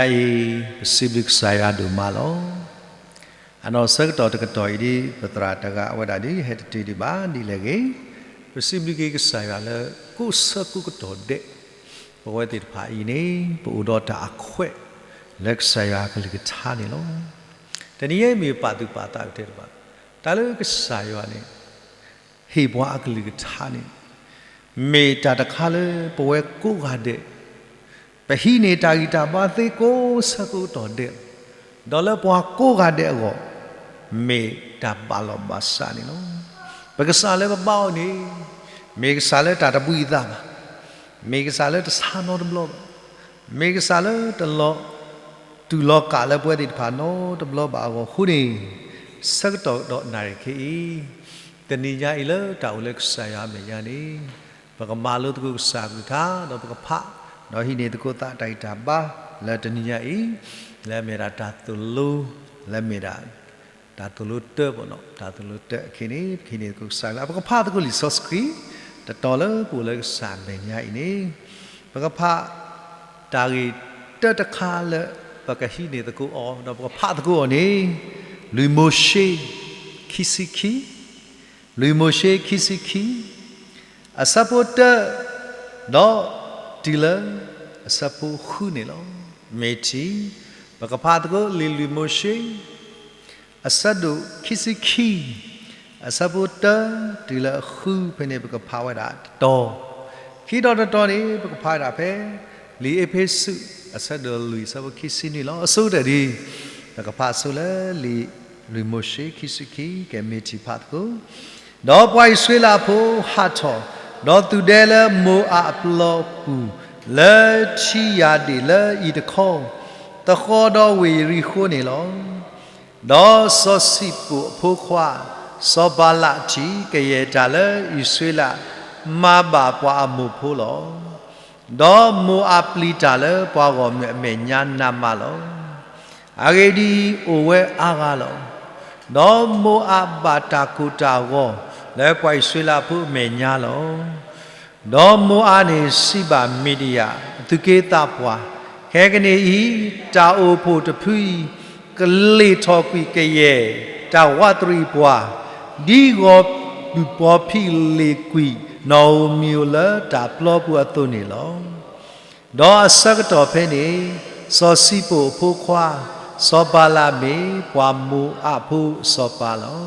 အံၤ ပစံးဘျုးကစၢ်ယွၤဒိၣ်မးလီၤ. အနီၢ်ဆၢကတီၢ်တကတီၢ်အံၤဒ် ပသရၣ်တဂၤအဝဲဒၣ်ဒ် ဟဲတတုၤဒံးဘၣ်ဒ်လဲၣ်ဂ့ၤ, ပစံးဘျုးက့ၤကစၢ်ယွၤလၢကိးဆၢကိးကတီၢ်ဒဲး, ပဝဲသ့ၣ်တဖၣ်အံၤန့ၣ် ပအိၣ်ဒီးတၢ်အခွဲး လၢကစၢ်ယွၤအကလုၢ်ကထါန့ၣ်လီၤ. တနံၤအံၤမ့ၢ်ပာ်သူၣ်ပာ်သးကတၢၢ်တဘၣ်, တၢ်လၢကစၢ်ယွၤန့ၣ် ဟ့ၣ်ပှၤအကလုၢ်ကထါန့ၣ် မ့ၢ်တၢ်တခါလၢပဝဲကိးဂၤဒဲး ပဟံးန့ၢ်တၢ်ဂံၢ်တၢ်ဘါသ့ကိးဆၢကိးကတီၢ်ဒဲး, ဒီးလၢပှၤကိးဂၤဒဲးအဂီၢ် မ့ၢ်တၢ်ဘၣ်လီၤဘၣ်စးန့ၣ်လီၤ. ပကစၢ်လၢပဘါအီၤန့ၣ် မ့ၢ်ကစၢ်လၢတၢ်တဘှံးအသးဘၣ်, မ့ၢ်ကစၢ်လၢတဆါနီတဘျီဘၣ်, မ့ၢ်ကစၢ်လၢတလီၤတူာ်လီၤကာ်လၢပဝဲသ့ၣ်တဖၣ်နီတဘျီဘၣ်အဂီၢ်အဃိန့ၣ်, ဆၢကတီၢ်ဒီးနၣ်ရံၣ်ခဲအံၤ, တနံၤညါအံၤလၢတၢ်အိၣ်လၢကစၢ်ယွၤအမဲာ်ညါန့ၣ်, ပကမၤလိသကိးကစၢ်အကလုၢ်ကထါ ဒီးပကဖး, ဒီးဟံးန့ၢ်သကိးသးတၢ်ဂံၢ်တၢ်ဘါလၢတနံၤညါအံၤ, လၢအမ့ၢ်ဒၣ်တၢ်သိၣ်လိ, လၢအမ့ၢ်ဒၣ် တၢ်သိၣ်လိတၢ်ပနီၣ်, တၢ်သိၣ်လိတၢ်အခံန့ၣ် ပကဟံးန့ၢ်သကိးကစၢ်အကလုၢ်, ပကဖးသကိးလံာ်စီဆှံ တတီၤလၢပအိၣ်လၢကစၢ်အမဲာ်ညါအံၤန့ၣ်, ပကဖး တၢ်ဂ့ၢ်တၢ်တခါလၢပကဟံးန့ၢ်သကိးအီၤ ဒီးပကဖးသကိးအီၤန့ၣ်, လွံၢ်မိၤၡ့ ခံဆံခံ, လွံၢ်မိၤၡ့ ခံဆံခံ, အဆၢဖိတၢ ဒီးတုၤလၢအဆၢဖိဃုန့ၣ်လီၤ. မ့ၢ်ထံ, ပကဖးသကိးလံာ်လွံၢ်မိၤၡ့ အဆၢဒိၣ်ခံဆံခံ, အဆၢဖိတၢ တုၤလၢအဃုဖဲန့ၣ် ပကဖးဝဲဒၣ်တတီၤ, ခံတီၤတတီၤန့ၣ် ပကဖးဝဲဒၣ်ဖဲ လံာ်အ့းဖ့းစူး အဆၢဒိၣ်လွံၢ် အဆၢဖိခံဆံနွံလီၤ. အဆိကတၢၢ်ဒ် ပကဖးဆိလၢလံာ်လွံၢ်မိၤၡ့ ခံဆံခံ, ကဲ မ့ၢ်ထံၣ်ဖးသကိး ဒီးပှၤအံၣ်စရ့လးဖိဟးထီၣ်, ဒီးသူၣ်ဒဲလၢမိၤအးအပျီပူၤ လၢထံယၤဒ့ၣ်လၢအံၤတခီ, သဃီဒီးဝ့ၢ်ယရံၤဃိၤန့ၣ်လီၤ. ဒီးစီၤစံၣ်ပိၣ်အဖိခွါ စီၤဘၤလးထံၣ်ကယဲၢ်တၢ်လၢအံၣ်စရ့လး မၤဘၣ်ပှၤအမိၣ်ဖိလီၤ. ဒီးမိၤအးပျံၤတၢ်လၢပှၤဂီၢ်မုၢ်အမဲာ်ညါနးမးလီၤ. အဂ့ၢ်ဒ်အံၤ, အိၣ်ဝဲအါဂၤလီၤ. ဒီးမိၤအးဘၣ်တၢ်ကိၢ်တၢ်ဂီၤလၢပှၤအံၣ်စရ့လးဖိအမဲာ်ညါလီၤ. ဒီးမိၤအးန့ၣ်စံးဘၣ်မံးဒယၣ်အသူၣ်က့သးပှၢ်, ခဲကနံၣ်အံၤ, တၢ်အိၣ်ဖှိၣ်တဖုအံၤ ကလ့ၢ်ထီၣ်ကွံာ်ကယဲၢ်တၢ်ဝးတရံးပှၤ, ဒ်ဂီၤဘုၣ်ဘီဖံးလ့ၢ်ကွံာ်နီၣ်ဧိၤမံၤဧိၤလၢတၢ်ပျီပူၤအသိးန့ၣ်လီၤ. ဒီးအဆၢကတီၢ်ဖဲန့ၣ်, စီၤစံၣ်ပိၣ်အဖိခွါ စီၤဘၤလးမ့ၢ်ပှၤမိၤအးဖိအစီၤပၤလီၤ.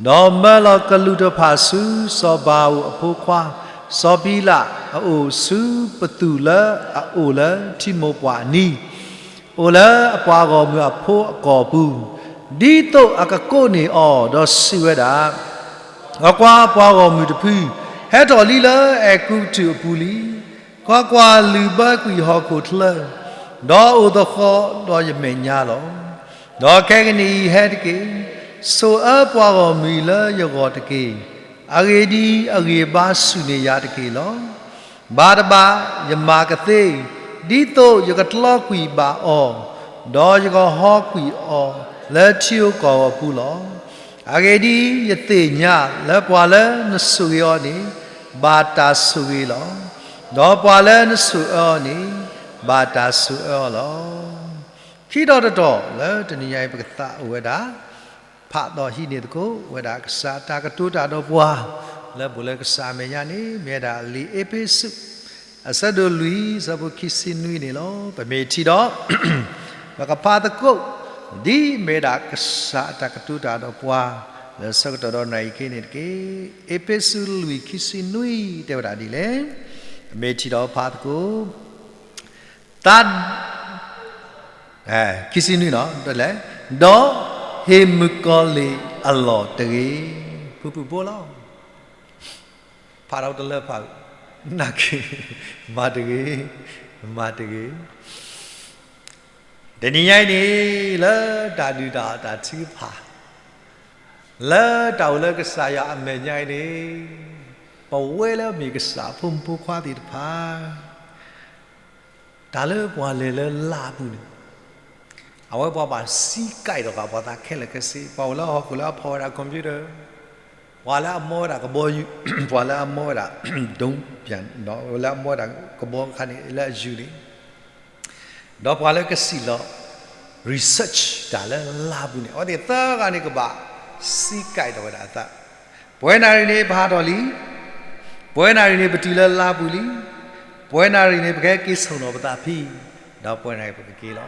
ဒီးမၢလီၤကလူးတဖၣ်ဆူစီၤဘၤဧိၣ်အဖိခွါ စီၤဘံလးအအိၣ်ဆူပသူၣ်လၢအအိၣ်လၢထံမိၢ်ပှၢ်အနံၤ, အိၣ်လၢအပှၤဂီၢ်မုၢ်အဖိအကီၢ်ပူၤ, ဒ်သိးအကကိးန့ၢ်အီၤ, ဒီးစံးဝဲဒၣ်, ကွၢ်ကွၢ်, ပှၤဂီၢ်မုၢ်တဖု ဟဲထီၣ်လံလၢအဲၤကူပတူးအပူၤလံ. ကွၢ်ကွၢ်, လုၢ်ဘၢကွံာ်ဟီၣ်ခိၣ်ချၢ, ဒီးအိၣ်သဃီဒီးယမဲာ်ညါလီၤ. ဒီးခဲကနံၣ်အံၤဟဲတက့ၢ်, ဆိၣ်အၢပှၤဂီၢ်မုၢ်အံၤလၢယဂီၢ်တက့ၢ်. အဂ့ၢ်ဒ်အံၤ, အဂံၢ်အဘါဆူၣ်န့ၢ်ယၤတက့ၢ်လီၤ. ဘၣ်တဘၣ်, ယမၤကသ့, ဒ်သိးယကတြီကွံာ်ဘၣ်အီၤ, ဒီးယကဟီကွံာ်အီၤလၢထံဧိၤကီၢ်ဧိၤအပူၤလီၤ. အဂ့ၢ်ဒ်အံၤ, ယသ့ၣ်ညါလၢပှၤလၢနဆိၣ်ဂ့ၤအီၤန့ၣ် ဘၣ်တၢ်ဆိၣ်ဂ့ၤလီၤ. ဒီးပှၤလၢနဆိၣ်အၢအီၤန့ၣ် ဘၣ်တၢ်ဆိၣ်အၢအီၤလီၤ. ခံတီၤတတီၤလၢတနံၤညါအံၤ ပကသးအိၣ်ဝဲဒၣ် ဖးဒီးဟံးန့ၢ်သကိးဝဲဒၣ်ကစၢ်တၢ်ကတိၤတၢ်ဒီးပှၤ လၢပအိၣ်လၢကစၢ်အမဲာ်ညါန့ၣ် မ့ၢ်ဝဲဒၣ်လံာ်အ့းဖ့းစူး အဆၢဒိၣ်လွံၢ် အဆၢဖိခံဆံနွံန့ၣ်လီၤ. ပမ့ၢ်ထံၣ်ဒီး ပကဖးသကိး ဒ်မ့ၢ်ဝဲဒၣ်ကစၢ်အတၢ်ကတိၤတၢ်ဒီးပှၤ လၢဆၢကတီၢ်ဒီးနၣ်ရံၣ်ခဲအံၤန့ၣ်တက့ၢ်. အ့းဖ့းစူးလွံၢ်ခံဆံနွံ တဲဝဲဒၣ်ဒ်လဲၣ်. မ့ၢ်ထံၣ်ဒီးဖးသကိး သး ခံဆံနွံနီၤ လဲၣ်, ဒီးဟ့ၣ်မုၣ်ကီၤလံၢ်အလီၢ်တဂ့ၤ. ဖုၣ်ဖုၣ်ဖိလီၤ. ဖးဒီးတလၢဖး, နာ်က့ၤ, မၤတဂ့ၤ, မၤတဂ့ၤ. တနံၤညါအံၤန့ၣ် လၢတၢ်ဒုၣ်တၢ်အီၣ်တၢ်ထုကဖၣ် လၢတၢ်အိၣ်လၢကစၢ်ယွၤအမဲာ်ညါအံၤန့ၣ် ပဝဲလၢအမ့ၢ်ကစၢ်အဖိမုၣ်ဖိခွါသ့ၣ်တဖၣ် တၢ်လၢပှၤလဲၤလၢလၢ်အပူၤန့ၣ် အဝဲပှၤဘၣ်စံးကဲးထီၣ်ဃာ်ပှၤသးခဲလၢာ်ခဲဆ့, ပှၤအိၣ်လၢဟီၣ်ခိၣ်လၢအဖီၣ်ဝဲဒၣ် computer, ပှၤလၢအမီဝဲဒၣ်ကဘီယူၤ, ပှၤလၢအမီဝဲဒၣ် ဒိပၠး, လၢအမီဝဲဒၣ်ကဘီခါန့ၣ် လၢအယူၤန့ၣ် ဒီးပှၤလၢကစံၣ်လီၤ research တၢ်လၢလါပူၤန့ၣ် အဝဲသ့ၣ်သၢဂၤန့ၣ်ကဘၣ်စံးကဲးထီၣ်ဝဲဒၣ်အသး, ပှဲၤနၣ်ရံၣ်န့ၣ် ပဟးထီၣ်လံ, ပှဲၤနၣ်ရံၣ်န့ၣ် ပတုၤလၢလါပူၤလံ, ပှဲၤနၣ်ရံၣ်န့ၣ် ပကဟဲက့ၤဆိၣ်နီၤပသးဖံ, ဒီးပှဲၤနၣ်ရံၣ်ပကက့ၤလီၤ.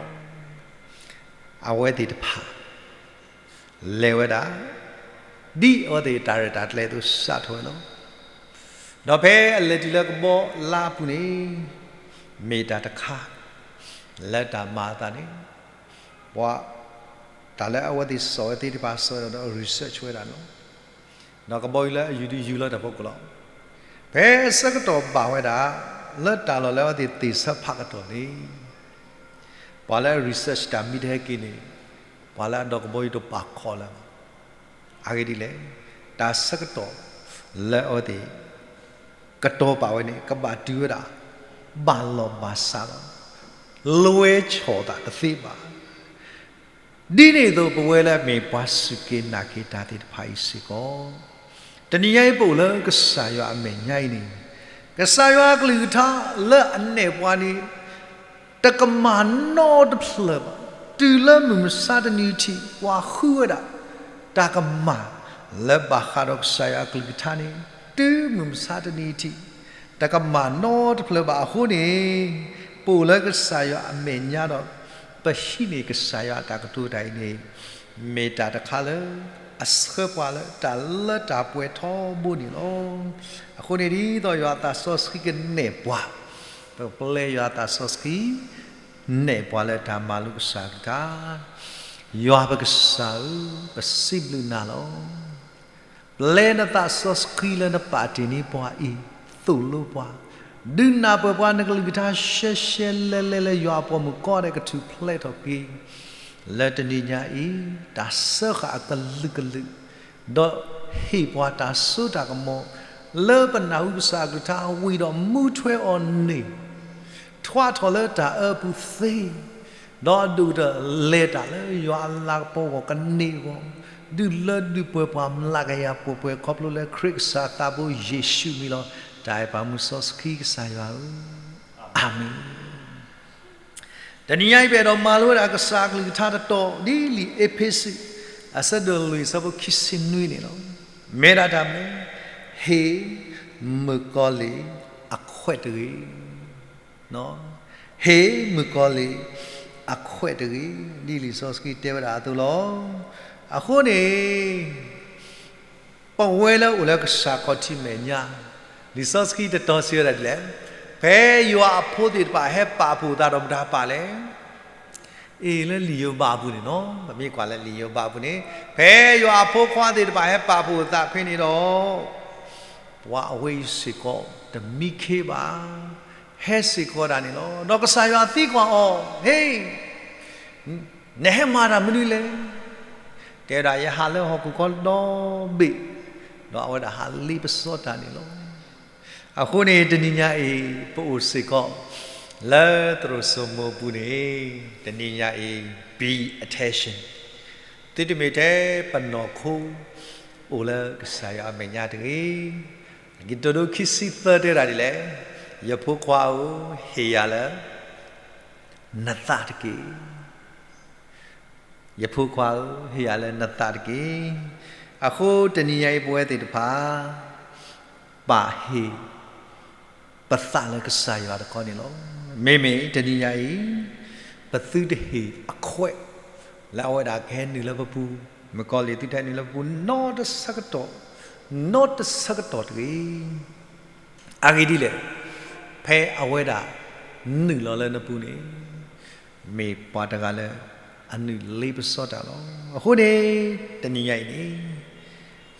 အဝဲသ့ၣ်တဖၣ် လဲၤဝဲဒၣ် ဒ်အဝဲသ့ၣ်တၢ်ရဲၣ်တၢ်ကျဲၤအသိးစးထီၣ်ဝဲလီၤ. ဒီးဖဲအလဲၤတုၤလၢကဘီလါအပူၤန့ၣ် မ့ၢ်တၢ်တခါ လၢတၢ်မၤအသးန့ၣ် ပှၤ တၢ်လၢအဝဲသ့ၣ်စိာ်ဝဲသ့ၣ်တဖၣ်စိာ်ဒီး research ဝဲဒၣ်န့ၣ်လီၤ. ဒီးကဘီယူၤလၢအယုၢ်ဒုးယုၢ်လီၤတၢ်ဖီခိၣ်လီၤ. ဖဲအဆၢကတီၢ်ဘၣ်ဝဲဒၣ် လၢတၢ်လီၢ်လၢအဝဲသ့ၣ်သ့ၣ်ဆၢဖးကတီၢ်န့ၣ် ပှၤလၢ research တၢ်မံတဟဲက့ၤန့ၣ် ပှၤလၢအဒီးကဘီယူၤတပာ်ခီၣ်လၢၤဘၣ်. အဂ့ၢ်ဒ်လဲၣ်, တၢ်ဆၢကတီၢ်လၢအဝဲသ့ၣ် ကတီၤပာ်ဝဲန့ၣ် ကဘၣ်တုၤဝဲဒၣ် ဘၣ်လီၢ်ဘၣ်စးလီၤ. လွဲဆီၣ်သးတသ့ဘၣ်. ဒ်န့ၣ်အသိး ပဝဲလၢအမ့ၢ်ပှၤစူၢ်က့ၤနာ်က့ၤတၢ်သ့ၣ်တဖၣ်အံၤစ့ၢ်ကီး တနံၤညါအံၤပအိၣ်လၢကစၢ်ယွၤအမဲာ်ညါအံၤန့ၣ် ကစၢ်ယွၤအကလုၢ်ကထါလၢအနဲၣ်ပှၤန့ၣ် တကမၣ်နီတဖျၢၣ်ဘၣ်. တုၤလၢမုၢ်မဆါတနံၤထံး ပှၤဃုဝဲဒၣ် တၢ်ကမၣ်လၢဘၣ်ဃးဒီးကစၢ်ယွၤအကလုၢ်ကထါန့ၣ် တုၤမုၢ်မဆါတနံၤထံး တကမၣ်နီတဖျၢၣ်ဘၣ်အဃိန့ၣ် ပအိၣ်လၢကစၢ်ယွၤအမဲာ်ညါဒီး ပဟံးန့ၢ်ကစၢ်ယွၤအတၢ်ကတိၤတၢ်အံၤန့ၣ် မ့ၢ်တၢ်တခါလၢ အဆှၢပှၤလၢတၢ်လၢတၢ်ပှဲၤထီဘိန့ၣ်လီၤ. အဃိန့ၣ် ဒ်သိးယွၤအသးစီဆှံကနဲၣ်ပှၤ, ပကပျဲယွၤအသးစီဆှံ နဲၣ်ပှၤလၢတၢ်မၤလိကစၢ်အကလုၢ်ကထါ, ယွၤပကစၢ်ဧၢ, ပစံးဘျုးနၤလီၤ. ပျဲနသးစီဆှံလၢနပာ်တ့ၢ်န့ၢ်ပှၤအံၤ, သိၣ်လိပှၤ, ဒုးနၢ်ပၢၢ်ပှၤနကလုၢ်ကထါရှဲရှဲလဲလဲလၢယွၤအပှၤမုၣ်ကီးဒဲးကထူၣ်ဖျဲးထီၣ်က့ၤ လၢတနံၤညါအံၤ တၢ်စၢဃာ်အကလုာ်ကလုာ် ဒီးဟ့ၣ်ပှၤတၢ်စိတၢ်ကမီၤ လၢပနၢ်ဟူကစၢ်အကလုၢ်ကထါဝံၤဒီးမူထွဲအီၤန့ၣ် ထွါထီၣ်လၢတၢ်အၢပူၤသ့, ဒီးအဒိၣ်ကတၢၢ်လဲၤတၢ်လၢယွၤအလၤကပီၤအဂီၢ်ကန့ၢ်အဂီၢ်, ဒုးလၢဒုးပှဲၤပှၤမျးကယၤပှဲၤပှဲၤ ခီဖျိလၢခရံာ်ကစၢ်အသးဘိယ့ၣ်ၡူးအမံၤလီၤ. တၢ်အဲၣ်ပာ်မူစီဆှံကစၢ်ယွၤဧၢ, အၤမ့ၣ်. တနံၤညါအံၤ ပအဲၣ်ဒိးမၤလိဝဲဒၣ်ကစၢ်အကလုၢ်ကထါတတီၤ ဒ်လံာ်အ့းဖ့းစူး အဆၢဒိၣ်လွံၢ် အဆၢဖိခံဆံနွံန့ၣ်လီၤ. မ့ၢ်ဒၣ်တၢ်မနုၤ, ဟ့ၣ်မုၣ်ကီၤလံၢ်အခွဲးတဂ့ၤ, ဟ့ၣ်မုၣ်ကီၤလံၢ်အခွဲးတဂ့ၤ, ဒ်လံာ်စီဆှံတဲဝဲဒၣ်အသိးလီၤ. အဃိန့ၣ် ပဝဲလၢအိၣ်လၢကစၢ်ခီၣ်ထံးမဲာ်ညါ, လံာ်စီဆှံတတီၤစံးဝဲဒၣ်ဒ်လဲၣ်, ဖဲယွၤအဖိသ့ၣ်တဖၣ်ဟဲပာ်ဖှိၣ်သးဒီးပတၢ်ပာ်လဲၣ်. အ့ၣ် လၢလံာ်ယိၤဘးအပူၤန့ၣ်လီၤ, ပမ့ၢ်ကွၢ်လၢလံာ်ယိၤဘးအပူၤန့ၣ် ဖဲယွၤအဖိခွါသ့ၣ်တဖၣ်ဟဲပာ်ဖှိၣ်သးဖဲန့ၣ်ဒီး ပှၤအဝဲအံၤစ့ၢ်ကီး တမံခ့ဘၣ်, ဟဲစ့ၢ်ကီးဒၣ်န့ၣ်လီၤ. ဒီးကစၢ်ယွၤသံကွၢ်အီၤ, ဟ့ၣ် နဟဲမၤတၢ်မနုၤလဲၣ်. တဲဝဲဒၣ် ယဟးလၢဟီၣ်ခိၣ်ကီၢ်ဒီဘ့ၣ်, ဒီးအဝဲဒၣ်ဟးလ့ပစီတၢ်န့ၣ်လီၤ. အဃိန့ၣ် တနံၤညါအံၤ ပအိၣ်စ့ၢ်ကီး လၢသရိာ်စိမိၤပူၤန့ၣ် တနံၤညါအံၤ be attention, သုတမ့ၢ်ထဲပနီၢ်ခိ အိၣ်လၢကစၢ်ယွၤအမဲာ်ညါတဂ့ၤ. လံာ်ကတိၤဒိခံဆံသၢတဲဒၣ်ဒ်လဲၣ်, ယဖိခွါဧၢ, ဟ့ၣ်ယၤလၢ နသးတက့ၢ်. ယဖိခွါဧၢ, ဟ့ၣ်ယၤလၢနသးတက့ၢ်. အဃိတနံၤညါအံၤ ပဝဲသ့ၣ်တဖၣ် ပာ်ဟ့ၣ်ပသးလၢကစၢ်ယွၤတခီန့ၣ်လီၤ. မ့မ့ၢ်တနံၤညါအံၤ ပသုတဟ့ၣ်အခွဲး လၢအဝဲဒၣ်ကဟဲနုာ်လၢပပူၤ, မုၣ်ကီၤလံၢ်သုတဟဲနုာ်လၢပပူၤ နီတဆၢကတီၢ်, နီတဆၢကတီၢ်တဂ့ၤ. အဂ့ၢ်ဒ်လဲၣ်, ဖဲအဝဲဒၣ်နုာ်လီၤလၢနပူၤန့ၣ် မ့ၢ်ပှၤတဂၤလၢ အနုာ်လ့ပစီတၢ်လီၤ. အဃိန့ၣ် တနံၤညါအံၤန့ၣ်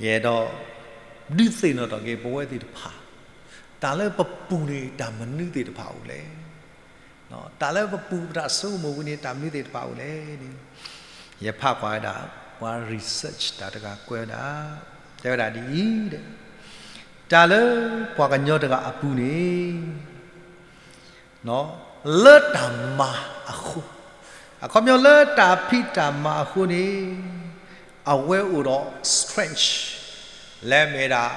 ယအဲၣ်ဒိး ဒုးသ့ၣ်နီၣ်ထီၣ်က့ၤပဝဲသ့ၣ်တဖၣ်, တၢ်လၢပပူၤန့ၣ် တၢ်မနုၤသ့ၣ်တဖၣ်အိၣ်လဲၣ်. တၢ်လၢပပူၤပတၢ်ဆိကမိၣ်ပူၤန့ၣ် တၢ်မနုၤသ့ၣ်တဖၣ်အိၣ်လဲၣ်န့ၣ် ယဖးကွၢ်ဝဲဒၣ် ပှၤ research တၢ်တဂၤကွဲးဝဲဒၣ်, တဲဝဲဒၣ်ဒ်အံၤ, တၢ်လၢပှၤကညီတဂၤအပူၤန့ၣ် လၢတၢ်မၤအဃိ, အခီပညီလၢတၢ်ဖံးတၢ်မၤအဃိန့ၣ် အဝဲအိၣ်ဒီး strength လၢမ့ၢ်ဒၣ်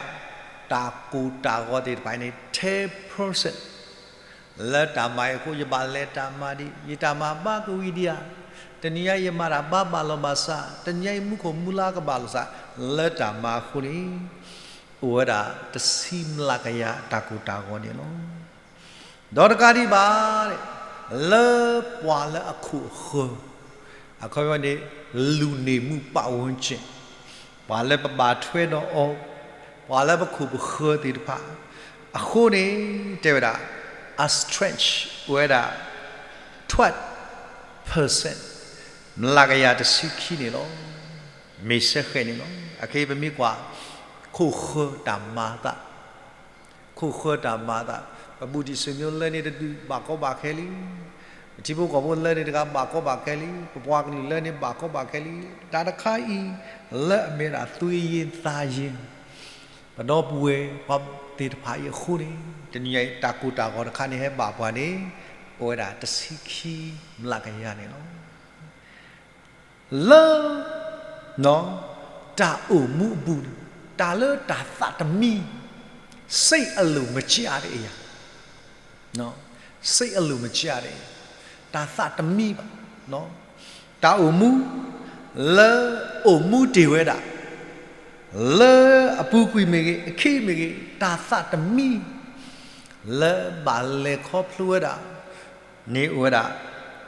တၢ်ကိၢ်တၢ်ဂီၤသ့ၣ်တဖၣ်န့ၣ် ten percent လၢတၢ်မၤအံၤအဃိ ယဘၣ်လဲၤတၢ်မၤဒံး, ယတၢ်မၤဘၣ်ကဝံၤဒံးဧါ, တနံၤညါအံၤယမၤတၢ်ဘၣ်ဘၣ်လီၤဘၣ်စး, တနံၤညါအံၤမူခိၣ်မူလါကဘၣ်လီၤစး, လၢတၢ်မၤအဃိန့ၣ် အိၣ်ဝဲဒၣ်တဆံမျးကယၤတၢ်ကိၢ်တၢ်ဂီၤန့ၣ်လီၤ. ဒီးတကးဒံးဘၣ်, လၢပှၤလၢအခိၣ်အဃၢၤ, အခီပညီန့ၣ် လူနေမှုပတ်ဝန်းကျင်, ပှၤလၢပဘၣ်ထွဲဒီးအီၤ, ပှၤလၢပခိၣ်ပဃၢၤသ့ၣ်တဖၣ်, အဃိန့ၣ် တဲဝဲဒၣ် အ stretch ဝဲဒၣ် twelve percent, မျးကယၤတဆံခံန့ၣ်လီၤ. မ့ၢ်စ့ၢ်ကီးန့ၣ်လီၤ. အခဲအံၤပမ့ၢ်ကွၢ် ခိၣ်ဃၢၤတၢ်မၤအသး, ခိၣ်ဃၢၤတၢ်မၤအသး, ပဘူးတံၢ်စၢၤမံၤလၢန့ၣ်တဒူၣ်ဘၣ်ကီဘၣ်ခဲလံ, ပထံဖိကီၢ်ဖိလၢန့ၣ်တဂၤဘၣ်ကီဘၣ်ခဲလံ, ပပှၤကလုာ်လၢန့ၣ်ဘၣ်ကီဘၣ်ခဲလံ, တၢ်တခါအံၤ လၢအမ့ၢ်ဒၣ်သွေးရေးသားရေး, ပဒီပုၢ်ဝဲၢ်ပှၤသ့ၣ်တဖၣ်အံၤအဃိန့ၣ် တနံၤညါအံၤ တၢ်ကိၢ်တၢ်ဂီၤတခါန့ၣ်ဟဲဘၣ်ပှၤန့ၣ် အိၣ်ဝဲဒၣ်တဆံခံမျးကယၤန့ၣ်လီၤ. လၢ တၢ်အိၣ်မူအပူၤန့ၣ် တၢ်လၢတၢ်သးတမံ, စိတ်အလိုမကျတဲ့ အရာ, စိတ်အလိုမကျတဲ့ အရာ, တၢ်သးတမံဘၣ်, တၢ်အိၣ်မူ လၢအိၣ်မူတ့ၢ်ဝဲဒၣ် လၢအပူၤကွံာ်မ့ၢ်ဂ့ၤ အခံမ့ၢ်ဂ့ၤ တၢ်သးတမံ လၢဘၣ်လဲၤခီဖျိဝဲဒၣ်န့ၣ် အိၣ်ဝဲဒၣ်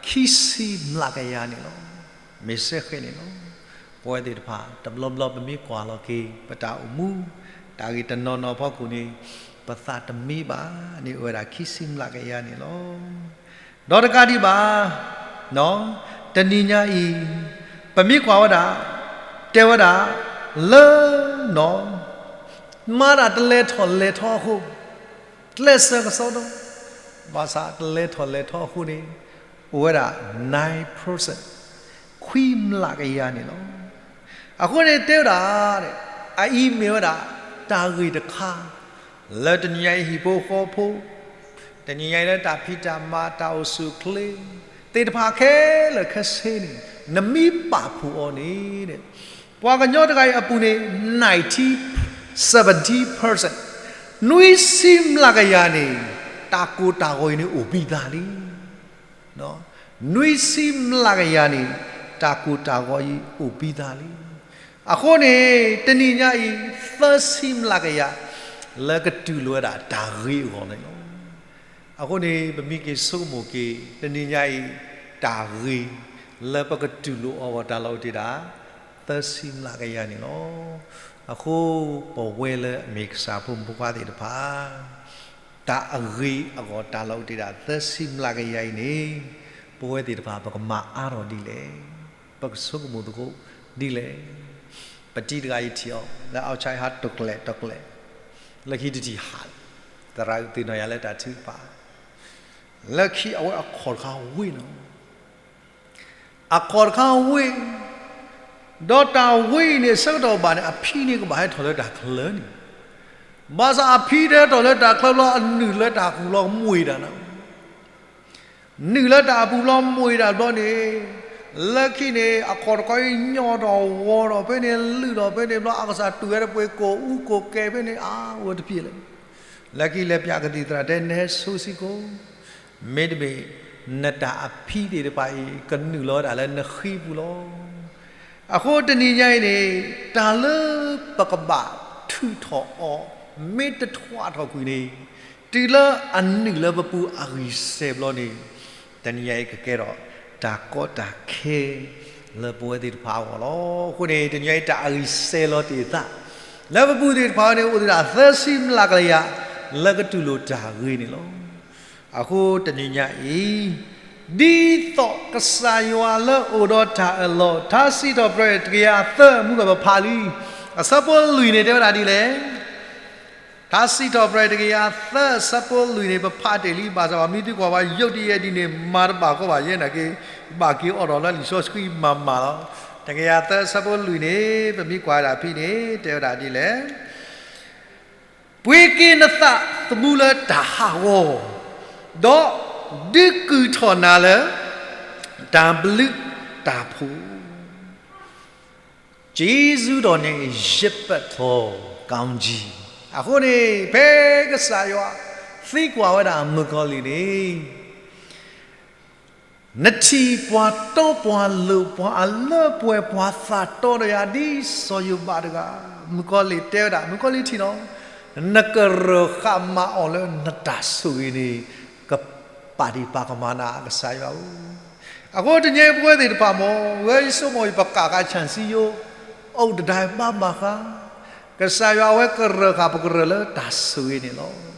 ခံဆံမျးကယၤန့ၣ်လီၤ. မ့ၢ်စ့ၢ်ကီးန့ၣ်လီၤ. ပဝဲသ့ၣ်တဖၣ် တဘျီဘျီပမ့ၢ်ကွၢ်လီၤက့ၤ ပတၢ်အိၣ်မူ တၢ်ဂ့ၢ်တနီၤနီၤအဖီခိၣ်န့ၣ် ပသးတမံဘၣ်န့ၣ် အိၣ်ဝဲဒၣ်ခံဆံမျးကယၤန့ၣ်လီၤ. ဒီးတကးဒံးဘၣ် တနံၤညါအံၤ ပမ့ၢ်ကွၢ်ဝဲဒၣ် တဲဝဲဒၣ် လၢ မၤတၢ်တလဲၤထီၣ်လဲၤထီအဃိ ကျဲးစၢးကစီဒီ ဘၣ်ဆၣ်တလဲၤထီၣ်လဲၤထီအဃိန့ၣ် အိၣ်ဝဲဒၣ် nine percent ခွံမျးကယၤန့ၣ်လီၤ. အဃိန့ၣ်တဲဝဲဒၣ် အအံၤမ့ၢ်ဝဲဒၣ် တၢ်ဂ့ၢ်တခါ လၢတနံၤညါအံၤဟံၣ်ဖိဃီဖိ တနံၤညါအံၤလၢတၢ်ဖံးတၢ်မၤ တၢ်အိၣ်ဆူၣ်အိၣ်ချ့ သ့ၣ်တဖၣ်ခဲလၢာ်ခဲဆ့န့ၣ် နမ့ၢ်ပာ်ဖှိၣ်အီၤန့ၣ် ပှၤကညီတဂၤအံၤအပူၤန့ၣ် ninety, seventy percent နွံဆံမျးကယၤန့ၣ် တၢ်ကိၢ်တၢ်ဂီၤအံၤန့ၣ်အိၣ်ဘံၣ်သးလံ. နွံဆံမျးကယၤန့ၣ် တၢ်ကိၢ်တၢ်ဂီၤအံၤအိၣ်ဘံၣ်သးလံ. အဃိန့ၣ် တနံၤညါအံၤ သၢဆံမျးကယၤ လၢကတူၢ်လိာ်ဝဲဒၣ်တၢ်ဂ့ၤအဂီၢ်န့ၣ်လီၤ. အဃိန့ၣ် ပမ့ၢ်က့ၤဆိကမိၣ်က့ၤ တနံၤညါအံၤ တၢ်ဂ့ၤ လၢပကတူၢ်လိာ်အီၤအဂီၢ် တၢ်လီၤအိၣ်တ့ၢ်ဒၣ် သၢဆံမျးကယၤန့ၣ်လီၤ. အဃိ ပဝဲလၢအမ့ၢ်ကစၢ်ဖိမုၣ်ဖိခွါသ့ၣ်တဖၣ် တၢ်အဂ့ၤအဂီၢ် တၢ်လီၤအိၣ်တ့ၢ်ဒၣ်သၢဆံမျးကယၤအံၤန့ၣ် ပဝဲသ့ၣ်တဖၣ် ပကမၤအါထီၣ်ဒ်လဲၣ်, ပကဆိကမိၣ်သကိးဒ်လဲၣ်. ပတံၤတဂၤအံၤထံၣ်အီၤ လၢ outside ဟးတကျဲးတကျဲး, လၢခံတထံၣ်ဟး, သရၣ်သ့ၣ်နီၣ်ယၤလၢတၢ်ထုကဖၣ်, လၢခံအဝဲအခီၣ်တခါဝ့ၢ်နီၤ အခီၣ်တခါဝ့ၢ်, ဒီးတၢ်ဝ့ၢ်အံၤန့ၣ် ဆၢကတီၢ်ဘၣ်န့ၣ် အဖံန့ၣ်ကဘၣ်ဟဲထီၣ်လၢတၢ်ချၢန့ၣ်, ဘၣ်ဆၣ်အဖံတဟဲထီၣ်လၢတၢ်ချၢဘျီ အနုာ်လၢတၢ်အပူၤဘျီမွံဒၣ်နီၤ, နုာ်လၢတၢ်အပူၤဘျီမွံဒၣ်ဘျီန့ၣ်, လၢခံန့ၣ် အခီၣ်တခါအံၤညီထီၣ်ဝီၤထီၣ်ဖဲန့ၣ် လုၢ်ထီၣ်ဖဲန့ၣ်ဘျီ အကစၢ်တူၢ်ဝဲတပှ့ၤကိၣ်အူကိၣ်ကဲဖဲန့ၣ် အါဝဲတဖျၢၣ်လၢ လၢခံလဲၤပျးကသံၣ်သရၣ်တဲ နဟဲဆိစ့ၢ်ကီး, မ့တမ့ၢ် နတၢ်အဖံသ့ၣ်တဖၣ်အံၤ ကနုာ်လီၤဝဲဒၣ်လၢနဃံပူၤလီၤ. အဃိတနံၤညါအံၤန့ၣ် တၢ်လၢပကဘၣ်ထုးထီၣ်အီၤ မ့ၢ်တထွးထီၣ်ကွံာ်န့ၣ် တုၤလၢအနုာ်လၢပပူၤအဂံၢ်စဲၤဘျီန့ၣ် တနံၤညါအံၤကကဲထီၣ် တၢ်ကီတၢ်ခဲ လၢပဝဲသ့ၣ်တဖၣ်အဂီၢ်လီၤ. အဃိန့ၣ် တနံၤညါအံၤတၢ်အဂံၢ်စဲၤလီၤတ့ၢ်သး လၢပပူၤသ့ၣ်တဖၣ်န့ၣ် အိၣ်ဒၣ်သၢဆံမျးကယၤ လၢကတူၢ်လိာ်တၢ်ဂ့ၤန့ၣ်လီၤ. အဃိတနံၤညါအံၤ ဒ်သိးကစၢ်ယွၤလၢအိၣ်ဒီးတၢ်အၢၣ်လီၤ ထါစံးထီၣ်ပတြၢၤတကယၤသၢ မုၢ်ကီၢ်ပဖးလံ, အဆၢဖိလွံၢ်န့ၣ် တဲဝဲဒၣ်ဒ်လဲၣ်. ထါစံးထီၣ်ပတြၢၤတကယၤသၢ အဆၢဖိလွံၢ်န့ၣ် ပဖးတ့ၢ်လံ ဘၣ်ဆၣ်ပမ့ၢ်သံကွၢ်ဝဲ ယုၢ်တယဲၢ်ဒ်န့ၣ် မၤတဘၣ်ကီဘၣ်ယဲနာ်က့ ဘၣ်က့ၤအိးထီၣ်လၢလံာ်စီဆှံမၤမၤလီၤ. တကယၤသၢ အဆၢဖိလွံၢ်န့ၣ် ပမ့ၢ်ကွၢ်ဒၣ်ဖဲန့ၣ် တဲဝဲဒၣ်ဒ်လဲၣ်. ပှ့ၤက့ၤနသးသမူလၢတၢ်ဟးဂီၤ, ဒီးဒုးကုၢ်ထီၣ်နၤလၢ တၢ်ဘျုးတၢ်ဖှိၣ်, ကျေးဇူးတော်နှင့် ယပတ်သောကောင်းကြီး. အဃိန့ၣ် ဖဲကစၢ်ယွၤ သံကွၢ်ဝဲဒၣ်မုၣ်ကီၤလံၢ်န့ၣ်, နထံၣ်ပှၤတီပှၤလိၤ ပှၤအလၢပှဲၤ ပှၤသးတီဒီးယၤ ဒ်စီၤယိၤဘးတဂၤ, မုၣ်ကီၤလံၢ်တဲဝဲဒၣ်, မုၣ်ကီၤလံၢ်ထံၣ်လီၤ, နကရၢၢ်ဃာ်မၤအီၣ်လၢနတၢ်ဆိၣ်ဂ့ၤန့ၣ် ကပာ်ဒံးပာ်ကမၣ်နၤ ကစၢ်ယွၤဧၢ. အဃိတနံၤအံၤပဝဲသ့ၣ်တဖၣ်မ့ၢ် ဝဲယဆိကမိၣ်အံၤ ပကးဃာ်ဆၣ်စံယိ အိၣ်တဒါဘၣ်ဘၣ်ဃး, ကစၢ်ယွၤအဝဲကရၢၢ်ဃာ်ပကရၢၢ်လၢတၢ်ဆိၣ်ဂ့ၤန့ၣ်လီၤ.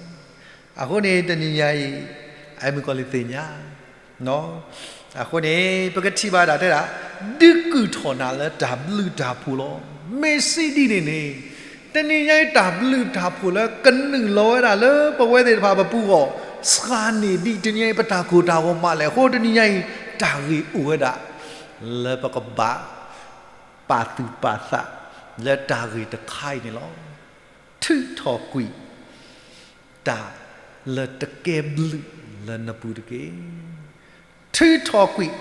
အဃိန့ၣ် တနံၤညါအံၤ အမုၣ်ကီၤလံၢ်သ့ၣ်ညါ အဃိန့ၣ် ပကထံၣ်ဘၣ်ဒၣ်တဲဒၣ်, ဒုးကုၢ်ထီၣ်နၤလၢတၢ်ဘျုးတၢ်ဖှိၣ်လီၤ. မ့ၢ်စံးဒ်န့ၣ်န့ၣ်, တနံၤညါအံၤတၢ်ဘျုးတၢ်ဖှိၣ်လၢကနုာ်လီၤဝဲဒၣ်လၢပဝဲသ့ၣ်တဖၣ်ပပူၤအဂီၢ်, စှၤန့ၢ်ဒံးတနံၤညါအံၤ ပတၢ်ကိၢ်တၢ်ဂီၤမးလဲၣ်. အဃိတနံၤညါအံၤ တၢ်ဂ့ၢ်အိၣ်ဝဲဒၣ် လၢပကဘၣ်ပာ်သူၣ်ပာ်သး လၢတၢ်ဂ့ၢ်တခါအံၤန့ၣ်လီၤ. ထုးထီၣ်ကွံာ် တၢ်လၢတကဲဘျုးလၢနပူၤတက့ၢ်. ထုးထီၣ်ကွံာ်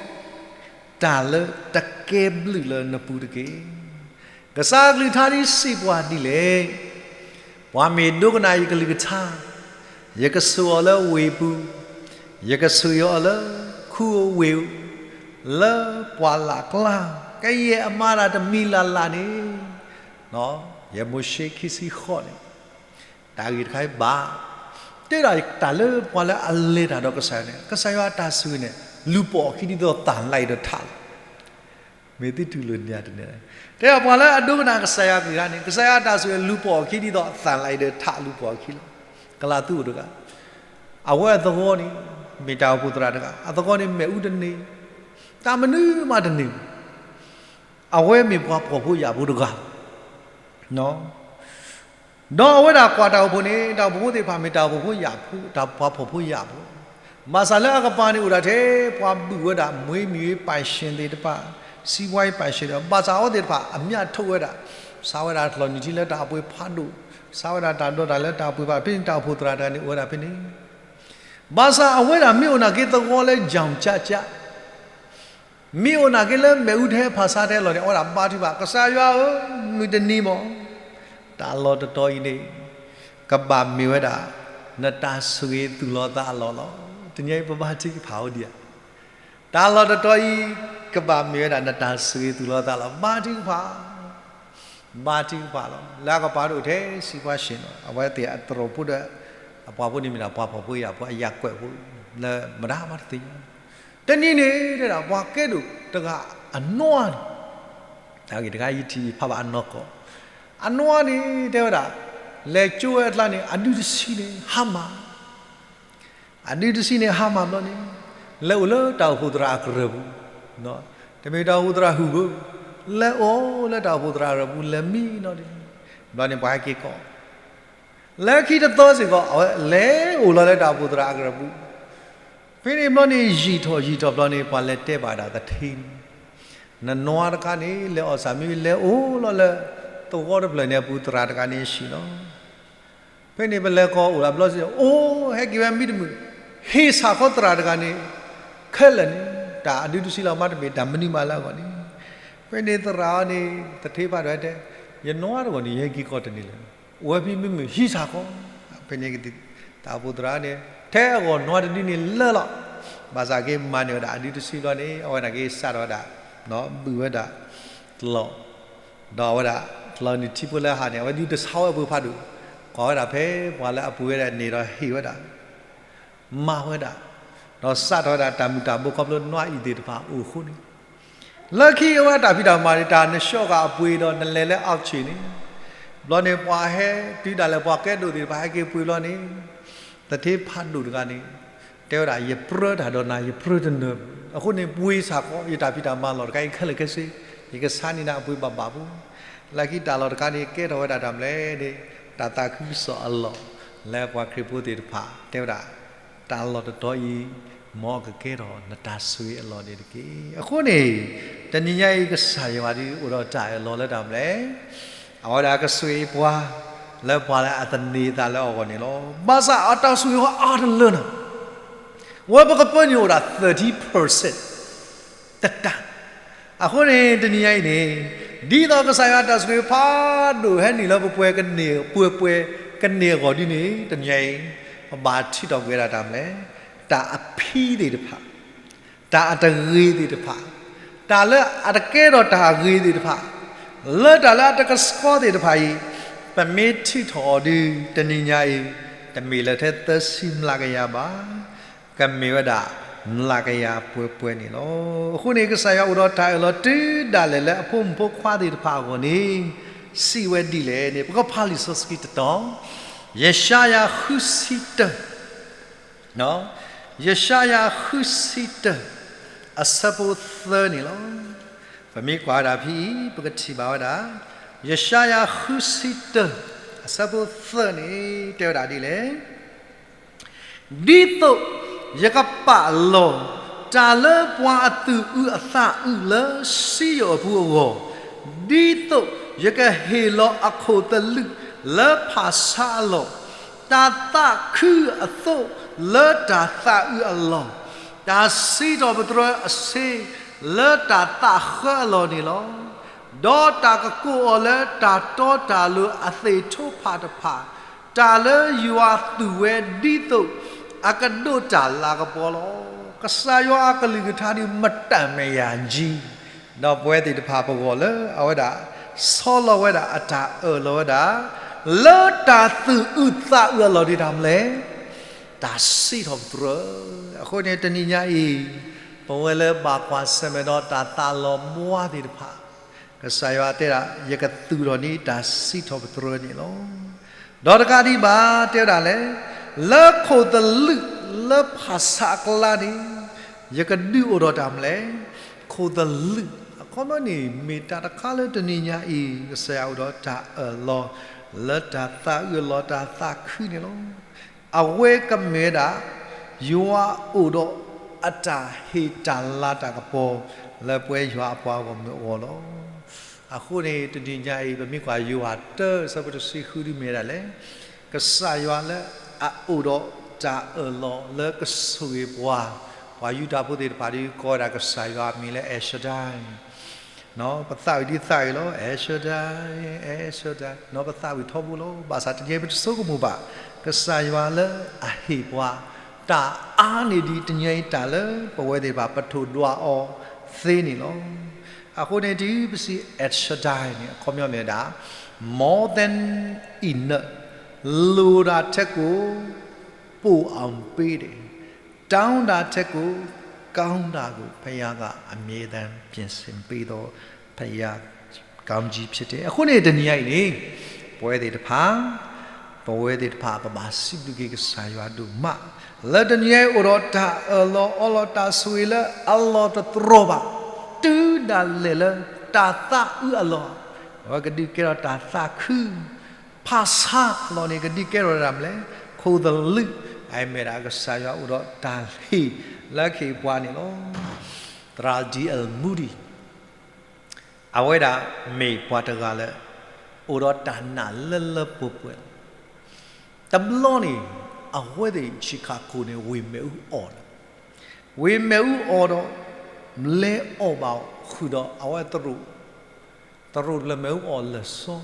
တၢ်လၢတကဲဘျုးလၢနပူၤတက့ၢ်. ကစၢ်အကလုၢ်ကထါဒ်စံးပှၤဒ်လဲၣ်, ပှၤမ့ၢ်ဒိကနၣ်ယကလုၢ်ကထါ, ယကဆိၣ်အီၤလၢဝ့ၢ်ပူၤ, ယကဆိၣ်ဂ့ၤအီၤလၢခူအဝ့ၢ်ဧိၤ, လၢပှၢ်လၢ်ကျါ, ကယဲၢ်အမၤတၢ်တမံၤလၢ်လၢ်န့ၣ်, ယဲၢ်မိၤၡ့ခံဆံဃိးန့ၣ် တၢ်ဂ့ၢ်တခါအံၤဘၣ်, တဲဒၣ်တၢ်လၢပှၤလၢအလဲၤတၢ်ဒီးကစၢ်ယွၤန့ၣ် ကစၢ်ယွၤအတၢ်ဆိၣ်ဂ့ၤန့ၣ် လူၤပိာ်အီၤခံဒ်သိးသၣ်လါအံၤဒီးထးလီၤ. မ့ၢ်သုတူၢ်လိာ်န့ၢ်တန့ၣ်, တဲဒၣ်ပှၤလၢအဒိကနၣ်ကစၢ်ယွၤကလုၢ်ကထါန့ၣ် ကစၢ်ယွၤအတၢ်ဆိၣ်ဂ့ၤလူၤပိာ်အီၤခံဒ်သိးသၣ်လါအံၤဒီးထးလူၤပိာ်အီၤခံလီၤ. ကလၤသူအိၣ်တဂၤ, အဝဲအသဝီန့ၣ် မ့ၢ်တၢ်အိၣ်ဖှိၣ်သရၣ်တဂၤ, အသဝီန့ၣ်မ့ၣ်အူတန့ၢ်, တၢ်မနုၤမးတန့ၢ်, အဝဲမ့ၢ်ပှၤဖှီၣ်ဖိယာ်ဖိတဂၤ ဒီးအဝဲဒၣ်ကွၢ်တၢ်အိၣ်ဖှိၣ်န့ၣ် တၢ်အိၣ်ဖှိၣ်ဖိသ့ၣ်တဖၣ်မ့ၢ်တၢ်အိၣ်ဖှိၣ်ဖိယာ်ဖိ, တၢ်ပှၤဖှီၣ်ဖိယာ်ဖိ, ဘၣ်ဆၣ်လၢအကပၤန့ၣ်အိၣ်ဒၣ်ထဲ ပှၤဘုၣ်ဝဲဒၣ် မွေးမြူရေးပိုင်ရှင်သ့ၣ်တဖၣ်, စီးပွားရေးပိုင်ရှင်သ့ၣ်တဖၣ်, ဘၣ်ဆၣ်အဝဲသ့ၣ်တဖၣ်အမြတ်ထုတ်ဝဲဒၣ်, ဆါဝဲဒၣ်တၢ်လီၢ်နံၣ်ထံလၢတၢ်အပှ့ၤဖးဒိၣ်, ဆါဝဲဒၣ်တၢ်ဒိးတၢ်လၢတၢ်အပှ့ၤဖးဒိၣ်, ဖဲန့ၣ်တၢ်အိၣ်ဖှိၣ်သရၣ်တဂၤန့ၣ်အိၣ်ဝဲဒၣ်ဖဲန့ၣ်, ဘၣ်ဆၣ်အဝဲဒၣ်မ့ၢ်အိၣ်နာ်က့သဝီလၢ ယၢၣ်ကၠၣ်ကၠၣ် မ့ၢ်အိၣ်နာ်က့လၢမ့ၣ်အူထဲဖၣ်ဆါထဲလီၤန့ၣ် အဝဲဒၣ်ဘါထုကဖၣ်, ကစၢ်ယွၤဧၢ, မုၢ်တနံၤမ့ၢ် တၢ်လီၢ်တတီၤအံၤန့ၣ် ကဘၣ်မ့ၢ်ဝဲဒၣ် နတၢ်ဆိၣ်ဂ့ၤသူၣ်လီၤသးလီၤလီၤ. တနံၤအံၤပဘါထုကဖၣ်အိၣ်ဒံးဧါ, တၢ်လီၢ်တတီၤအံၤ ကဘၣ်မ့ၢ်ဝဲဒၣ်နတၢ်ဆိၣ်ဂ့ၤသူၣ်လီၤသးလီၤ, ဘါထုကဖၣ် ဘါထုကဖၣ်လီၤ. လၢအကပၤဒိၣ်ထဲ စီးပွားရှင်လီၤ, အဝဲသ့ၣ်အသရိာ်ဖိဒီး အပှၤဖိန့ၣ်မ့ၢ်ဒၣ်ပှၤဖှီၣ်ဖိယာ်ဖိအယၢ်ကွဲးဖိ လၢမတၤမးတသ့ၣ်ညါ, တနံၤန့ၣ် တဲဒၣ်ပှၤကဲဒိၣ်တဂၤအနွါန့ၣ်, တၢ်ဂ့ၢ်တခါယထံၣ်ဖးဘၣ်အနီၢ်ကီၢ်, အနွါန့ၣ် တဲဝဲဒၣ် လဲၤကၠိဝဲအကျါန့ၣ် အဒုတဆံန့ၣ် ဟါမၢ် အဒုတဆံန့ၣ် ဟါမၢ်ဘျီန့ၣ် လဲၤအိၣ်လၢတၢ်အိၣ်ဖှိၣ်သရၣ်အကရၢၢ်ပူၤ, တမ့ၢ်တၢ်အိၣ်ဖှိၣ်သရၣ်ဟုၣ်ဘၣ်, လဲၤအိၣ်လၢတၢ်အိၣ်ဖှိၣ်သရၣ်အကရၢၢ်ပူၤ လဲၤမံနီၢ်န့ၣ်, ဘျီန့ၣ်ပှၤဟဲက့ၤကိး, လၢခံတသီစ့ၢ်ကီး အဝဲလဲၤအိၣ်လီၤလၢတၢ်အိၣ်ဖှိၣ်သရၣ်အကရၢၢ်ပူၤ, ဖဲန့ၣ်ဘျီန့ၣ် ယံာ်ထီၣ်ယံာ်ထီၣ်ဘျီန့ၣ် ပှၤလဲၤတဲဘၣ်ဒၣ်သထ့န့ၣ်, နနွါတခါန့ၣ် လဲၤအီၣ်ဆၣ်မ့ၢ်လဲၤအိၣ်လီၤလၢ သဝီတဖျၢၣ်န့ၣ်အပူၤ သရၣ်တဂၤန့ၣ်အဟံၣ်လီၤ. ဖဲန့ၣ်ပလဲၤကိးအိၣ်လၢဘျီစ့ၢ် အိၣ်ဟဲက့ၤဝဲမံတမုာ်, ဟ့ၣ်ဆၣ်ခီသရၣ်တဂၤန့ၣ် ခဲလၢာ်န့ၣ် တၢ်အဒုတဆံလီၤ မ့တမ့ၢ်တၢ်မနုၤမးလၢအဂီၢ်န့ၣ်, ဖဲန့ၣ်သရၣ်အံၤန့ၣ် သထ့ဖးဒိၣ်ဝဲတဲ, ယနွါတဂၤန့ၣ် ယဟဲက့ၤကိးတန့ၢ်လၢၤ, အိၣ်ဝဲဖဲမ့မ့ၢ်ဟံးဆၣ်ခီ, ဖဲန့ၣ်ကသံၣ် တၢ်အိၣ်ဖှိၣ်သရၣ်န့ၣ် ထဲအဂီၢ်နွါတဒုန့ၣ်လၢာ်လီၤ, ဘၣ်ဆၣ်က့မၤန့ၢ်ဝဲဒၣ်အဒုတဆံဘျီန့ၣ် အဝဲဒၣ်က့ၤစးထီၣ်ဝဲဒၣ် ဘုၣ်ဝဲဒၣ် လီၢ် ဒီးအဝဲဒၣ် တလီၤနံၣ်ထံဖိလၢဟါန့ၣ် အဝဲဒုးတဆါဝဲအပှ့ၤဖးဒိၣ်, ကွၢ်ဝဲဒၣ်ဖဲပှၤလၢအပှ့ၤဝဲဒၣ်န့ၢ်ဒီးဟ့ၣ်ဝဲဒၣ်, မၤဝဲဒၣ်, ဒီးစးထီၣ်ဝဲဒၣ်တၢ်မုၢ်တၢ်ဘိခီဖျိနွါအံၤသ့ၣ်တဖၣ်အိၣ်အဃိန့ၣ်, လၢခံအဝဲတၢ်ဖံးတၢ်မၤန့ၣ် တၢ်နဆှီၣ်ဃာ်အပှ့ၤဒီးနလဲၤလၢအီၣ်ဆ့ၣ်န့ၣ်, ဘျီန့ၣ်ပှၤဟဲတုၤဒၣ်လဲာ် ပှၤကဲဒိၣ်သ့ၣ်တဖၣ်ဟဲက့ၤပှ့ၤဘျီန့ၣ်, သထ့ဖးဒိၣ်တဂၤန့ၣ် တဲဝဲဒၣ် ယပြၢတၢ်ဒီးနၤ ယပြၢတနၢၤ, အဃိန့ၣ်ပှ့ၤဆၣ်ဃီ ယတၢ်ဖံးတၢ်မၤလီၢ်တခါအံၤခဲလၢာ်ခဲဆ့, ယကဆါန့ၢ်နၤအပှ့ၤဘၣ်ဘၣ်ဖိ, လၢခံတၢ်လီၢ်တခါန့ၣ် ကဲထီၣ်ဝဲဒၣ်တၢ်မနုၤလဲၣ်န့ၣ် တၢ်သးခုကစီၣ်အလီၢ် လၢပှၤခရံာ်ဖိသ့ၣ်တဖၣ် တဲဝဲဒၣ် တၢ်လီၢ်တတီၤအံၤ မ်အကကဲထီၣ်နတၢ်ဆိၣ်ဂ့ၤအလီၢ်န့ၣ်တက့ၢ်. အဃိန့ၣ် တနံၤညါအံၤ ကစၢ်ယွၤဒုးအိၣ်ဒီးတၢ်အၢၣ်လီၤလၢတၢ်မနုၤလဲၣ်, အဝဲဒၣ်ကဆိၣ်ဂ့ၤပှၤ လၢပှၤလၢအသန့ၤအသးလၢအဂီၢ်န့ၣ်လီၤ. ဘၣ်ဆၣ်အတၢ်ဆိၣ်ဂ့ၤအါတလၢန့ၣ် ဝဲပကပၢနုာ်အိၣ်ဒၣ် သၢၣ်တံ percent တတၢ်, အဃိန့ၣ် တနံၤညါအံၤန့ၣ် ဒ်သိးကစၢ်ယွၤအတၢ်ဆိၣ်ဂ့ၤဖးဒိၣ်ဟဲနုာ်လၢပပှဲၤကန့ၢ် ပှဲၤပှဲၤကန့ၢ်အဂီၢ်ဒ်န့ၣ် တနံၤညါအံၤ ပဘၣ်ထုးထီၣ်ကွံာ်ဝဲဒၣ်တၢ်မနုၤလဲၣ်, တၢ်အဖံးသ့ၣ်တဖၣ်, တၢ်အတဂ့ၤသ့ၣ်တဖၣ်, တၢ်လၢအတကဲထီၣ်တၢ်အဂ့ၤသ့ၣ်တဖၣ်, လၢတၢ်လၢအတကဆှီသ့ၣ်တဖၣ်အံၤ, ပမ့ၢ်ထုးထီၣ်အီၤဒုး တနံၤညါအံၤ, တမ့ၢ်လၢထဲသၢဆံမျးကယၤဘၣ်, ကမ့ၢ်ဝဲဒၣ်မျးကယၤပှဲၤပှဲၤန့ၣ်လီၤ. အဃိန့ၣ် ကစၢ်ယွၤအိၣ်ဒီးတၢ်အၢၣ်လီၤတုၤဒၣ်လဲာ်လၢအဖိမုၣ်ဖိခွါသ့ၣ်တဖၣ်အဂီၢ်န့ၣ်, စံးဝဲဒ်လဲၣ်န့ၣ် ပကဖးလံာ်စီဆှံတတီၤ, ယၡါယၤဃုဆံတၢ ယၡါယၤဃုဆံတၢ အဆၢဖိသၢန့ၣ်လီၤ. ပမ့ၢ်ကွၢ်ဝဲဒၣ်ဖဲအံၤ ပကထံၣ်ဘၣ်ဝဲဒၣ်, ယၡါယၤဃုဆံတၢ အဆၢဖိသၢန့ၣ် တဲဝဲဒၣ်ဒ်လဲၣ်. ဒ်သိးယကပာ်လီၤတၢ်လၢပှၤအသူၣ်အုးအသးအုးလၢစံယိၣ်အပူၤအဂီၢ်, ဒ်သိးယကဟ့ၣ်လီၤအခိၣ်သလုးလၢဖၣ်ဆါအလီၢ်, တၢ်သးခုအသိးလၢတၢ်သးအုးအလီၢ်, တၢ်စံးထီၣ်ပတြၢၤအဆ့လၢတၢ်သးဃၢအလီၢ်န့ၣ်လီၤ. ဒီးတၢ်ကကိးအီၤလၢတၢ်တီတၢ်လိၤအသ့ၣ်ထိဖးတဖၣ်, တၢ်လၢယွၤသူၣ်ဝဲဒ်သိးအကဒိးတၢ်လၤကပီၤလီၤ. ကစၢ်ယွၤအကလုၢ်ကထါဒုးမတၤမယၤကံ, ဒီးပဝဲသ့ၣ်တဖၣ်ပဂီၢ်လၢအဝဲဒၣ် ဆီလီၤဝဲဒၣ်အတၢ်အၢၣ်လီၤဝဲဒၣ် လၢတၢ်သူၣ်အုးသးအုးအလီၢ်ဒၣ်တၢ်မနုၤလဲၣ်, တၢ်စံးထီၣ်ပတြၢၤ. အဃိန့ၣ်တနံၤညါအံၤ, ပဝဲလၢဘၣ်ကွၢ်ဆၢၣ်မဲာ်ဒီးတၢ်သးလီၤဘှါသ့ၣ်တဖၣ်, ကစၢ်ယွၤတဲဒၣ် ယကသူၣ်ထီၣ်န့ၢ်တၢ်စံးထီၣ်ပတြၢၤန့ၣ်လီၤ. ဒီးတကးဒံးဘၣ် တဲဝဲဒၣ်လဲၣ်, လၢခိၣ်သလုးလၢဖၣ်ဆါအကျါန့ၣ်, ယကဒုးအိၣ်ဒီးတၢ်မနုၤလဲၣ်, ခိၣ်သလုး, အခီပညီန့ၣ် မ့ၢ်တၢ်တခါလၢတနံၤညါအံၤ ကစၢ်ယွၤအိၣ်ဒီးတၢ်အၢၣ်လီၤ လၢတၢ်သးအုးအလီၢ်တၢ်သးခုန့ၣ်လီၤ. အဝဲကမ့ၢ်ဝဲဒၣ် ယွၤအိၣ်ဒီးအတၢ်ဟ့ၣ်တၢ်လၤတၢ်ကပီၤ လၢပဝဲယွၤအပှၤဂီၢ်မုၢ်အဂီၢ်လီၤ. အဃိန့ၣ် တနံၤညါအံၤ ပမ့ၢ်ကွၢ်ယိၤဟၣ်တၢ အဆၢဖိတဆံဃုဒ်မ့ၢ်ဒၣ်လဲၣ်, ကစၢ်ယွၤလၢအအိၣ်ဒီးတၢ်အၢၣ်လီၤလၢကဆိၣ်ဂ့ၤပှၤ, ပှၤယူဒၤဖိသ့ၣ်တဖၣ်ဒုးကိးဝဲဒၣ်ကစၢ်ယွၤအမံၤလၢ El Shaddai ပသးဝံၣ်ဒ်သးဝံၣ်လီၤ, El Shaddai, El Shaddai, ပသးဝံၣ်ထီဘိလီၤ. ဘၣ်ဆၣ်တနံၤအံၤပတဆိကမိၣ်ဘၣ် ကစၢ်ယွၤလၢအဟ့ၣ်ပှၤ တၢ်အါန့ၢ်ဒံးတနံၤအံၤတၢ်လၢပဝဲသ့ၣ်တဖၣ်ပထိၣ်ဒွးအီၤသ့န့ၣ်လီၤ. အဃိန့ၣ်တုၤပစံး El Shaddai န့ၣ် အခီပညီမ့ၢ်ဝဲဒၣ် more than enough, လိုတာထက်ကို ပိုအောင်ပေးတယ်, တောင်းတာထက်ကို ကောင်းတာကို ဘုရားကအမြဲတမ်းပြင်ဆင်ပေးသော ဘုရားကောင်းကြီးဖြစ်တယ်. အဃိန့ၣ် တနံၤညါအံၤန့ၣ် ပဝဲသ့ၣ်တဖၣ် ပဝဲသ့ၣ်တဖၣ်ပဘၣ်စံးဘျုးက့ၤကစၢ်ယွၤဒိၣ်မး လၢတနံၤညါအံၤအိၣ်ဒီးတၢ်အၢၣ်လီၤအီလီၤတၢ်ဆိၣ်ဂ့ၤလၢအလီၢ်တတြီၤဘၣ် တုၤဒၣ်လဲာ်လၢတၢ်သးအုးအလီၢ်, အဝဲကဒုးကဲထီၣ်တၢ်သးခု ဖၣ်ဆါအလီၢ်န့ၣ် ကဒုးကဲထီၣ်တၢ်မနုၤလဲၣ်, ခိၣ်သလုး, အမ့ၢ်ဒၣ်ကစၢ်ယွၤအိၣ်ဒီးတၢ်ဟ့ၣ်လၢကဟ့ၣ်ပှၤန့ၣ်လီၤ. သရၣ် D L Moody အဝဲဒၣ်မ့ၢ်ပှၤတဂၤလၢ အိၣ်ဒီးတၢ်နာ်လၢလၢပှဲၤပှဲၤလီၤ. တဘျီန့ၣ် အဝဲသ့ၣ် Chicago န့ၣ် ဝ့ၢ်မ့ၣ်အူအီၣ်လီၤ. ဝ့ၢ်မ့ၣ်အူအီၣ်ဒီး လဲၤအီၣ်ဘၣ်ဃုာ်ဒီးအဝဲသရိာ်, သရိာ်တဖျၢၣ်မ့ၣ်အူအီၣ်လၢာ်စီ,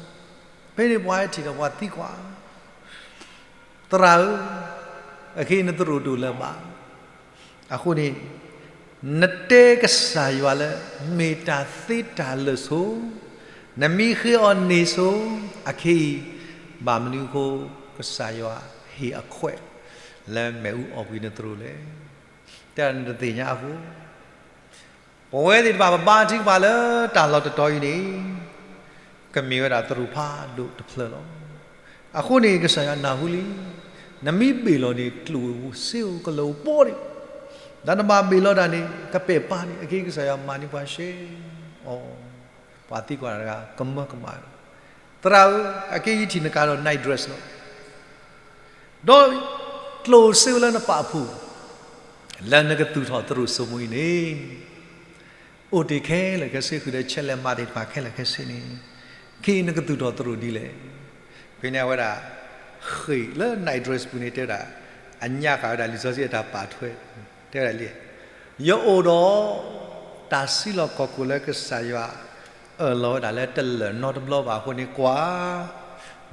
ဖဲန့ၣ်ပှၤဟဲထံၣ်ဒီးပှၤသံကွၢ်, သရၣ်ဧၢ, အခဲအံၤနသရိာ်ဒိၣ်လၢၤဘၣ်. အဃိန့ၣ် နတဲကစၢ်ယွၤလၢ မ့ၢ်တၢ်သ့တၢ်လၢာ်ဆိ, နမ့ၢ်ဃ့အီၤန့ၣ်ဆိ, အခဲအံၤ ဘၣ်မနုၤအဃိ ကစၢ်ယွၤဟ့ၣ်အခွဲး လၢမ့ၣ်အူအီၣ်ကွံာ်နသရိာ်လဲၣ်. တဲဒၣ်နတသ့ၣ်ညါအဃိ ပဝဲသ့ၣ်တဖၣ်ပဘါထုကဖၣ်လၢတၢ်လီၢ်တတီၤအံၤန့ၣ် ကမ့ၢ်ဝဲဒၣ်သရိာ်ဖးဒိၣ်တဖျၢၣ်လီၤ. အဃိန့ၣ် ကစၢ်ယွၤနၢ်ဟူလံ, နမ့ၢ်ဘ့ၣ်လီၤန့ၣ် ကျိၣ်စ့ဧိၤကလၢာ်ဧိၤဘီန့ၣ်, ဒီးနဘၣ်ဘ့ၣ်လီၤတၢ်န့ၣ် ကပဲာ်ပၢ်န့ၣ် အခဲအံၤကစၢ်ယွၤမၤန့ၢ်ပှၤရှဲအီၤ, ပှၤသံကွၢ်တၢ်တဂၤ ကမၢကမၣ်လီၤ. သရၣ်ဧၢ, အခဲအံၤယထံၣ်နကၤဒီး night dress လီၤ. ဒီးကျိၣ်စ့ဧိၤလၢနပာ်ဖှိၣ် လၢနကသူၣ်ထီၣ်သရိာ်စိမိၤအံၤန့ၣ် အိၣ်တ့ၢ်ခဲလၢာ်ခဲဆ့ ဃုာ်ဒီးဆဲးလဲးမးသ့ၣ်တဖၣ်ခဲလၢာ်ခဲဆ့န့ၣ်, ခဲအံၤနကသူၣ်ထီၣ်သရိာ်ဒ်လဲၣ်. ဖဲန့ၣ်အဝဲဒၣ် ဃ့ၢ်လၢ night dress ပူၤန့ၣ် တဲဝဲဒၣ် အညါဃာ်ဝဲဒၣ်လံာ်စီဆှံအတၢ်ပာ်ထွဲ, တဲဝဲဒၣ်လံ, ယအိၣ်ဒီး တၢ်စံးလီၤခီၣ်ခိၣ်လၢကစၢ်ယွၤ အၢၣ်လီၤဝဲဒၣ်လၢတလၢာ်နီတဘျီဘၣ်အဃိန့ၣ် ကွၢ်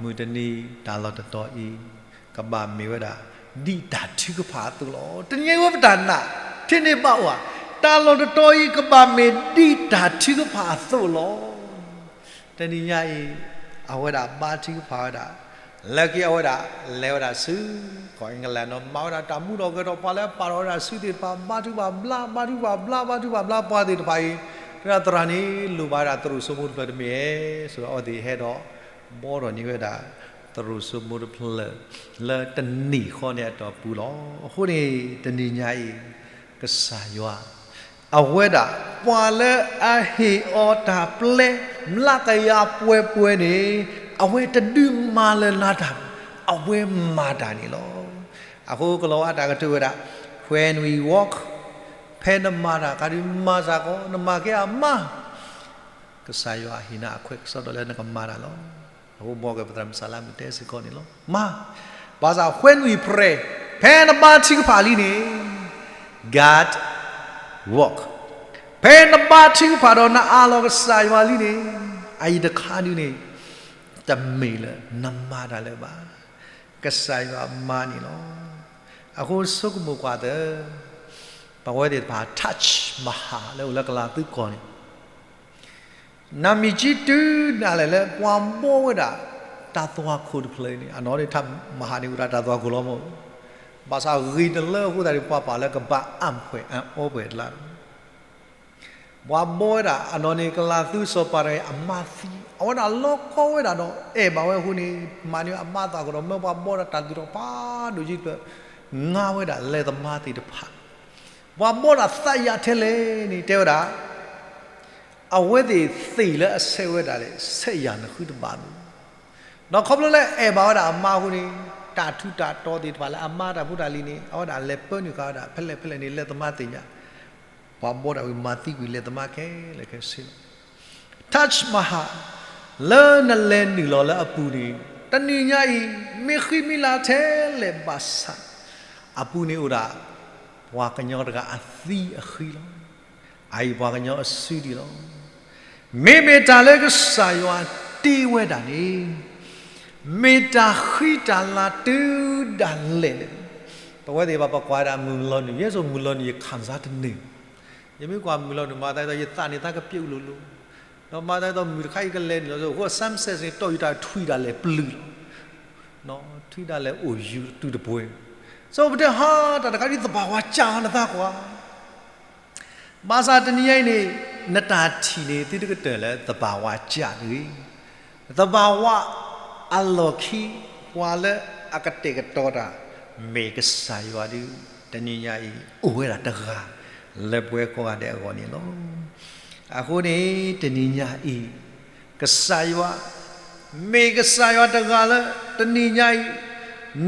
မုၢ်တနံၤတၢ်လီၢ်တတီၤအံၤ ကဘၣ်မ့ၢ်ဝဲဒၣ် ဒ်တၢ်ထုကဖၣ်အသိးလီၤ. တနံၤညါအံၤဝဲပတၢ်နာ် ထံၣ်န့ၢ်ဘၣ်အီၤဧါ, တၢ်လီၢ်တတီၤအံၤ ကဘၣ်မ့ၢ်ဒ်တၢ်ထုကဖၣ်အသိးလီၤ. တနံၤညါအံၤ အဝဲဒၣ်ဘါထုကဖၣ်ဝဲဒၣ်, လၢခံအဝဲဒၣ်လဲၤဝဲဒၣ်ဆူ ကီၢ်အ့ကလးနီၤ, မၤဝဲဒၣ်တၢ်မူထီၣ်ဂဲၤထီၣ်, ပှၤလၢအပာ်ထီၣ်ဝဲဒၣ်စုသ့ၣ်တဖၣ် ဘါထုကဖၣ်ဘျါ, ဘါထုကဖၣ်ဘျါ, ဘါထုကဖၣ်ဘျါ, ပှၤသ့ၣ်တဖၣ်အံၤ တဲဝဲဒၣ် သရၣ်န့ၣ် လိၣ်ဘၣ်ဝဲဒၣ်သရိာ်စိမိတဖျၢၣ်တမ့ၢ်ဧါ, ဆိအဝဲသ့ၣ်ဟဲဒီး ဘှီထီၣ်န့ၢ်ဝဲဒၣ် သရိာ်စိမိတဖျၢၣ် လၢတနံၤဃီန့ၣ်အတီၢ်ပူၤလီၤ. အဃိန့ၣ် တနံၤညါအံၤ ကစၢ်ယွၤ အဝဲဒၣ် ပှၤလၢအဟ့ၣ်အီၤတၢ်ပျဲ မျးကယၤပှဲၤပှဲၤန့ၣ် အဝဲတဒုးမၤလၢၤလၢ်တၢ်, အဝဲမၤတၢ်န့ၣ်လီၤ. အဃိကလီၤဝါတၢ်ကတိၤဝဲဒၣ် When we walk, ဖဲနမၤတၢ်အခါဒီး မၤစ့ၢ်ကီး, နမၤကဲအမါ ကစၢ်ယွၤဟ့ၣ်နၤအခွဲးကစီဒီလၢနကမၤတၢ်လီၤ. အဃိဘီကပသရၣ်မုၣ်စၢ်လါမုၣ်တဲစ့ၢ်ကီးန့ၣ်လီၤ. မၤ, ဘၣ်ဆၣ် when we pray, ဖဲနဘါထုကဖၣ်လံန့ၣ် God work, ဖဲနဘါထုကဖၣ်ဒီးနအးလီၤကစၢ်ယွၤလံန့ၣ် အအံၤတခါဒုန့ၣ် တမ့ၢ်လၢနမၤတၢ်လၢၤဘၣ်, ကစၢ်ယွၤမၤန့ၣ်လီၤ. အဃိဆိကမိၣ်ကွၢ်သၢ ပဝဲသ့ၣ်တဖၣ် Taj Mahal လၢအိၣ်လၢကလၤသူကီၢ်န့ၣ် နမ့ၢ်ကံတုၤဒၣ်လဲာ်လၢပှၤဘှီဝဲဒၣ် တၢ်သွၣ်ခိၣ်တဖျၢၣ်အံၤန့ၣ်, အနီၢ်န့ၣ် Taj Mahal န့ၣ် အိၣ်ဒၣ်တၢ်သွၣ်ခိၣ်လီၤမး, ဘၣ်ဆၣ်ဂ့ၤတလၢအဃိသတးန့ၣ် ပှၤပာ်လၢကဘၣ်အါပှဲၤအါအီပှဲၤတလါ ပှၤဘှီဝဲဒၣ်အနီၢ်န့ၣ် ကလၤသူစီၤပၤတဂၤအံၤအမါသံ, အဝဲဒၣ်လီၤကီဝဲဒၣ်ဒီးအဲၣ်ဘၣ်ဝဲအဃိန့ၣ် မၤန့ၢ်အမါသၣ်ကဒီး မၢပှၤဘှီဒၣ်တၢ်သူၣ်ထီၣ်ဖးဒိၣ်ကံတဖျၢၣ် ငါဝဲဒၣ်လဲၤသမါသ့ၣ်တဖၣ် ပှၤဘှီဒၣ်သးယၤထဲလဲၣ်န့ၣ် တဲဝဲဒၣ် အဝဲသ့ၣ်သ့ၣ်လၢအဆဲးဝဲဒၣ်လဲၣ် ဆဲးယၤနဃုတဘၣ်ဘၣ်. ဒီးခီဖျိလၢအဲၣ်ဘၣ်ဝဲဒၣ်အမါအဃိန့ၣ် တၢ်ထူးတၢ်တီၤသ့ၣ်တဖၣ်လၢအမါတၢ်ဖိတၢ်လံၤန့ၣ် အဝဲဒၣ်လဲၤပၢနုာ်ဃာ်ဝဲဒၣ် ဖဲလဲၣ်ဖဲလဲၣ်န့ၣ် လဲၤသမါသ့ၣ်ညါ ပှၤဘှီဒၣ်ဝံၤမၤသံကွံာ်လဲၤသမါခဲလၢာ်ခဲဆ့လီၤ. Taj Mahal လၢနလဲၤနုာ်လီၤလၢအပူၤန့ၣ် တနံၤညါအံၤ မ့ၢ်ဃံမ့ၢ်လၤထဲလဲၣ်ဘၣ်ဆၣ် အပူၤန့ၣ်အိၣ်ဒၣ် ပှၤကညီတဂၤအသံအဃံလီၤ. အအံၤပှၤကညီအစုဒံးလီၤ. မ့မ့ၢ်တၢ်လၢကစၢ်ယွၤတ့ဝဲဒၣ်န့ၣ် မ့ၢ်တၢ်ဃံတၢ်လၤတုၤဒၣ်လဲာ်လၢ ပဝဲသ့ၣ်ဘၣ်ပကွၢ်ဝဲဒၣ်မုၢ်လီၤနုာ် ယဲစိာ်မုၢ်လီၤနုာ် ယခၣ်စါတန့ၢ် ယမ့ၢ်ကွၢ်မုၢ်လီၤနုာ် မၤသးဒ်သိး ယသးန့ၣ်သးကပျဲးအူလိၤလိၤ, ဒီးမၤသးဒ်သိးမုၢ်တခါအံၤကလဲၤနုာ်လီၤ အဃိ Samsung န့ၣ် တီၢ်ယုၢ်တၢ်ထွံၣ်ဒၣ်လဲာ်ပျုၢ်လီၤ, ထွံၣ်ဒၣ်လဲာ်အိၣ်ယူၤတုၤတပှဲၤ, ဆိပတဲဟါ တၢ်တခါဒ်သဘၣ်ဝးကၢ်နသးကွၢ် ဘၣ်ဆၣ်တနံၤညါအံၤန့ၣ် နတၢ်ထံၣ်န့ၣ် သုတကတၢၢ်လၢသဘၣ်ဝးကၢ်တဂ့ၤ. သဘၣ်ဝးအလီၢ်ခံ ပှၤလၢအကတဲာ်ကတီၤတၢ် မ့ၢ်ကစၢ်ယွၤဒီး တနံၤညါအံၤ အိၣ်ဝဲဒၣ်တဂၤ လၢပဝဲကိးဂၤဒဲးအဂီၢ်န့ၣ်လီၤ. အဃိန့ၣ် တနံၤညါအံၤ ကစၢ်ယွၤ မ့ၢ်ကစၢ်ယွၤတဂၤလၢ တနံၤညါအံၤ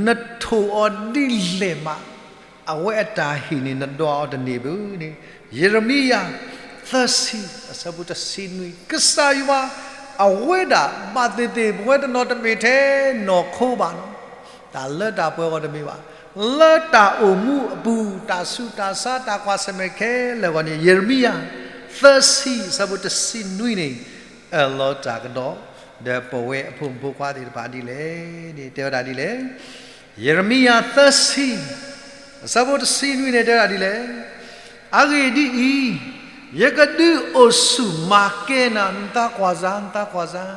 နထိၣ်အီၤဒ်လဲၣ်မး အဝဲအတၢ်ဟ့ၣ်န့ၣ် နဒွးအီၤတန့ၢ်ဘၣ်န့ၣ် ယံးရမံယၤ သၢဆံ အဆၢဖိတဆံနွံ ကစၢ်ယွၤ အဝဲဒၣ်ဘၣ်သ့ၣ်သ့ၣ် ပဝဲတနီၤတမ့ၢ်ထဲနီၢ်ခိဘၣ်လီၤ. တၢ်လၢတၢ်ပှဲၤဂီၢ်တမ့ၢ်ဘၣ်. လၢတၢ်အိၣ်မူအပူၤ တၢ်ဆူးတၢ်ဆါ တၢ်ကွၢ်ဆၢၣ်မဲာ်ခဲလၢာ်အဂီၢ်န့ၣ် ယံးရမံယၤ သၢဆံ အဆၢဖိတဆံနွံန့ၣ် အၢၣ်လီၤတၢ်ကဒီး ဒီးပဝဲအဖိမုၣ်ဖိခွါသ့ၣ်တဖၣ်ဒ်လဲၣ်န့ၣ် တဲဝဲဒၣ်ဒ်လဲၣ်. ယံးရမံယၤ သၢဆံ အဆၢဖိတဆံနွံန့ၣ် တဲဝဲဒၣ်ဒ်လဲၣ်. အဂ့ၢ်ဒ်အံၤ, ယကဒုးအိၣ်ဆူၣ်မၤကဲနၤ နသးကွၢ်စၢ် နသးကွၢ်စၢ်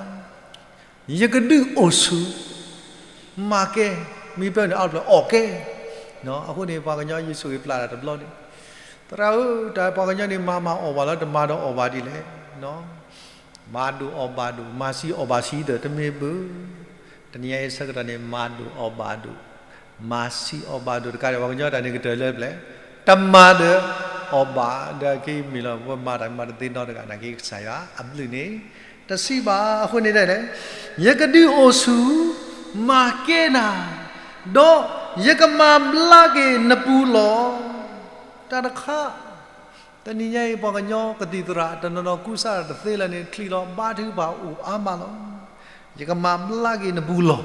ယကဒုးအိၣ်ဆူၣ် မၤကဲ မ့ၢ်ပျၢၤန့ၣ် အီၣ်တဖျၢၣ်အီၣ်ကဲ, အဃိန့ၣ် ပှၤကညီယ့ၣ်ၡူးခရံာ်ပျၢ်တၢ်တဘျီန့ၣ်, သရၣ်ဧၢ, တၢ်ပှၤကညီန့ၣ် မၤမၤအီၣ်ဘၣ်လၢတမၤဒီးအီၣ်ဘၣ်ဒ်လဲၣ်, မၤဒိၣ်အီၣ်ဘၣ်ဒိၣ်, မၤဆံးအီၣ်ဘၣ်ဆံးဒီးတမ့ၢ်ဘၣ်. တနံၤညါအံၤဆၢကတီၢ်န့ၣ် မၤဒိၣ်အီၣ်ဘၣ်ဒိၣ်, မၤဆံးအီၣ်ဘၣ်ဒိၣ်တကးဒံး ပှၤကညီတၢ်န့ၣ်ကတၢၢ်လၢပျဲၢ်, တမၤဒီးအီၣ်ဘၣ်, ဒီးက့ၤမ့ၢ်လီၤ ပမၤတၢ်မၤတသ့နီတဂၤ နာ်က့ကစၢ်ယွၤအဘျုးန့ၣ် တဆံးဘၣ်. အဃိန့ၣ်ဒ်လဲၣ်, ယကဒုးအိၣ်ဆူၣ် မၤကဲနၤ, ဒီးယကမၤဘျါက့ၤနပူၤလီၢ်. တၢ်တခါ တနံၤညါအံၤ ပှၤကညီကသံၣ်သရၣ် တနီၤနီၤကူစါတၢ်တသ့လၢၤန့ၣ် ချံးလီၤဘါထုကဖၣ်အိၣ်အါမးလီၤ. ယကမၤဘျါက့ၤနပူၤလီၢ်.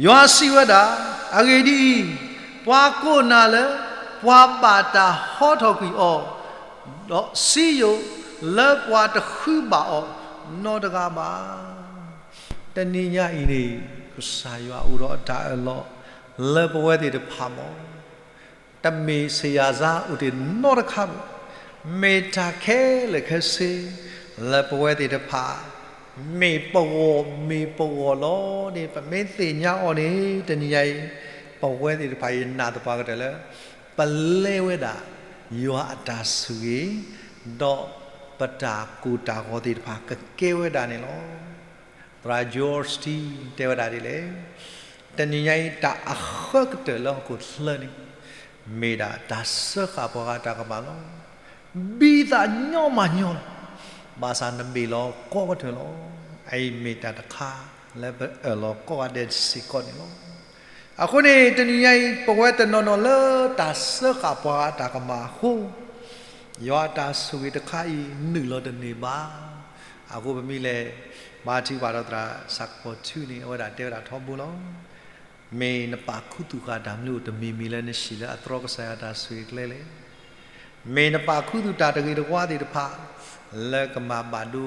ယွၤစံးဝဲဒၣ်, အဂ့ၢ်ဒ်အံၤ, ပှၤကိးနၤလၢ ပှၤဘၣ်တၢ်ဟီထီၣ်ကွံာ်အီၤ, ဒီးစံယိၣ်လၢပှၤတဃုဘၣ်အီၤနီတဂၤဘၣ်. တနံၤညါအံၤန့ၣ် ကစၢ်ယွၤအိၣ်ဒီးအတၢ်အၢၣ်လီၤ လၢပဝဲသ့ၣ်တဖၣ်မ့ၢ် တမ့ၢ်ဆံးယၤစါအိၣ်တ့ၢ်နီတခါဘၣ်, မ့ၢ်တၢ်ခဲလၢာ်ခဲဆ့ လၢပဝဲသ့ၣ်တဖၣ် မ့ၢ်ပဂီၢ်မ့ၢ်ပဂီၢ်လီၤန့ၣ် ပမ့ၢ်သ့ၣ်ညါအီၤန့ၣ် တနံၤညါအံၤ ပဝဲသ့ၣ်တဖၣ်အံၤနာ်သပှၢ်ကတၢၢ်လၢ ပလဲဝဲဒၣ် ယွၤအတၢ်ဆိၣ်ဂ့ၤ, ဒီးပတၢ်ကိၢ်တၢ်ဂီၤသ့ၣ်တဖၣ်ကကဲဝဲဒၣ်န့ၣ်လီၤ. သရၣ် George တဲဝဲဒၣ်ဒ်လဲၣ်, တနံၤညါအံၤ တၢ်အဃၢကတၢၢ်လၢဟီၣ်ခိၣ်ချၢန့ၣ် မ့ၢ်ဒၣ်တၢ်စၢဃာ်ပှၤဂၤတၢ်ကမၣ်လီၤ. ဘံသးညီမးညီလီၤ. ဘၣ်ဆၣ်နဘ့ၣ်လီၤကိးကတၢၢ်လီၤ. အအံၤမ့ၢ်တၢ်တခါလၢပအၢၣ်လီၤကိးဂၤဒဲးစ့ၢ်ကီးန့ၣ်လီၤ. အဃိန့ၣ် တနံၤညါအံၤ ပဝဲတနီၤနီၤလၢတၢ်စၢဃာ်ပှၤဂၤတၢ်ကမၣ်အဃိ ယွၤအတၢ်ဆိၣ်ဂ့ၤတခါအံၤ နုာ်လီၤတန့ၢ်ဘၣ်. အဃိပမ့ၢ်လဲၤ ဘါထုကဖၣ်ဒီးသရၣ်ဆၣ်ကပီၤထူန့ၣ် အဝဲဒၣ်တဲဝဲဒၣ်ထီဘိလီၤ. မ့ၢ်နပာ်ခူသူၣ်ဃာ်တၢ်မနုၤအိၣ်တမံၤမံၤလၢနဟံၣ်လၢအတြီကစၢ်ယွၤအတၢ်ဆိၣ်ဂ့ၤကျဲလဲၣ်. မ့ၢ်နပာ်ခူသူၣ်တၢ်တဂ့ၤတဝါသ့ၣ်တဖၣ် လၢကမၤဘၣ်ဒိ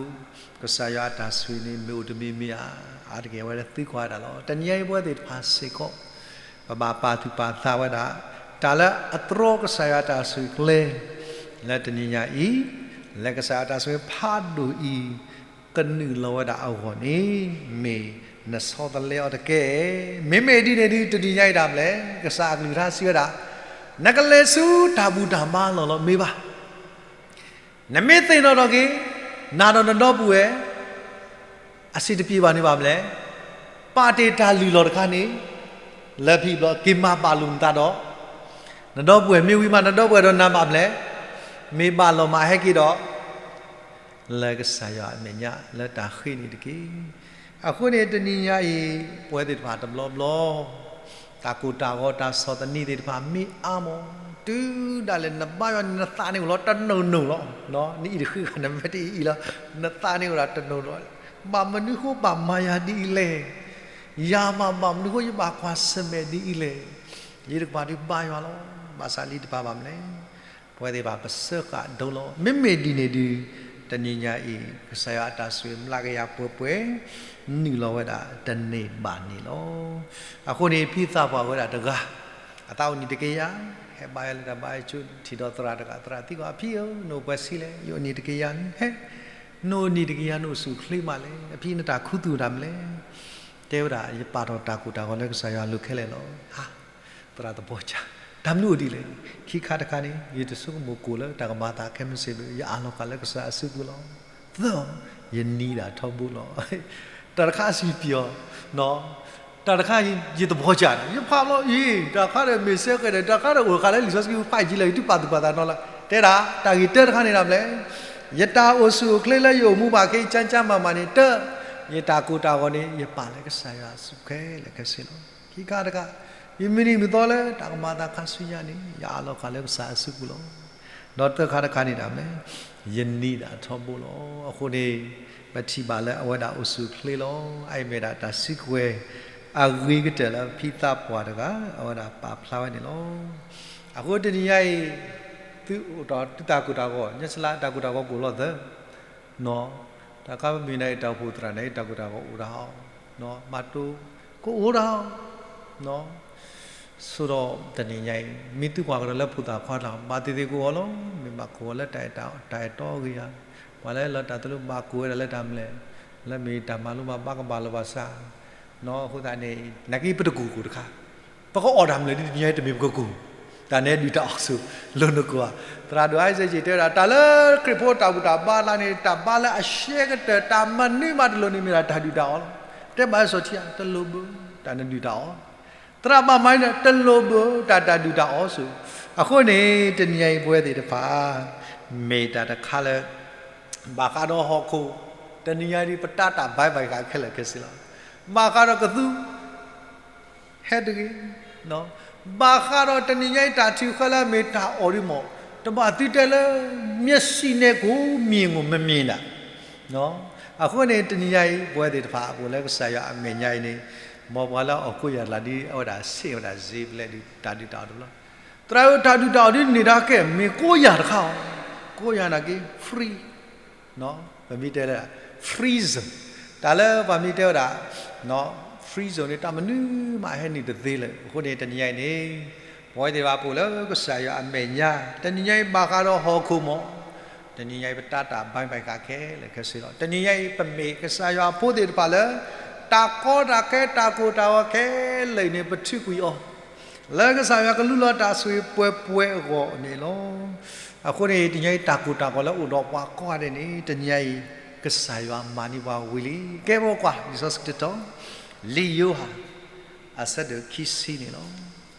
ကစၢ်ယွၤအတၢ်ဆိၣ်ဂ့ၤန့ၣ် မ့ၢ်အိၣ်တမံၤမံၤဧါ. အါတက့ၢ်အဝဲဒၣ်သံကွၢ်ဝဲဒၣ်လီၤ. တနံၤညါအံၤပဝဲသ့ၣ်တဖၣ်စ့ၢ်ကီး ပဘၣ်ပာ်သူၣ်ပာ်သးဝဲဒၣ် တၢ်လၢအတြီကစၢ်ယွၤအတၢ်ဆိၣ်ဂ့ၤကျဲ လၢတနံၤညါအံၤ လၢကစၢ်ယွၤအတၢ်ဆိၣ်ဂ့ၤဖးဒိၣ်အံၤ ကနုာ်လီၤဝဲဒၣ်အဂီၢ်န့ၣ် မ့ၢ်နဆီတလဲအီၤတက့ၢ်. မ့မ့ၢ်ဒ်န့ၣ်ဒုး တနံၤညါအံၤဒၣ်မလဲၣ်, ကစၢ်အကလုၢ်ကထါစံးဝဲဒၣ်, နကလဲၤဆူတၢ်ဘူၣ်တၢ်ဘါလီၢ်လီၤ မ့ၢ်ဘၣ်. နမ့ၢ်သ့ၣ်နီၣ်ထီၣ်က့ၤ နၤဒီးနဒီပုၢ်ဝဲၢ် အဆင်တပြေဘၣ်န့ၣ်ဘၣ်မလဲၣ်. ပာ်တ့ၢ်တၢ်လုၢ်လီၢ်တခါန့ၣ် လၢဖံးဘျီ က့ၤမၤဘၣ်လိာ်နသးဒီး နဒီပုၢ်ဝဲၢ် မ့ၢ်ဝံၤမး နဒီပုၢ်ဝဲၢ်ဒီးနၤဘၣ်မလဲၣ်. မ့ၢ်ဘၣ်လီၤမးဟဲက့ၤဒီး လၢကစၢ်ယွၤအမဲာ်ညါ လၢတၢ်ဃ့န့ၣ်တက့ၢ်. အဃိန့ၣ် တနံၤညါအံၤ ပဝဲသ့ၣ်တဖၣ်တဘျီဘျီ တၢ်ကိၢ်တၢ်ဂီၤ တၢ်ဆီၣ်သနံးသ့ၣ်တဖၣ် မ့ၢ်အါမး တုၤဒၣ်လဲာ်နဘါယွၤန့ၣ် နသးန့ၣ်အိၣ်လီၤတနီၤနီၤလီၤ. နအံၤတဃ့ဃာ် နမ့ၢ်တအံၤအံၤလီၤ. နသးန့ၣ်အိၣ်ဒၣ်တနီၤနီၤ, ဘၣ်မနုၤဃိဘၣ်မၤယၤဒ်အံၤလဲၣ်. ယၤမးဘၣ်မနုၤဃိ ယဘၣ်ကွၢ်ဆၢၣ်မဲာ်ဒ်အံၤလဲၣ်. ယတကပၤဒုးဘါယွၤလီၤ. ဘၣ်ဆၣ်လံတပၤဘၣ်မလဲၣ်. ပဝဲသ့ၣ်တဖၣ်ပစၢဃာ်ဒိလီၤ. မ့မ့ၢ်ဒ်န့ၣ်ဒုး တနံၤညါအံၤ ကစၢ်ယွၤအတၢ်ဆိၣ်ဂ့ၤမျးကယၤပှဲၤပှဲၤ နုာ်လီၤဝဲဒၣ်တန့ၢ်ဘၣ်န့ၣ်လီၤ. အဃိန့ၣ် ဖံသးပှၢ်ဝဲဒၣ်တဂၤ အသးအိၣ်နံၤတကယၤ, ဟဲဘါယွၤလၢတၢ်ဘါယွၤဆိ ထံၣ်ဒီးသရၣ်တဂၤ, သရၣ်သံကွၢ် အဖံဧၢ, နအိၣ်ပှဲၤဆံလဲၣ်. ယအိၣ်နံၤတကယၤန့ၣ်. ဟဲ, နအိၣ်နံၤတကယၤ နအိၣ်ဆူၣ်အိၣ်ချ့မးလဲၣ်. အဖံနတၢ်ခူသူၣ်တၢ်မနုၤလဲၣ်. တဲဝဲဒၣ် ယပာ်ထီၣ်တၢ်ကိၢ်တၢ်ဂီၤလၢကစၢ်ယွၤအလိၤခဲလၢာ်လီၤ. သရၣ်သပှၢ်ကၢ်, တၢ်မနုၤအိၣ်ဒ်လဲၣ်. ခံခါတခါန့ၣ် ယတဆိကမိၣ်ကိၣ်လၢတၢ်ကမၤသးခဲမုၢ်ဆ့ၣ်ဘၣ်, ယအးလီၤဃာ်လၢကစၢ်အစုပူၤလီၤ. သၢ, ယနံၤဒၣ်ထီဘိလီၤ. တၢ်တခါအံၤစံးပျီ, တၢ်တခါအံၤ ယသပှၢ်ကၢ်န့ၣ် ယဖးလီၤအံၤ, တၢ်တခါဒီးမ့ၢ်စဲဃဲဒီး တၢ်တခါဒီးအိၣ်ဃာ်လၢလံာ်စီဆှံဖးယံာ်လၢယတူၢ်ပာ်သူၣ်ပာ်သးနီၤလီၤ. တဲဒၣ် တၢ်ဂ့ၢ်တၢတခါန့ၣ်ဒၣ်မလဲၣ်. ယတၢ်အိၣ်ဆူၣ်အိၣ်ချ့လၢယအိၣ်မူဘၣ်ခဲအံၤ ကၠါကၠါမၤမၤန့ၣ် တၢ, ယတၢ်ကိၢ်တၢ်ဂီၤန့ၣ် ယပာ်လၢကစၢ်ယွၤအစုခဲလၢာ်ခဲဆ့လီၤ. ခံခါတခါ, ယမုၢ်နံၤမုၢ်သီလၢတၢ်ကမၤသးခါဆူညါန့ၣ် ယအးလီၤဃာ်လၢကစၢ်အစုပူၤလီၤ. ဒီးသၢခါတခါန့ၣ်ဒၣ်မလဲၣ်, ယနံၤဒၣ်ထီဘိလီၤ. အဃိန့ၣ် ပထံၣ်ဘၣ်လၢအဝဲဒၣ်အိၣ်ဆူၣ်အိၣ်ချ့လီၤ. အအံၤမ့ၢ်ဒၣ်တၢ်စုကဝဲၤ အဂ့ၤကတၢၢ်လၢဖံသးပှၢ်တဂၤ အဝဲဒၣ်ပာ်ဖျါဝဲန့ၣ်လီၤ. အဃိတနံၤညါအံၤ သုအိၣ်ဒီးသုတၢ်ကိၢ်တၢ်ဂီၤ ညါစလါ တၢ်ကိၢ်တၢ်ဂီၤကအိၣ်လီၤသၢ နီၤ, တၢ်ခါပမ့ၢ်နၤအံၤ တၢ်အိၣ်ဖှိၣ်သရၣ်န့ၣ် တၢ်ကိၢ်တၢ်ဂီၤအိၣ်ဒၣ်အီၤ, မၤတိၢ်ကအိၣ်ဒၣ်အီၤ, နီၤ. ဆိဒီးတနံၤညါအံၤ မ့ၢ်သုကွၢ်ကဒီးလၢဖိသၣ်ခွါတဂၤ ဘၣ်သ့ၣ်သ့ၣ်ကအိၣ်အီၤလီၤ. မ့ၢ်ဘၣ်ကအိၣ်လၢတၢ်အဲၣ်တီအဂ့ၢ်ဧါ, ပှၤလၢလီၤတၢ်သလိဘၣ်ကအိၣ်ဝဲဒၣ်လၢတၢ်မနုၤလဲၣ်, လၢမ့ၢ်တၢ်မၤလိဘၣ်ဘၣ်ကဘၣ်လီၤဘၣ်ဆၣ်, နီၤ, အဃိသတးန့ၣ် နာ်က့ပတကူၣ်ကိၣ်တခါ ပကအီၣ်တၢ်မနုၤလဲၣ် ဒ်တနံၤညါအံၤတမ့ၢ်ပကကူၣ်, တၢ်န့ၣ်ဒုၣ်တၢ်အီၣ်ဆူၣ် လိၤနကိၢ်ဧါ. သရၣ်ဒိၣ်အါစ့ၣ်က့ၤတဲဝဲဒၣ် တၢ်လၢခရံာ်ဖိတၢ်ဘူၣ်တၢ်ဘါလၢန့ၣ် တၢ်ဘါလၢအရှဲကတၢၢ် တၢ်မနုၤမးတလိၣ်န့ၣ် မ့ၢ်ဒၣ်တၢ်ဒုၣ်တၢ်အီၣ်လီၤ. တဲဘၣ်လၢစီၤထံဧါ တလိၣ်ဘၣ် တၢ်နဒုၣ်တၢ်အီၣ်, သရၣ်ဘၣ်မၤန့ၣ် တလိၣ်ဘၣ် တၢ်တၢ်ဒုၣ်တၢ်အီၣ်ဆူၣ်. အဃိန့ၣ် တနံၤညါအံၤပဝဲသ့ၣ်တဖၣ် မ့ၢ်တၢ်တခါလၢ ဘၣ်ဃးဒီးဟီၣ်ခိၣ်, တနံၤညါအံၤ ပတၢ်တၢ်ဘါဘၣ်ဃးခဲလၢာ်ခဲဆ့လီၤ. ဘၣ်ဃးဒီးကသူ ဟဲတဂ့ၤ, ဘၣ်ဃးဒီးတနံၤညါအံၤ တၢ်ထုးဃၢလၢအမ့ၢ်တၢ်အီၣ်ဒ်မး, တဘၣ်သုတဲလၢ မျက်စိနဲ့ကို မြင်ကိုမမြင်တၢ်, အဃိန့ၣ် တနံၤညါအံၤ ပဝဲသ့ၣ်တဖၣ်အအိၣ်လၢကစၢ်ယွၤအမဲာ်ညါအံၤန့ၣ်, မ်ပှၤလၢအီၣ်ကိးယၤလၢဒ် အဝဲဒၣ်စ့ၢ်ဝဲဒၣ်စ့ပလဲဒ်တၢ်ဒုၣ်တၢ်အီၣ်တဘျီ, သရၣ်ဧၢ တၢ်ဒုၣ်တၢ်အီၣ်ဒ်န့ၣ်တၢ်ကဲ မ့ၢ်ကိးယၤတခါအီၤ, ကိးယၤနာ်က့ free ပမ့ၢ်တဲလၢ freezer, တၢ်လၢပှၤမ့ၢ်တဲဝဲဒၣ် freezer free zone န့ၣ် တၢ်မနုၤမးဟဲနုာ်တသ့လၢၤ. အဃိန့ၣ် တနံၤညါအံၤန့ၣ် ပဝဲသ့ၣ်တဖၣ်ပအိၣ်လၢကစၢ်ယွၤအမဲာ်ညါ, တနံၤညါအံၤဘၣ်ဃးဒီးဟီၣ်ခိၣ်မး, တနံၤညါအံၤ ပတၢ်တၢ်ဘၣ်ဘၣ်ဃးခဲလၢာ်ခဲဆ့လီၤ. တနံၤညါအံၤ ပမ့ၢ်ကစၢ်ယွၤအဖိသ့ၣ်တဖၣ်လၢ တၢ်ကီတၢ်ခဲတၢ်ကိၢ်တၢ်ဂီၤခဲလၢာ်အံၤန့ၣ် ပထုးကွံာ်အီၤ လၢကစၢ်ယွၤကလူလီၤတၢ်ဆိၣ်ဂ့ၤပှဲၤပှဲၤအဂီၢ်န့ၣ်လီၤ. အဃိန့ၣ် တနံၤညါအံၤ တၢ်ကိၢ်တၢ်ဂီၤလၢအိၣ်ဒီးပှၤကိးဂၤဒဲးန့ၣ် တနံၤညါအံၤ ကစၢ်ယွၤမၤန့ၢ်ပှၤဝံၤလံ. ကဲပကွၢ် လံာ်စီဆှံတတီၤ, လံာ်ယိၤဟၣ် အဆၢဒိၣ်ခံဆံန့ၣ်လီၤ. လံာ်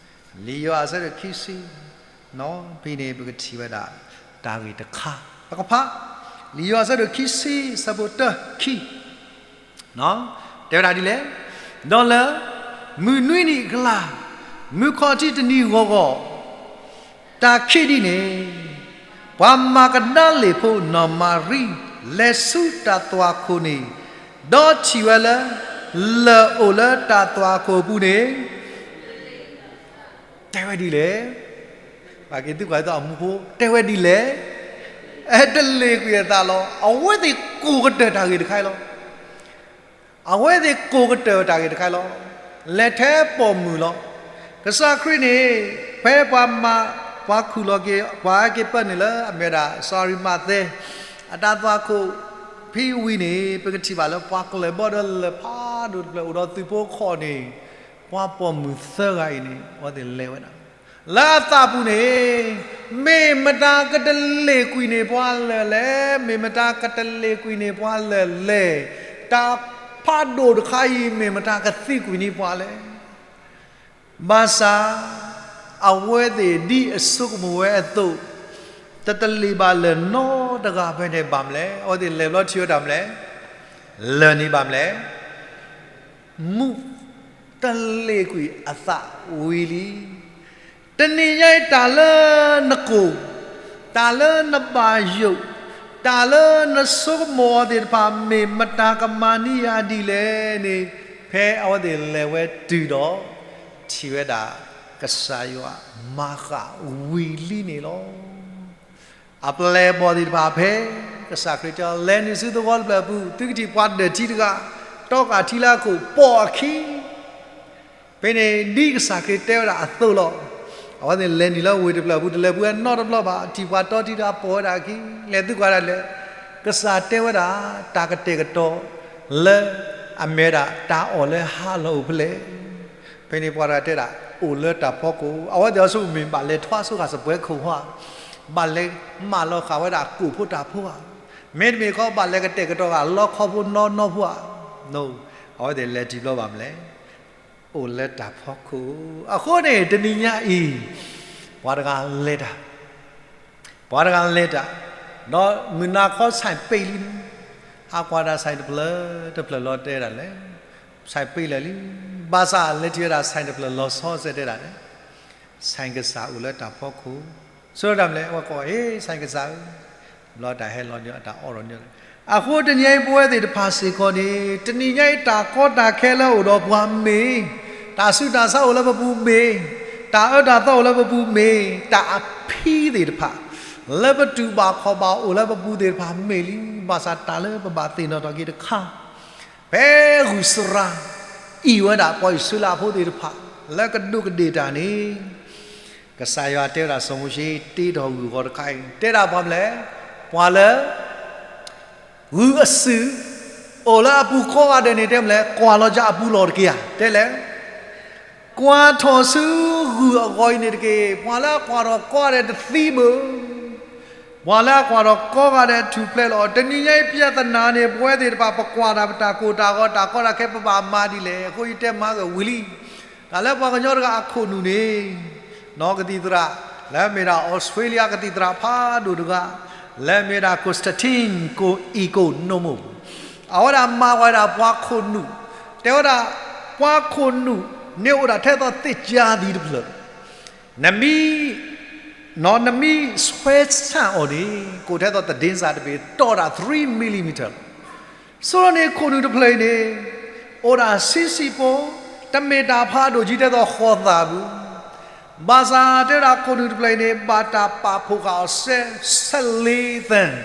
ယိၤဟၣ်အဆၢဒိၣ်ခံဆံ, ဖဲန့ၣ် ပကထံၣ်ဝဲဒၣ် တၢ်ဂ့ၢ်တခါ, ပကဖး လံာ်ယိၤဟၣ်အဆၢဒိၣ်ခံဆံ ဆၢဖိတၢ ခံ တဲဝဲဒၣ်ဒ်လဲၣ်, ဒီးလၢ မုၢ်နွံနံၣ်အကျါ, မုၢ်ခီၣ်ထံးတနံၤဂီၤဂီၤ, တၢ်ခံးဒ်န့ၣ်, ပှၤမၤကဒၤလ့ၣ်ဖိနီၢ်မၤရံ လဲၤဆူတၢ်သွၣ်ခိၣ်န့ၣ်, ဒီးထံၣ်ဝဲလၢ လၢၢ်အိၣ်လၢတၢ်သွၣ်ခိၣ်အပူၤန့ၣ် တဲဝဲဒ်လဲၣ်. ပက့ၤသုကွၢ်သိးအမူဖိ တဲဝဲဒ်လဲၣ်. အဲတလ့ၣ်ကွံာ်အသးလီၤ. အဝဲသ့ၣ်ကိးကတၢၢ်တၢ်ဂ့ၢ်တခါအံၤလီၤ. အဝဲသ့ၣ်ကိးကတၢၢ်တၢ်ဂ့ၢ်တခါအံၤလီၤ. လဲၤထဲပိာ်မုၣ်လီၤ. ကစၢ်ခရံာ်န့ၣ် ဖဲပှၤမၤ ပှၤခူၣ်လီၤက့ၤ ပှၤဟဲက့ၤပၢနုာ်လၢအမ့ၢ်ဝဲဒၣ် စီၤအၤရံမးသဲ အတၢ်သွၣ်ခိၣ်ဖဲဝံၤန့ၣ် ပကထံၣ်ဘၣ်လၢပှၤကျၢၢ်ဘီဒီးလၢၢ်ဖးဒိၣ်တဖျၢၣ် အိၣ်ဒီးသုးဖိခီၣ်န့ၣ် ပှၤပိာ်မုၣ်သၢဂၤအံၤန့ၣ် အဝဲသ့ၣ်လဲၤဝဲဒၣ် လၢအသးပူၤန့ၣ် မ့ၢ်မတၤကတလ့ၣ်ကွံာ်န့ၢ်ပှၤလၢၢ်လဲၣ်, မ့ၢ်မတၤကတလ့ၣ်ကွံာ်န့ၢ်ပှၤလၢၢ်လဲၣ်, တၢ်ဖးဒိၣ်တခါအံၤ မ့ၢ်မတၤကသံကွံာ်န့ၢ်ပှၤလဲၣ်. ဘၣ်ဆၣ် အဝဲသ့ၣ်ဒ်အဆိကမိၣ်ဝဲအသိး တတလ့ၣ်ဘၣ်လၢၢ်နီတဂၤဖဲန့ၣ်ဘၣ်မလဲၣ်. အဝဲသ့ၣ်လဲၤဘျီထံၣ်ဝဲတၢ်မလဲၣ်, လၢၢ်န့ၣ်ဘၣ်မလဲၣ် မူ တလ့ၣ်ကွံာ်အသးဝံၤလံ. တနံၤညါအံၤတၢ်လၢနကိၢ်, တၢ်လၢနဘၣ်ယိၣ်, တၢ်လၢနဆိကမိၣ်အီၤသ့ၣ်တဖၣ် မ့ၢ်မတၤကမၤန့ၢ်ယၤဒ်လဲၣ်န့ၣ် ဖဲအဝဲသ့ၣ်လဲၤဝဲတုၤဒီး ထံၣ်ဝဲဒၣ် ကစၢ်ယွၤမၤဃာ်ဝံၤလံန့ၣ်လီၤ. အပျဲၢ်အဘီၣ်သ့ၣ်တဖၣ်ဖဲ ကစၢ်ခရံာ်တဲ လဲၤနုာ်ဆူသဝီတဖျၢၣ်အပူၤ သုကထံၣ်ပှၤဒၢၣ်ထံတဂၤ တီဃာ်ထံလၢအခိၣ်ပိာ်အခံ ဖဲန့ၣ်ဒ်ကစၢ်ခရံာ်တဲဝဲဒၣ်အသိးလီၤ. အဝဲသ့ၣ်လဲၤနုာ်လၢဝ့ၢ်တဖျၢၣ်အပူၤ တလဲၤပူၤဝဲနီတဘျီဘၣ် ထံၣ်ပှၤတီထံတဂၤပိာ်ဝဲဒၣ်အခံ လဲၤသုကွၢ်ဒၣ်လဲာ် ကစၢ်တဲဝဲဒၣ် တၢ်ကတဲာ်ကတီၤ လၢ အမ့ၢ်ဝဲဒၣ်တၢ်အီၣ်လၢဟါလီၤအိၣ်ဖဲလဲၣ်. ဖဲန့ၣ်ပှၤတဂၤတဲဒၣ် အိၣ်လၢတၢ်ဖီခိၣ် အဝဲသ့ၣ်အီၤဆူၣ်မ့ၢ်ဘၣ်လဲၤထွါဆိဃာ်စပွဲခိၣ်ဧါ, ဘၣ်လဲၤမၢလီၤဃာ်ဝဲဒၣ်ကိၣ်ဖိတၢ်ဖိဧါ, မ့တမ့ၢ်ခီဘၣ်လဲၤကတဲာ်ကတီၤဃာ်လီခီဖိနီနီဖိဧါ. အဝဲသ့ၣ်လဲၤထံၣ်ဘျီဘၣ်မလဲၣ်, အိၣ်လၢတၢ်ဖီခိၣ်. အဃိန့ၣ် တနံၤညါအံၤ ပှၤတဂၤလဲၤတၢ် ပှၤတဂၤလဲၤတၢ်, ဒီးမုၢ်နၤခီဆဲးပ့ၤလံန့ၣ်, ဟးကွၢ်တၢ်ဆဲးတဖျၢၣ်တဖျၢၣ်လီၤတဲဒၣ်လဲာ်, ဆဲးပ့ၤလၢာ်လံ, ဘၣ်ဆၣ်လဲၤထံၣ်ဝဲဒၣ်ဆဲးတဖျၢၣ်လီၤဆီစဲးတဲဒၣ်လဲာ်, ဆဲးကစၢ်အိၣ်လၢတၢ်ဖီခိၣ်, ဆိတၢ်မလဲၣ် အဝဲကိး ဟ့ ဆဲးကစၢ်ဧၢ, ဘျီတၢ်ဟဲလီၤညီ အတၢ်အီၣ်လီၤညီ, အဃိတနံၤညါအံၤပဝဲသ့ၣ်တဖၣ်စ့ၢ်ကီးန့ၣ် တနံၤညါအံၤတၢ်ကီတၢ်ခဲလၢအိၣ်ဒီးပှၤမ့ၢ်, တၢ်ဆူးတၢ်ဆါအိၣ်လၢပပူၤမ့ၢ်, တၢ်အၢတၢ်သီအိၣ်လၢပပူၤမ့ၢ်, တၢ်အဖံးသ့ၣ်တဖၣ် လၢပတူၢ်ဘၣ်ခီၣ်ဘၣ်အိၣ်လၢပပူၤသ့ၣ်တဖၣ်မ့ၢ်လံ, ဘၣ်ဆၣ်တၢ်လၢပဘၣ်သ့ၣ်နီၣ်ထီၣ်က့ၤတခါ, ဖဲဂုၢ်စရၤ အံၣ်ဝဲဒၣ်ပှၤအံၣ်စရ့လးဖိသ့ၣ်တဖၣ် လၢကဒူးကဒ့ၣ်တၢ်န့ၣ် ကစၢ်ယွၤတဲဝဲဒၣ်စီၤမိၤၡ့ တ့ထီၣ်ဂုၢ်အဂီၤတခါအံၤ တဲဒၣ်ပှၤမလဲၣ်, ပှၤလၢ ဂုၢ်အစုၣ် အိၣ်လၢအပူၤကိးဂၤဒဲးန့ၣ် တဲမလဲၣ်, ကွၢ်လီၤကၢ်အပူၤလီၢ်တက့ၢ်ဧါ, တဲလဲၣ် ကွၢ်ထီၣ်ဆူဂုၢ်အဂီၤအံၤန့ၣ်တက့ၢ်. ပှၤလၢအကွၢ်ထီၣ်ကိးဂၤဒဲးတသံဘၣ်, ပှၤလၢအကွၢ်ထီၣ်ကိးဂၤဒဲးထူၣ်ဖျဲးလီၤ. တနံၤညါအံၤ ပြဿနာန့ၣ် ပဝဲသ့ၣ်တဖၣ် ပကွၢ်တၢ်ပတၢ်ကိၢ်တၢ်ဂီၤ တၢ်ကီတၢ်ခဲ ပဘၣ်မၤဒ်လဲၣ်. အဃိယတဲမၤကဝံၤလံ, တၢ်လၢပှၤကညီတဂၤအခိၣ်နူာ်န့ၣ် နီၢ်ကသံၣ်သရၣ် လၢအမ့ၢ်ဒၣ် Australia ကသံၣ်သရၣ်ဖးဒိၣ်တဂၤ လၢအမ့ၢ်ဒၣ် Constantine Economou, အဝဲဒၣ်မၤဝဲဒၣ်ပှၤခိၣ်နူာ်, တဲဝဲဒၣ် ပှၤခိၣ်နူာ်န့ၣ်အိၣ်ဒၣ်ထဲသိးသ့ၣ်ကၠါသံတဖျၢၣ်, နမ့ၢ် နမ့ၢ်ဆွဲဆၣ်အီၤန့ၣ် ကိးထဲသိးသဒ့စၢ်တဘ့ၣ် တီၢ်ဒၣ် three millimeter လီၤ. ဆိဒီးန့ၣ် ခိၣ်နူာ်တဖျၢၣ်အံၤန့ၣ် အိၣ်ဒၣ်ဆံဆံဖိ, တမ့ၢ်တၢ်ဖးဒိၣ်ကံထဲသိးဃိးသးဘၣ်. ဘၣ်ဆၣ်တဲဝဲဒၣ်ခိၣ်နူာ်တဖျၢၣ်အံၤန့ၣ် ဘၣ်တၢ်ပာ်ဖှိၣ်ဃာ်အီၤစဲး ဆဲးလ့သၢၣ်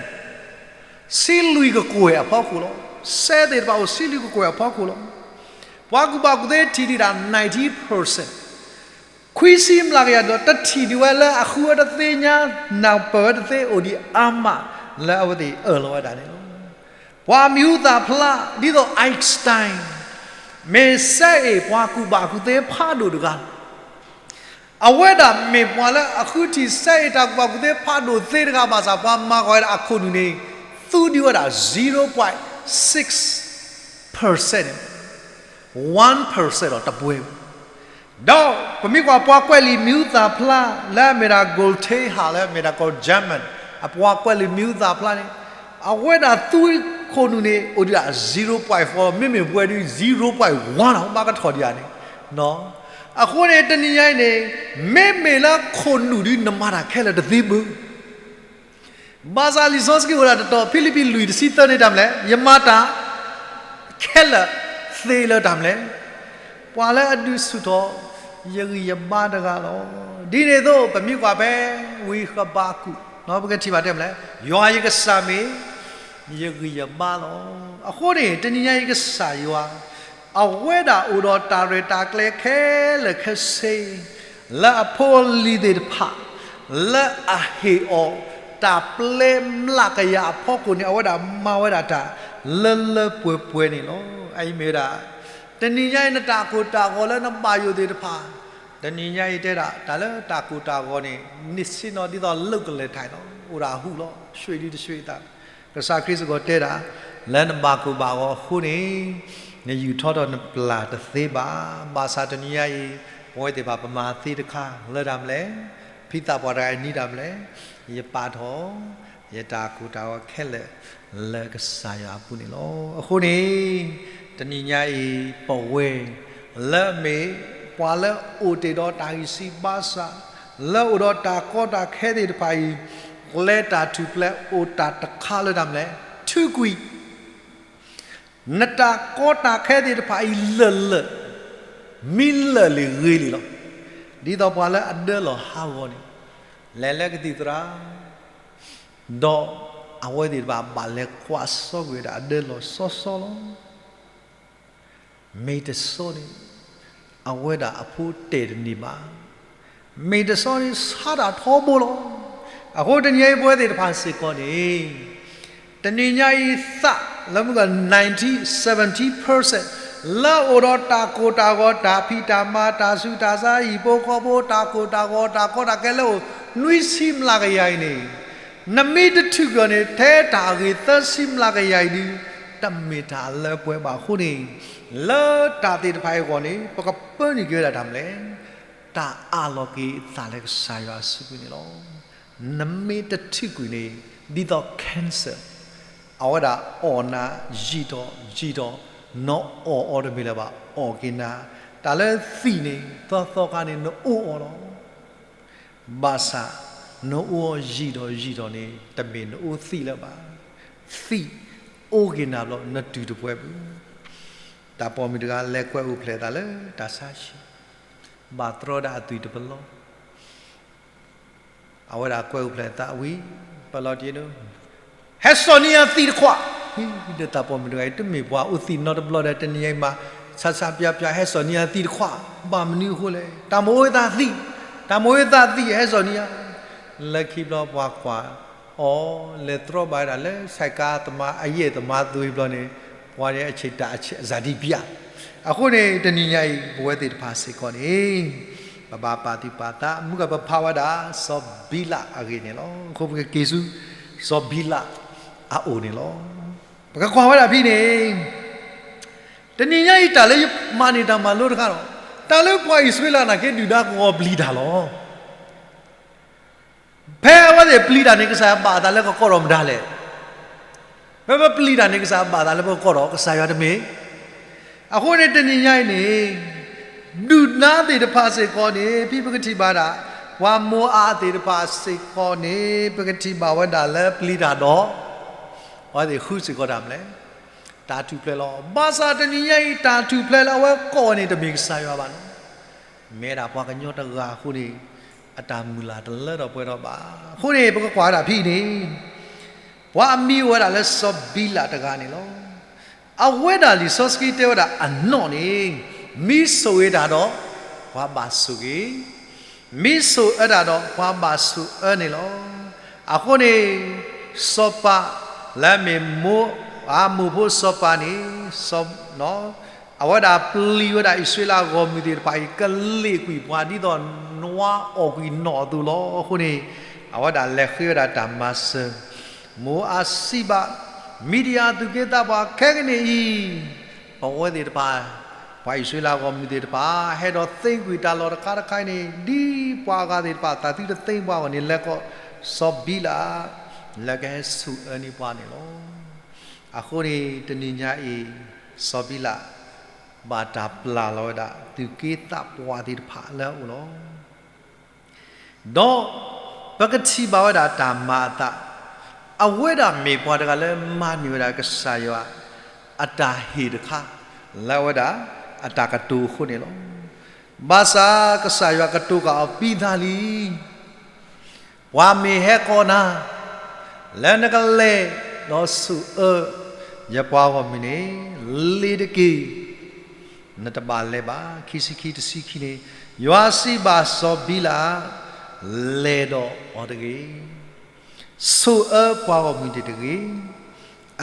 ဆံလွံၢ်ကကွဲၢ်အဖီခိၣ်လီၤ. စဲးသ့ၣ်တဖၣ်အိၣ်ဆံလွံၢ်ကကွဲၢ်အဖီခိၣ်လီၤ. ပှၤကူၣ်ဘၣ်ကူၣ်သ့ထံၣ်ဒံးတၢ် ninety percent, ခွံဆံမျးကယၤဒီး တထံၣ်ဒံးဝဲလၢအဃုဝဲတသ့ညါ, နၢ်ပၢၢ်ဝဲတသ့ အိၣ်ဒံးအါမးလၢအဝဲသ့ၣ်အၢၣ်လီၤဝဲဒၣ်န့ၣ်လီၤ. ပှၤမံၤဟူသၣ်ဖျါ ဒ်သိး Einstein မ့ၢ်စဲအ့ၣ်ပှၤကူၣ်ဘၣ်ကူၣ်သ့ဖးဒိၣ်တဂၤလီၤ. အဝဲဒၣ်မ့ၢ်ပှၤလၢအဃုထံၣ်စဲအ့ၣ်တၢ်ကူၣ်ဘၣ်ကူၣ်သ့ဖးဒိၣ်သ့တဂၤဘၣ်ဆၣ် ပှၤမၤဂီၤဝဲဒၣ်အခိၣ်နူာ်န့ၣ် သူဒံးဝဲဒၣ် zero point six percent န့ၣ်, one percent ဒီးတပှဲၤ, ဒီးပမ့ၢ်ကွၢ်ပှၤကွဲးလံာ်မံၤဟူသၣ်ဖျါ လၢအမ့ၢ်ဒၣ် Voltaire လၢအမ့ၢ်ဒၣ်ကီၢ် German အပှၤကွဲးလံာ်မံၤဟူသၣ်ဖျါန့ၣ်, အဝဲဒၣ်သူခိၣ်နူာ်န့ၣ် အိၣ်ဒံးဒၣ် zero point four, မ့မ့ၢ်ပှဲၤဒုး zero point one လီၤ, ဘၣ်ကထီၣ်ဒံးဧါန့ၣ်. အဃိန့ၣ် တနံၤညါအံၤန့ၣ် မ့မ့ၢ်လၢခိၣ်နူာ်ဒုး နမၤတၢ်ခဲလၢာ်တသ့ဘၣ်. ဘၣ်ဆၣ်လံာ်စီဆှံအိၣ်ဒၣ်တတီၤ ဖံလံးပံးလွံၢ်တဆံသၢန့ၣ် တၢ်မနုၤလဲၣ်, ယမၤတၢ်ခဲလၢာ်သ့လၢတၢ်မနုၤလဲၣ်, ပှၤလၢအဒုးဆူၣ်ထီၣ် ယဂံၢ်ယဘါတဂၤလီၤ. ဒ်န့ၣ်အသိး ပမ့ၢ်ကွၢ်ဖဲဝံဃဘးကူာ် ပကထံၣ်ဘၣ်တဲမနုၤလဲၣ်, ယွၤယကစၢ်မ့ၢ် ယဂံၢ်ယဘါလီၤ. အဃိန့ၣ် တနံၤညါအံၤကစၢ်ယွၤ အဝဲဒၣ်အိၣ်ဒီးတၢ်ရဲၣ်တၢ်ကျဲၤခဲလၢာ်ခဲဆ့ လၢအဖိအလံၤသ့ၣ်တဖၣ် လၢအဟ့ၣ်အီၤ တၢ်ပျဲမျးကယၤအဖီခိၣ်န့ၣ် အဝဲဒၣ်မၤဝဲဒၣ်တၢ်လၢလၢပှဲၤပှဲၤန့ၣ်လီၤ. အအံၤမ့ၢ်ဝဲဒၣ် တနံၤညါအံၤ နတၢ်ကိၢ်တၢ်ဂီၤလၢနဘၣ်ယိၣ်သ့ၣ်တဖၣ်, တနံၤညါအံၤတဲဒၣ် တၢ်လၢတၢ်ကိၢ်တၢ်ဂီၤန့ၣ် န့ၢ်ဆ့ၣ်နီၤဒ်သိး လိာ်ကလဲာ်ထၢၣ်လီၤ, အိၣ်ဒၣ်အဟူၣ်လီၤ, ရွှေ့ဒုတရွှေ့သး ကစၢ်ခရံာ်စ့ၢ်ကီးတဲဒၣ် လၢနဘၣ်ကိၢ်ဘၣ်ဂီၤအဃိန့ၣ် နယူာ်ထီၣ်ထီၣ်နပျၢ်တသ့ဘၣ်. ဘၣ်ဆၣ်တနံၤညါအံၤ ပဝဲသ့ၣ်တဖၣ်ပမၤသ့တခါလၢတၢ်မနုၤလဲၣ်, ဖံသးပှၢ်တဂၤအံၤန့ၣ်တၢ်မနုၤလဲၣ်, ယပာ်ထီၣ် ယတၢ်ကိၢ်တၢ်ဂီၤခဲလၢာ်လၢကစၢ်ယွၤအပူၤန့ၣ်လီၤ. အဃိန့ၣ် တနံၤညါအံၤ ပဝဲ လၢအမ့ၢ်ပှၤလၢအိၣ်တ့ၢ်ဒီးတၢ်ဂံၢ်စၢ်ဘါစၢ်, လၢအိၣ်ဒီးတၢ်ကီတၢ်ခဲသ့ၣ်တဖၣ်အံၤ, ကျဲတၢ်ထူၣ်ဖျဲးအိၣ်တၢ်တခါလၢတၢ်မနုၤလဲၣ်, ထုးကွံာ် နတၢ်ကီတၢ်ခဲသ့ၣ်တဖၣ်အံၤလၢာ်လၢာ်, မ့ၢ်လၢာ်လံဂ့ၤလံလီၤ. ဒ်သိးပှၤလၢအဒၢလီၤဟးဂီၤန့ၣ် လဲၤလၢကသံၣ်သရၣ်, ဒီးအဝဲသ့ၣ်တဖၣ်ဘၣ်လဲၤကွၢ်စီကွံာ်ဝဲဒၣ်အဒၢလီၤဆီဆီလီၤ. မ့ၢ်တဆီန့ၣ် အဝဲဒၣ်အဖိတဲာ်တန့ၢ်ဘၣ်. မ့ၢ်တဆီန့ၣ် ဆါတၢ်ထီဘိလီၤ. အဃိတနံၤအံၤပဝဲသ့ၣ်တဖၣ်စ့ၢ်ကီးန့ၣ် တနံၤညါအံၤသးလၢမုၢ်ဂီၤ ninety, seventy percent လၢအအိၣ်ဒီးတၢ်ကိၢ်တၢ်ဂီၤ တၢ်ဖံးတၢ်မၤ တၢ်ဆူးတၢ်ဆါ ဟံၣ်ဖိဃီဖိ တၢ်ကိၢ်တၢ်ဂီၤ တၢ်ကီတၢ်ခဲလၢအအိၣ် နွံဆံမျးကယၤအံၤန့ၣ် နမ့ၢ်တထုးကွံာ်အီၤန့ၣ် ထဲတၢ်အဂ့ၤသၢဆံမျးကယၤအံၤဒုး တမ့ၢ်တၢ်လၢပှဲၤဘၣ်အဃိန့ၣ် လၢတၢ်သ့ၣ်တဖၣ်အံၤအဂီၢ်န့ၣ် ပကပၢနုာ်က့ၤဝဲဒၣ်တၢ်မနုၤလဲၣ်, တၢ်အးလီၤက့ၤအသးလၢကစၢ်ယွၤအစုပူၤန့ၣ်လီၤ. နမ့ၢ်တထုးကွံာ်န့ၣ် ဒ်သိး cancer အဝဲဒၣ်အီၣ်နၤ ယံာ်ထီၣ်ယံာ်ထီၣ်, နအီၣ်အီၤတမ့ၢ်လၢၤဘၣ် အီၣ်က့ၤနၤ, တၢ်လၢသံၣ်န့ၣ် သီသီခါန့ၣ် နအိၣ်အီၤလီၤ. ဘၣ်ဆၣ် နအိၣ်ယံာ်ထီၣ်ယံာ်ထီၣ်န့ၣ် တမ့ၢ်နအိၣ်သံၣ်လၢၤဘၣ်. သံၣ်အိၣ်က့ၤနၤဘျီ နတုၤတပှဲၤဘၣ်. တၢ်ပိာ်မုၣ်တဂၤလဲၤကွဲးအိၣ်ဖျဲၣ်အသးလၢတၢ်ဆါဟံၣ်, ဘၣ်တြီဒၣ်အသွံၣ်တပလီၢ် အဝဲဒၣ်ကွဲးအိၣ်ဖျဲၣ်အသးဝံၤ ပလီၤတံၢ်ဒိ ဟဲစိာ်န့ၢ်ယၤသံၣ်တခွး, ဒီးတၢ်ပိာ်မုၣ်တဂၤအံၤ တမ့ၢ်ပှၤအိၣ်သံၣ်နီတဘျီဒီး တနံၤညါအံၤမး ဆါဆါပၠါပၠါ ဟဲစိာ်န့ၢ်ယၤသံၣ်တခွး, ဘၣ်မနုၤအဃိလဲၣ်, တၢ်မ့ၢ်အိၣ်သးသံၣ်, တၢ်မ့ၢ်အိၣ်သးသံၣ် ဟဲစိာ်န့ၢ်ယၤ, လၢခံဘျီပှၤကွၢ်အီၤ လဲၤတြီဘၣ်ဝဲဒၣ်လၢ ဆဲးကါသမါ အယဲၢ်သမါသွံၣ်ဘျီန့ၣ် ပှၤန့ၣ်အဆံးတၢ်အဆံးအစၢ်ဒံးပျၢ်, အဃိန့ၣ် တနံၤညါအံၤ ပဝဲသ့ၣ်တဖၣ်စ့ၢ်ကီးန့ၣ် ပဘၣ်ပာ်သူၣ်ပာ်သး မုၢ်ဂီၤပဖးဝဲဒၣ် စီၤဘံလးအဂ့ၢ်န့ၣ်လီၤ. အဃိပကက့ၤဆူ စီၤဘံလးအအိၣ်န့ၣ်လီၤ. ပကကွၢ်ဝဲဒၣ်ဖဲန့ၣ် တနံၤညါအံၤတၢ်လၢယမၤန့ၢ်တၢ်မၤလိတခါဒီး တၢ်လၢပှၤအံၣ်စရ့လးနာ်က့ဒုၣ်ဒါကဝီၤပျံၤတၢ်လီၤ. ဖဲအဝဲသ့ၣ်ပျံၤတၢ်န့ၣ် ကစၢ်ယွၤဘၣ်အသးလၢကကိးထီၣ်မတၤလဲၣ်. ဖဲပပျံၤတၢ်န့ၣ် ကစၢ်ဘၣ်သးလၢပကကိးထီၣ် ကစၢ်ယွၤတမ့ၢ်. အဃိန့ၣ် တနံၤညါအံၤန့ၣ် ဒုၣ်ဒါသ့ၣ်တဖၣ်စ့ၢ်ကီးန့ၣ် ဖဲပကထံၣ်ဘၣ်ဒၣ် ပှၤမိၤအၤသ့ၣ်တဖၣ်စ့ၢ်ကီးန့ၣ် ပကထံၣ်ဘၣ်ဝဲဒၣ်လၢပျံၤတၢ်ဒီး အဝဲသ့ၣ်ဃုစ့ၢ်ကီးတၢ်မနုၤလဲၣ်, တၢ်ထူၣ်ဖျဲးလီၤ. ဘၣ်ဆၣ်တနံၤညါအံၤ တၢ်ထူၣ်ဖျဲးလၢအဝဲကိးန့ၣ် တမ့ၢ်ကစၢ်ယွၤဘၣ်န့ၣ် မ့ၢ်ဒၣ်ပှၤကညီတဂၤအဃိန့ၣ် အတၢ်မုၢ်လၢ်တလၢထီၣ်ပှဲၤထီၣ်ဘၣ်. အဃိန့ၣ် ပကကွၢ်ဝဲဒၣ်ဖဲအံၤန့ၣ် ပှၤအမံၤအိၣ်ဝဲဒၣ်လၢစီၤဘံလးတဂၤန့ၣ်လီၤ. အဝဲဒၣ်လံာ်စီဆှံတဲဝဲဒၣ်အနီၢ်န့ၣ်, မ့ၢ်ဆိၣ်ဂ့ၤတၢ်ဒီး ပှၤဘၣ်ဆိၣ်ဂ့ၤ, မ့ၢ်ဆိၣ်အၢတၢ်ဒီး ပှၤဘၣ်ဆိၣ်အၢန့ၣ်လီၤ. အဃိန့ၣ် စီၤပၤလၢအမ့ၢ်မိၤအၣ်မိၢ်ဖိစီၤပၤန့ၣ်, အဝဲဒၣ်ပျံၤဝဲဒၣ်အံၣ်စရ့လးအဂီၢ်မုၢ်သ့ၣ်တဖၣ်အံၤ ကလ့ၣ်ကွံာ်ပှၤဒ်သိးနွားအီၣ်ကွံာ်နီၣ်အသိးလီၤ. အဃိန့ၣ် အဝဲဒၣ်လဲၤဃ့ဝဲဒၣ်တၢ်မၤစၢၤ မိၤအၣ်စံးဘၣ် မံၤဒယၣ်သူၣ်က့သးပှၢ်ခဲကနံၣ်အံၤ, ပဝဲသ့ၣ်တဖၣ်, ပှၤအံၣ်စရ့လးအဂီၢ်မုၢ်သ့ၣ်တဖၣ် ဟဲဒီးသ့ကွံာ်တၢ်လီၢ်တခါတခါအံၤန့ၣ် ဒ်ပှၤအဂၤသ့ၣ်တဖၣ် သးသုတသ့ပှၤအဂီၢ်န့ၣ် လဲၤကိးစီၤဘံလး လၢကဟဲဆိၣ်အၢန့ၢ်ပှၤန့ၣ်လီၤ. အဃိန့ၣ် တနံၤညါအံၤ စီၤဘံလး ဘၣ်တၢ်ပျၢ်လီၤဝဲဒၣ် သူၣ်က့သးပှၢ်သ့ၣ်တဖၣ်လၢအအိၣ်လီၤ. ဒီးပကထံၣ်ဘၣ်ဝဲဒၣ်တၢ်မၤအသး, အဝဲဒၣ်မ့ၢ်ပှၤတဂၤလၢမၤန့ၢ်ဝဲဒၣ်ကစၢ်ယွၤအတၢ်ဟ့ၣ်တခါ လၢအဝဲဒၣ်အတၢ်ကတိၤအဃိန့ၣ်လီၤ. ဘၣ်ဆၣ်ကစၢ်ယွၤကတိၤဃာ်အီၤ ပံသးလံ, ပှၤမ့ၢ်ဟဲကိးနၤ လၢနကလဲၤဒီးဆိၣ်အၢ ယပှၤဂီၢ်မုၢ်န့ၣ် လ့ၤတက့ၢ်. နတဘၣ်လဲၤဘၣ်. ခံဆံခံတဆံခံန့ၣ်, ယွၤစံးဘၣ်စီၤဘံလး, လဲၤဒီးအီၤတဂ့ၤ, ဆိၣ်အၢပှၤဂီၢ်မုၢ်န့ၣ်တဂ့ၤ.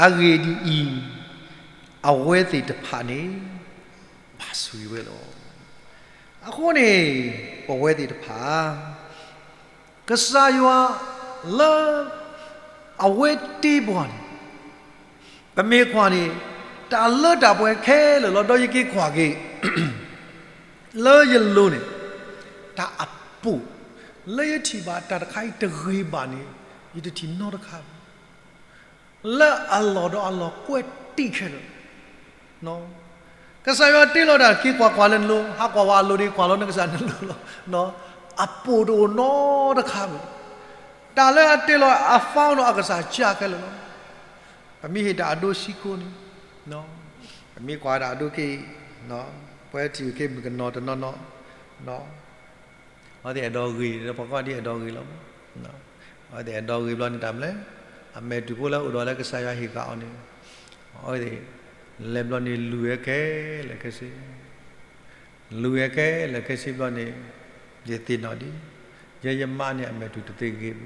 အဂ့ၢ်ဒ်အံၤ, အဝဲသ့ၣ်တဖၣ်န့ၣ် ဘၣ်ဆိၣ်ဂ့ၤဝဲလီၤ. အဃိန့ၣ် ပဝဲသ့ၣ်တဖၣ် ကစၢ်ယွၤလၢအဝဲတ့ပှၤန့ၣ်, ပမ့ၢ်ကွၢ်န့ၣ် တၢ်လၢတၢ်ပှဲၤခဲလၢာ်လီၤ. ဒီးယက့ၤကွၢ်က့ၤ လၢယလိၤန့ၣ်, တၢ်အပိာ်လၢယထံၣ်ဘၣ်တၢ်တခါအံၤတဂ့ၤဘၣ်န့ၣ် ယတထံၣ်နီတခါဘၣ်. လၢအလီၢ်ဒီးအလီၢ်ကွဲးတံၢ်ခဲလၢာ် ကစၢ်ယွၤတ့လီၤတၢ် က့ၤကွၢ်ကွၢ်လၢနလိၤ, ဟးကွၢ်ဝဲအလိၤဒီး ကွၢ်လီၤနကစၢ်နလိၤလီၤ. အပိာ်တအိၣ်နီတခါဘၣ်. တၢ်လၢအတ့လီၤအ file ဒီးအကစၢ်ကၢခဲလၢာ်လီၤ. ပမ့ၢ်ဟ့ၣ်တၢ်အဒိစံကိန့ၣ်, ပမ့ၢ်ကွၢ်တၢ်အဒိက့ၤအံၤ, ပဝဲထံၣ်က့ၤမုၣ်ကနီၤတနီၤနီၤ, အဝဲသ့ၣ်အဲၣ်ဒိးဂ့ၤ, ပှၤကိးဒ်အဲၣ်ဒိးဂ့ၤလီၤ. အဝဲသ့ၣ်အဲၣ်ဒိးဂ့ၤဘျီန့ၣ်တၢ်မနုၤလဲၣ်, အမဲာ်တူၢ်ဖိလၢအိၣ်ဒီးလၢကစၢ်ယွၤဟ့ၣ်ဃာ်အီၤန့ၣ်, အဝဲသ့ၣ် လဲၤဘျီန့ၣ်လူၤဝဲခဲလၢာ်ခဲဆ့, လူၤဝဲခဲလၢာ်ခဲဆ့ဘျီန့ၣ်, ယသ့ၣ်နီၣ်ဒ်, ယဲယမါန့ၣ် အမဲာ်တူၢ်တသ့ဂ့ၤဘၣ်,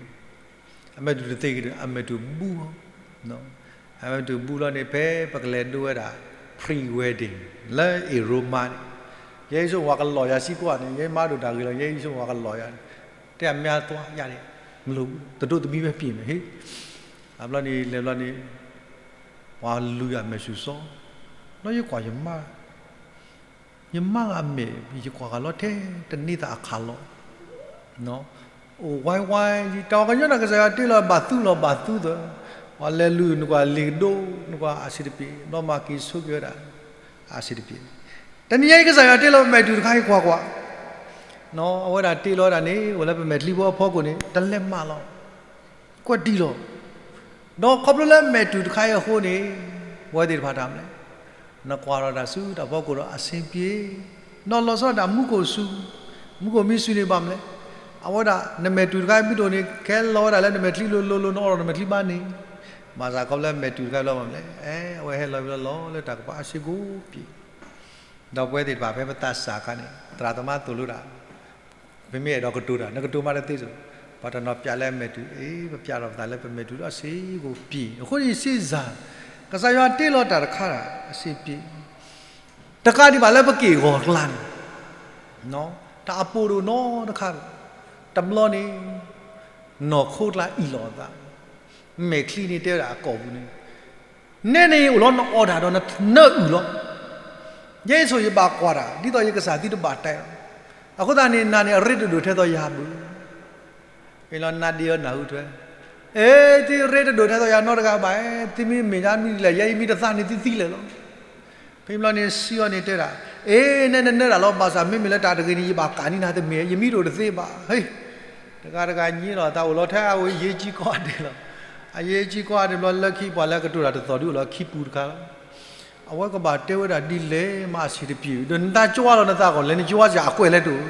အမဲာ်တူၢ်တသ့ဂ့ၤဒီး အမဲာ်တူၢ်ဘူၣ်အီၤ အမဲာ်တူၢ်ဘူၣ်လီၤန့ၣ် ဖဲပကလဲၤဒိဝဲဒၣ် pre-wedding လၢအ့ၣ်ရိမါန့ၣ်, ယဲယဆိကမိၣ်ပှၤကလီၤယၤစံကိးန့ၣ်, ယဲမါဒိၣ်တၢ်ဂ့ၤလီၤ, ယဲယဆိကမိၣ်ပှၤကလီၤယၤ, တဲအမါသွါယၤန့ၣ်, မ့ၢ်တဒိးသမံဝဲပ့ၤန့ၣ်, ဟ့ၣ်, အဘျီန့ၣ် လဲၤဘျီန့ၣ်, ပှၤလူၤယၤအမဲာ်ဆူၣ်စီ, ဒီးယကွၢ်ယမါ ယမါဂၤမဲာ် ယကွၢ်ဂၤလီၤထဲတန့ၢ်သးအခးလီၤ, အိၣ်ဝဲဝဲ, တၢ်ဝဲကညီနၤကစၢ်ယွၤတ့လီၤဘၣ်သူလီၤဘၣ်သူသၢ, ပှၤလဲၤလူၤနကွၢ်လ့ၤကဒိ နကွၢ်အဆံးတပ့ၤ, ဒီးမၤက့ၤဆိက့ၤဝဲဒၣ် အဆံးတပ့ၤ, တနံၤညါအံၤကစၢ်ယွၤတ့လီၤမဲာ်တူၢ်တခါအံၤကွၢ်ကွၢ်, အဝဲဒၣ်တ့လီၤဝဲဒၣ်န့ၣ် အိၣ်လၢပမဲာ်ချံဖိအဖီခိၣ်န့ၣ် တလဲၤမၤလီၤ ကွဲးတံၢ်လီၤ. ဒီးခီဖျိလၢမဲာ်တူၢ်တခါအံၤအဃိန့ၣ်, ပဝဲသ့ၣ်တဖၣ်တၢ်မနုၤလဲၣ်, နကွၢ်ထီၣ်တၢ်ဆူတၢ်ဖီခိၣ်ဒီးအဆင်ပြေ, ဒီးလီၤဆီဒၣ်တၢ်မူခိၣ်စူၤ, မူခိၣ်မ့ၢ်စူၤန့ၣ်ဘၣ်မနုၤလဲၣ်, အဝဲဒၣ်နမဲာ်တူၢ်တခါအံၤမ့ၢ်တအိၣ်န့ၣ် ကဲလီၤဝဲဒၣ်လၢနမဲာ်ချံလိၤလိၤလိၤ နအိးထီၣ်နမဲာ်ချံဘၣ်န့ၣ်, ဘၣ်ဆၣ်ခီဖျိလၢမဲာ်တူၢ်တခါအံၤဘျီဘၣ်မနုၤလဲၣ်, အဲ အဝဲဟဲလီၤဝဲလီၤလၢတၢ်ကပၤအဆ့ကိးပံၤ ဒီးပဝဲသ့ၣ်တဖၣ်ဖဲပသးစၢ်အခါန့ၣ် သရၣ်သမါသိၣ်လိတၢ်, ပမ့ၢ်အဲၣ်ဒိးကတိၤတၢ် နကတိၤမးတသ့စိၤ, ပှၤတနီၤပျးလၢအမဲာ်တူၢ်, အ့ ပပျးထီၣ်ပသးလၢပမဲာ်တူၢ်ဒီးအဆ့ကိးပံၤ, အဃိန့ၣ်စ့ၢ်စၢ်, ကစၢ်ယွၤတ့လီၤတၢ်တခါဒၣ်အဆ့ပံၤ, တကးဒံးဘၣ်လၢပက့ၢ်ဂီၤကျါန့ၣ်, တၢ်အပိာ်တအိၣ်နီတခါ, တဘျီန့ၣ် နီၢ်ခိကျါအံၣ်လိာ်အသး, မဲာ်ချံန့ၣ်တဲဝဲဒၣ်အကိာ်ပူၤန့ၣ် နဲန့ၣ်အိၣ်လီၤနအီၣ်တၢ်ဒီးနနၢအုၣ်လီၤ. ယဲယဆိကမိၣ်ယဘၣ်ကွၢ်တၢ် ဒ်သိးယကစၢ်သုတဘၣ်တဲလီၤ. အဃိသတးန့ၣ် နၤန့ၣ်အရ့တဒိၣ်ထဲသိးယၤဘၣ်. ဖဲလီၤနါဒ့အီၤနၢ်ဟူထွဲ, အဲ သုရ့တဒိၣ်ထဲသိးယၤနီတဂၤဘၣ်, သုမ့ၢ်မ့ၢ်ဒ်မံၤဒ်လဲၣ် ယဲယမံတသးန့ၣ်သံသံလဲၣ်လီၤ. ဖဲဘျီန့ၣ်စံးအီၤန့ၣ်တဲဒၣ်, အ့ နဲနနၢတၢ်လီၤ ဘၣ်ဆၣ်မ့မ့ၢ်လၢတၢ်တဂ့ၤန့ၣ် ယဘၣ်ကးန့ၢ်နၤတမ့ၢ် ယမံတအိၣ်တသ့ဘၣ်. ဟ့ တဂၤတဂၤညံလီၤသးအိၣ်လီၤထဲအဝဲ ယဲကံကိးဂၤဒဲးလီၤ. အယဲကံကိးဂၤဒဲးဘျီ လၢခံပှၤလၢအကတိၤတၢ်တသီၣ်ဒုးအိၣ်လီၤခံပူၤတခါလီၤ. အဝဲကဘၣ်တဲဝဲဒၣ်ဒ်လဲၣ်မးအဆံးတပံၤ, ဒီးနသးကွၢ်လီၤနသးကီး လဲၤနကွၢ်စ့ၢ် အကွဲးလဲၣ်တအိၣ်.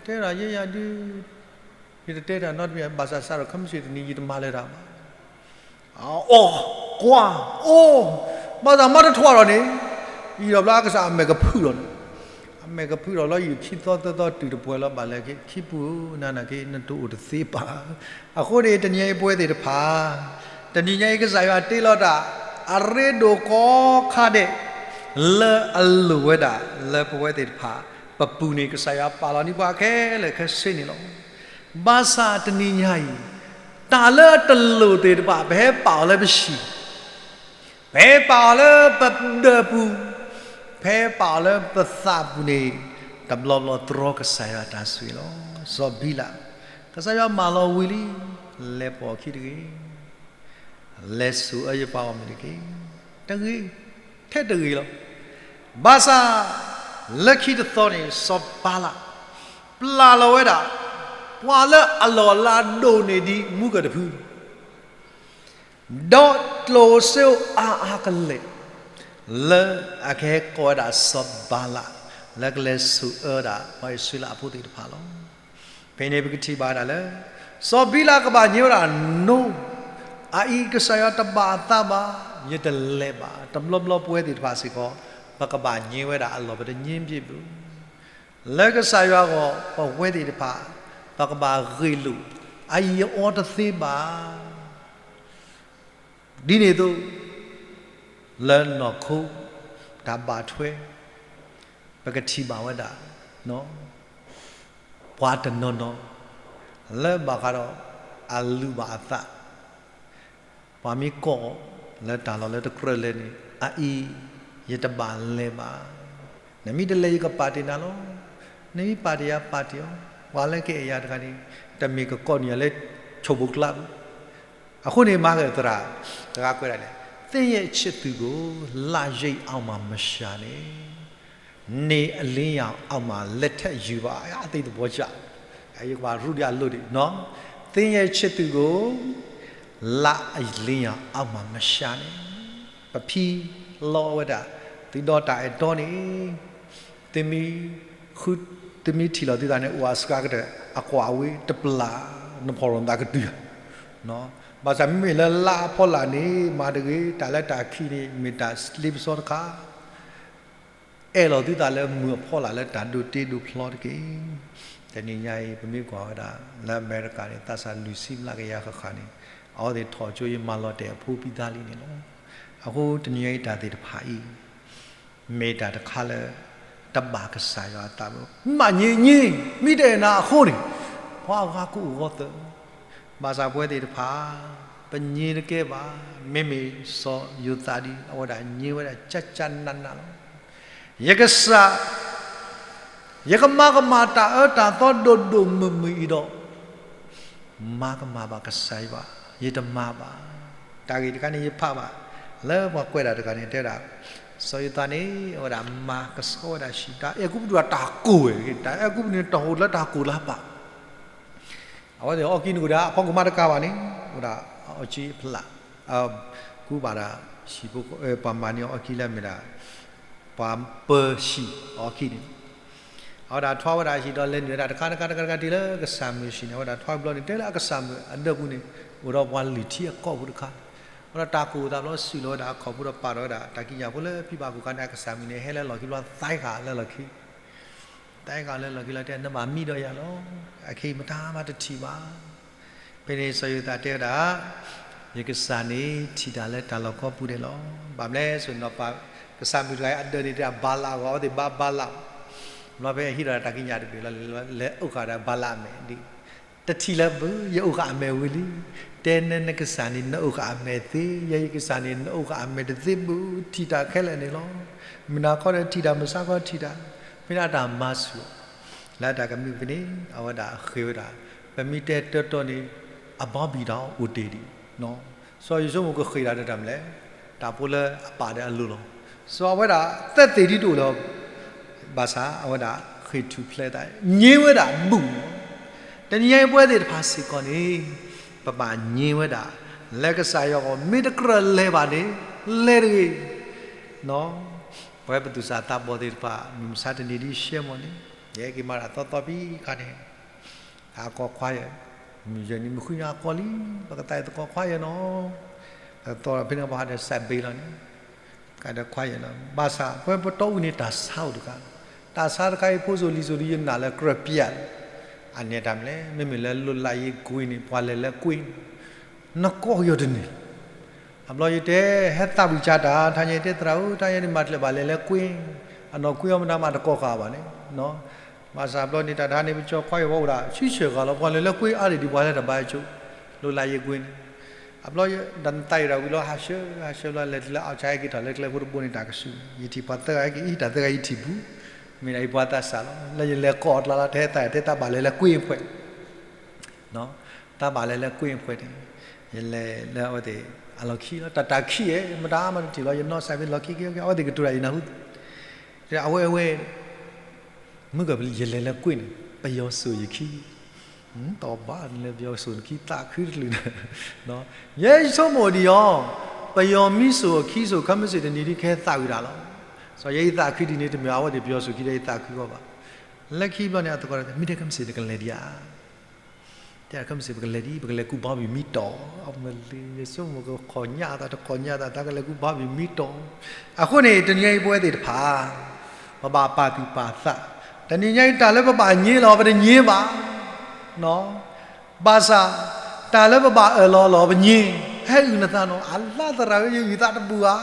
တဲဒၣ်ယဲယၤဒုး ယတတဲတၢ်နီတမံၤ ဘၣ်ဆၣ်စးထီၣ်ခဲမုၢ်ဆ့ၣ်တနံၤ ယတမၤလၢၤတၢ်ဘၣ်. အီၣ်ကွၢ် အိၣ် ဘၣ်ဆၣ်မ့ၢ်တထွးဒီးန့ၣ်, ယံာ်ဒီးဘျီအကစၢ်အမဲာ်ကဖုၣ်ဒီးန့ၣ်, အမဲာ်ကဖုၣ်ဒီးလီၤ ယံာ်ခံသီသၢသီတုၤတပှဲၤလီၤ ဘၣ်လဲၤက့ၤ ခံပူၤဧၢ နၤနာ်က့ နတအိၣ်တသ့ဘၣ်. အဃိန့ၣ် တနံၤညါအံၤပဝဲသ့ၣ်တဖၣ်, တနံၤညါအံၤကစၢ်ယွၤတ့လီၤတၢ် အရ့ဒိၣ်ကိးခါဒဲး လၢအလိၣ်ဝဲဒၣ် လၢပဝဲသ့ၣ်တဖၣ် ပပူၤန့ၣ် ကစၢ်ယွၤပာ်လီၤန့ၢ်ပှၤခဲလၢာ်ခဲဆ့န့ၣ်လီၤ. ဘၣ်ဆၣ်တနံၤညါအံၤ တၢ်လၢအတလိၣ်သ့ၣ်တဖၣ် ပဟဲပာ်အီၤလၢပဟံၣ် ပဟဲပာ်အီၤလၢပဒၢးပူၤ, ပဟဲပာ်အီၤလၢပသးပူၤန့ၣ် တဘျီဘျီတြီကစၢ်ယွၤတၢ်ဆိၣ်ဂ့ၤလီၤ. စီၤဘံလး, ကစၢ်ယွၤမၢလီၤဝံၤလံ, လဲၤပိာ်အခံတဂ့ၤ, လဲၤဆိၣ်အၢယပှၤဂီၢ်မုၢ်တက့ၢ်. တဂ့ၤ, ထဲတဂ့ၤလီၤ. ဘၣ်ဆၣ် လၢခံတသီန့ၣ် စီၤဘၤလး ပျၢ်လီၤဝဲဒၣ် ပှၤလၢအလီၢ်အလၤဒိၣ်န့ၢ်ဒံးမူကၢၢ်တဖု ဒီးကျိၣ်စ့အိၣ်အါအါကလဲာ် လၢအကဟဲကိးဝဲဒၣ်စီၤဘၤလး လၢကလဲၤဆိၣ်အၢဒၣ်ပှၤအံၣ်စရ့လးအဖိသ့ၣ်တဖၣ်လီၤ. ဖဲန့ၣ်ပကထံၣ်ဘၣ်ဝဲဒၣ်လၢ စီၤဘံလးကဘၣ်ညါဝဲဒၣ် no, အအံၤကစၢ်ယွၤတဘၣ်အသးဘၣ်, ယတလဲၤဘၣ်. တဘျီဘျီပဝဲသ့ၣ်တဖၣ်စ့ၢ်ကီး ပကဘၣ်ညါဝဲဒၣ်အလီၢ် ပတညါဘၣ်. လၢကစၢ်ယွၤအဂီၢ် ပဝဲသ့ၣ်တဖၣ် ပကဘၣ်ဂ့ၤလိာ် အအံၤယအိၣ်တသ့ဘၣ်. ဒ်န့ၣ်အသိး လၢနီၢ်ခိ တၢ်ဘၣ်ထွဲ ပကထံၣ်ဘၣ်ဝဲဒၣ် ပှၤတနီၤနီၤ လၢဘၣ်ဃးဒီး အလုၢ်ဘၣ်အသး ပှၤမ့ၢ်ကိးလၢတၢ်လီၢ်လၢတကြၢးလဲၤန့ၣ် အအံၤ ယတဘၣ်လဲၤဘၣ်. နမ့ၢ်တလဲၤယကပာ်တ့ၢ်နၤလီၤ. နမ့ၢ်ပာ်တ့ၢ်ယၤပာ်တ့ၢ်အီၤ, ပှၤလၢကအဲၣ်ယၤတဂၤန့ၣ် တမ့ၢ်ကကိးန့ၢ်ယၤလၢ ဆိၣ်ဘိကျါဘၣ်. အဃိန့ၣ် မၤကသရၣ် တဂၤကွဲးဒၣ်လဲၣ်, သင့်ရဲ့ချစ်သူကို လရေးအောက်မှာ မရှာနဲ့, နေအလင်းရောင်အောက်မှာ လက်ထပ်ယူပါ. အသ့ၣ်သဘီၣ်စၢ်, ယကဘၣ်ရူဒံးအလိၤဒံး, သင့်ရဲ့ချစ်သူကို လအလင်းရောင်အောက်မှာ မရှာနဲ့. ပဖံလီၤဝဲဒၣ် သုဒီးတၢ်အဲၣ်တီန့ၣ် သုမ့ၢ် သုမ့ၢ်ထံၣ်လီၤသုသးန့ၣ် အိၣ်အစှၤကတၢၢ် အကွၢ်ဝဲတပျၢ် နဖီၣ်လိာ်သးကတုၤ. ဘၣ်ဆၣ်မ့မ့ၢ်လၢလါအဖီလာ်န့ၣ် မၤတဂ့ၤ တၢ်လၢတၢ်ခံးန့ၣ် မ့ၢ်တၢ်လ့ပစီတခါ အဲၣ်လီၤသုသးလၢမုၢ်အဖီလာ်လၢတၢ်ဒိးတ့ဒိးဖျီတက့ၢ်. တနံၤညါအံၤ ပမ့ၢ်ကွၢ်ဝဲဒၣ် လၢအမဲရကၤန့ၣ် သးစၢ်လွံၢ်ဆံမျးကယၤဃၣ်ဃၣ်န့ၣ် အဝဲသ့ၣ်ထီၣ်ကၠိယမၤလီၤတဲာ်အဖိပံသးလံန့ၣ်လီၤ. အဃိတနံၤညါအံၤတၢ်သ့ၣ်တဖၣ်အံၤ မ့ၢ်တၢ်တခါလၢ တဘၣ်ကစၢ်ယွၤအသးဘၣ်. မ့ၢ်ညါညါ မ့ၢ်တအဲၣ်နၤအဃိန့ၣ် ပှၤအဂၤကအိၣ်ဂီၢ်သၢ ဘၣ်ဆၣ်ပဝဲသ့ၣ်တဖၣ် ပညါတကဲဘၣ်. မ့မ့ၢ်စီၤယိၤသးဒ် အဝဲဒၣ်ညါဝဲဒၣ် ကၢ်ကၢ်နးနးလီၤ. ယကစၢ်, ယကမၤကမၣ်တၢ်အၢတၢ်သီဒိၣ်ဒိၣ်မုၢ်မုၢ်အံၤဒီး မၤကမၣ်ဘၣ်ကစၢ်ယွၤ, ယတမၤဘၣ်. တၢ်ဂ့ၢ်တခါန့ၣ် ယဖးဘၣ် လၢပှၤကွဲးတၢ်တဂၤန့ၣ် တဲဝဲဒၣ် စီၤယိၤသးန့ၣ် အဝဲဒၣ်မၤကဆှီဝဲဒၣ်ဟံၣ် တၢ်အဲၣ်ကူပတူၢ်တၢ်ကိၢ်ဝဲ တၢ်အဲၣ်ကူပတူၢ်န့ၣ် တၢ်ဟူးလၢတၢ်ကိၢ်လၢပာ် အဝဲသ့ၣ်အီၣ်ကံၣ်န့ၣ်အိၣ်ဒီး အဖီခိၣ်မးတကးဘၣ်န့ၣ် အိၣ်ဒီးအီၣ်ကံၣ်အဖျၢၣ်, ကူဘၣ်ဒီး ဟံၣ်ဖိ ပှၤမၤန့ၢ်အီၣ်ကံၣ်လၢအမ့ၢ်ဒၣ် ပှၤပၢၤဟံၣ်အီၣ်ကံၣ်န့ၣ် အဝဲဒၣ်ထွါဝဲဒၣ်ဟံၣ်ဒီးလဲၤနုာ်ဝဲဒၣ်တခါတခါတခါတခါတုၤလၢကစၢ်မုၢ်ဟံၣ်န့ၣ် အဝဲဒၣ်ထွါဘျီန့ၣ် တဲလၢအကစၢ်မုၢ်အဒၢးပူၤန့ၣ် အိၣ်ဒီးပှၤလုၢ်ထံအကီၢ်ပူၤတခါ, အဝဲဒၣ်တၢ်ကိၢ်သးဘျီ စူးလီၤဝဲဒၣ်အခီၣ်ဖိဒီးပာ်ထီၣ်ဝဲဒၣ် တၢ်ကံးညာ်ဖိလၢဖံဘၣ်ခိၣ်ခါန့ၣ် အကစၢ်မုၢ်န့ၣ် ဟဲလၢလီၢ်ခံဘျီ သါဃာ်လၢလီၢ်ခံ တၢ်အဲၣ်ကီးလၢလီၢ်ခံလီၤ တဲ နဘၣ်မံဒီးယၤလီၤ. အခဲအံၤမတၤမးတထံၣ်ဘၣ်. ဖဲန့ၣ်စီၤယိၤသးတဲဝဲဒၣ်, ယကစၢ်န့ၣ်ထံၣ်တၢ်လၢတၢ်လီၢ်ကိးပူၤဒဲးလီၤ. ဘၣ်မနုၤလဲၣ်န့ၣ် ကစၢ်မုၢ်တဂၤအံၤအဒၢးန့ၣ်တဲဒၣ်ဘၤလးအဂီၢ် အဝဲသ့ၣ်ဘါဘၤလး, ဘျီဖဲဟံးဒီးတၢ်ကံးညာ်တဘ့ၣ်လီၤ လဲၤအိၣ်ဃာ်ဒီးဘၤလးအမဲာ်ဒ် တထံၣ်လၢၤဘၣ် ယအိၣ်ဃာ်အမဲာ်ဝံၤလံ. တဲနဲနကစၢ်န့ၣ် နအိၣ်ဃာ်အမဲာ်သ့, ယဲယကစၢ်န့ၣ် နအိၣ်ဃာ်အမဲာ်တသ့ဘၣ် ထံၣ်တၢ်ခဲလၢာ်န့ၣ်လီၤ. မုၢ်နၤခီဒီးထံၣ်တၢ် မုၢ်ဆါခီထံၣ်တၢ်, ဖဲန့ၣ်အတၢ်မၤဆူၣ် လၢတၢ်ကမံးဖဲန့ၣ် အဝဲဒၣ်ဃ့ဝဲဒၣ်, ပမ့ၢ်တဲတၢ်တီန့ၣ် အဘီဘံၣ်ဒီးအိၣ်တ့ၢ်ဒံး, စီၤယိၤစိမိၣ်ကဃ့တၢ်ဒီးတၢ်မနုၤလဲၣ်, တၢ်ဖိလၢအပာ်ဒီးအလိၤလီၤ. စီၤအဝဲဒၣ်သ့သ့ၣ်ဒ်တအိၣ်လၢၤ ဘၣ်ဆၣ်အဝဲဒၣ်ဃ့ၢ်ထူၣ်ဖျဲးသး ညါဝဲဒၣ်ဘူၣ်လီၤ. တနံၤညါအံၤပဝဲသ့ၣ်တဖၣ်စ့ၢ်ကီးန့ၣ် ပဘၣ်ညါဝဲဒၣ် လၢကစၢ်ယွၤအဂီၢ် မ့ၢ်တကြၢးလဲၤဘၣ်န့ၣ် လဲၤတဂ့ၤ. ပဝဲပသူၣ်စၢ်သးဘီၣ်သ့ၣ်တဖၣ် မုၢ်မဆါတနံၤဒ်ရှဲမီၢ်န့ၣ် ယဟဲက့ၤမၤတၢ်သီသီဖဲခါန့ၣ် အကိးခွါယဲၢ်, မုၢ်ယဲၢ်နံၤမုၢ်ဃုညါအကိးလံ, ပကသးအံၤသကိးခွါယဲၢ်နီၤ, သီဖဲန့ၣ်ဘၣ်ဒီးစးဘ့လီၤန့ၣ်, ကဒီးခွါယဲၢ်လီၤ. ဘၣ်ဆၣ် ပဝဲပတီၢ်အူၣ်န့ၣ် တၢ်ဆါအိၣ်တခါ, တၢ်ဆါတခါအံၤ ဖိစိၤလံၤစိၤလံ ယနာ်လၢကြၢးပျဲ, အန့ၣ်တၢ်မနုၤလဲၣ်, မ့မ့ၢ်လၢလိၣ်လၢယ့ၢ်ကွ့န့ၣ် ပှၤလဲၤလၢကွ့န့ၣ် နကိးယီၤတန့ၢ်. အဘျီယတဲ ဟဲသးဝံၣ်ကၢ်တၢ် ထါညါတဲသရၣ်ဧၢ တၢ်ယဲန့ၣ်မၤတလဲၤဘၣ်လဲၤလၢကွ့, အနီၢ်ကွ့အီၤမတၤမးတကိးဃာ်ဘၣ်န့ၣ်, ဘၣ်ဆၣ်အဘျီန့ၣ် တၢ်တခါန့ၣ် ပကၠီခွါယဲၢ်ဝဲအိၣ်ဒၣ် ဆံဆဲၣ်ဂၤလီၤ ပှၤလဲၤလၢကွ့အါဒံးဒံး ပှၤလၢတဘၣ်ဆိ လိၣ်လၢယ့ၢ်ကွ့န့ၣ်, အဘျီယ တၢ်နသးအံၤဒၣ်ဝံၤလီၤ ဟးဆှၢ ဟးဆှၢလီၤ လဲၤတုၤလၢ အီၣ်ဆါ ဟဲက့ၤထီၣ်လၢကျဲဖိတဘိန့ၣ် တၢ်ကဆူၣ် ယထံၣ်ပှၤသၢဂၤဟဲက့ၤ အံၤတၢ်သၢဂၤယထံၣ်ပူၤ, မ့ၢ်ဒၣ်အံၤပှၤသးစၢ်လီၤ လၢယလဲၤကိးအီၤကျါလီၤ တဟဲသး တဲတၢ်ဘၣ်လဲၤလၢကွ့အဖှဲး တၢ်ဘၣ်လဲၤလၢကွ့အဖှဲးန့ၣ်, ယလဲၤလၢအဝဲသ့ၣ် အလီၢ်ခံလီၤ တၢ်တၢ်ခံအဲၣ် မတၤမၤတထံၣ်လီၤ ယနီၢ်စၢ်ဖဲလီၢ်ခံက့ၤ အဝဲသ့ၣ်ကတိၤတၢ်ယနၢ်ဟူ, အဝဲအဝဲ မုၢ်ကပလံၤ ယလဲၤလၢကွ့န့ၣ် ပယီၤစိာ်ယခံ, တဘၣ်နလဲၤပယီၤစိာ်နခံသးခုတကလုာ်န့ၣ်, ယဲယဆိကမိၣ်ဒံးအီၤ, ပယီၤမ့ၢ်စိာ်အခံစိာ် ခဲမုၢ်ဆ့ၣ်တနံၤဒ်ကဟဲသးဝံၣ်တၢ်လီၤ, စီၤယဲယသးခုဒ်န့ၣ် တမ့ၢ်အဝဲသ့ၣ်ပယီၤစိာ်ခံဒီးယသးခုအီၤဘၣ်, လၢခံဘျီန့ၣ် အသကိးမ့ၢ်တဲ ခဲမုၢ်ဆ့ၣ်တကလဲၤဒံးဧါ တဲခဲမုၢ်ဆ့ၣ် ပကလဲၤဒံး ပကလဲၤကူၣ်ဘီဘံၣ်မံတီၢ်, အမလ့ ယဆိကမိၣ်ကခီၣ်ညၣ်သး တခီၣ်ညၣ်သး တၢ်ကလဲၤကူၣ်ဘီဘံၣ်မံတီၢ်, အဃိန့ၣ် တနံၤညါအံၤပဝဲသ့ၣ်တဖၣ် ပဘၣ်ပာ်သူၣ်ပာ်သး, တနံၤညါအံၤ တၢ်လၢပဘၣ်ည့လီၤ ပတည့ဘၣ် ဘၣ်ဆၣ် တၢ်လၢပဘၣ်အၢၣ်လီၤလီၤ ပည့, ဟဲအုၣ်နသးနီၤ အလၢသရၣ်ဧၢ ယအုၣ်သးတဘူၣ်ဧါ,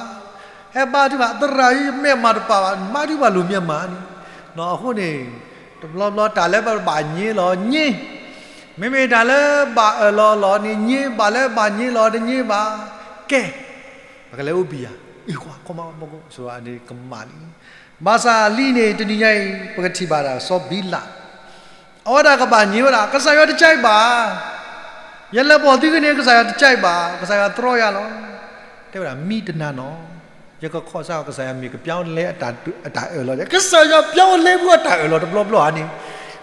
ဟဲဘါထုကဖၣ် သရၣ်ဧၢ ယမဲာ်မၤတပာ်ဘၣ် ဘါထုကဖၣ်လိာ်မ့ၢ်မၤန့ၣ်, အဃိန့ၣ် တဘျီဘျီတၢ်လၢပဘၣ်ည့လီၤည့, မ့မ့ၢ်တၢ်လၢဘၣ်အၢၣ်လီၤလီၤန့ၣ် ည့ဘၣ်လၢဘၣ်ည့လီၤတည့ဘၣ်, ကဲ ပကလဲၤအိၣ်ဘံၣ်ယၤ, အ့ၣ် ကွၢ်ခီမး မကဆိးဝါန့ၣ်ကမၣ်လံ, ဘၣ်ဆၣ်လံန့ၣ် တနံၤညါအံၤ ပကထံၣ်ဘၣ်ဒၣ်စီၤဘံလး အဝဲဒၣ်ကဘၣ်ည့ဝဲဒၣ် ကစၢ်ယွၤတကးဘၣ်, ယလဲၤပိာ်သုကန့ၣ် ကစၢ်ယွၤတကးဘၣ် ကစၢ်ယွၤတြီယၤလီၤ, တဲဝဲဒၣ် မံတနၤနီၤ, ယကခီၣ်ဆၢ ကစၢ်ယွၤမ့ၢ်ကပျၢ်ဝဲလဲအတၢ်အၢၣ်လီၤ, ကစၢ်ယွၤပျၢ်ဝဲလဲပူၤအတၢ်အၢၣ်လီၤတဘျီဘျီဧါန့ၣ်,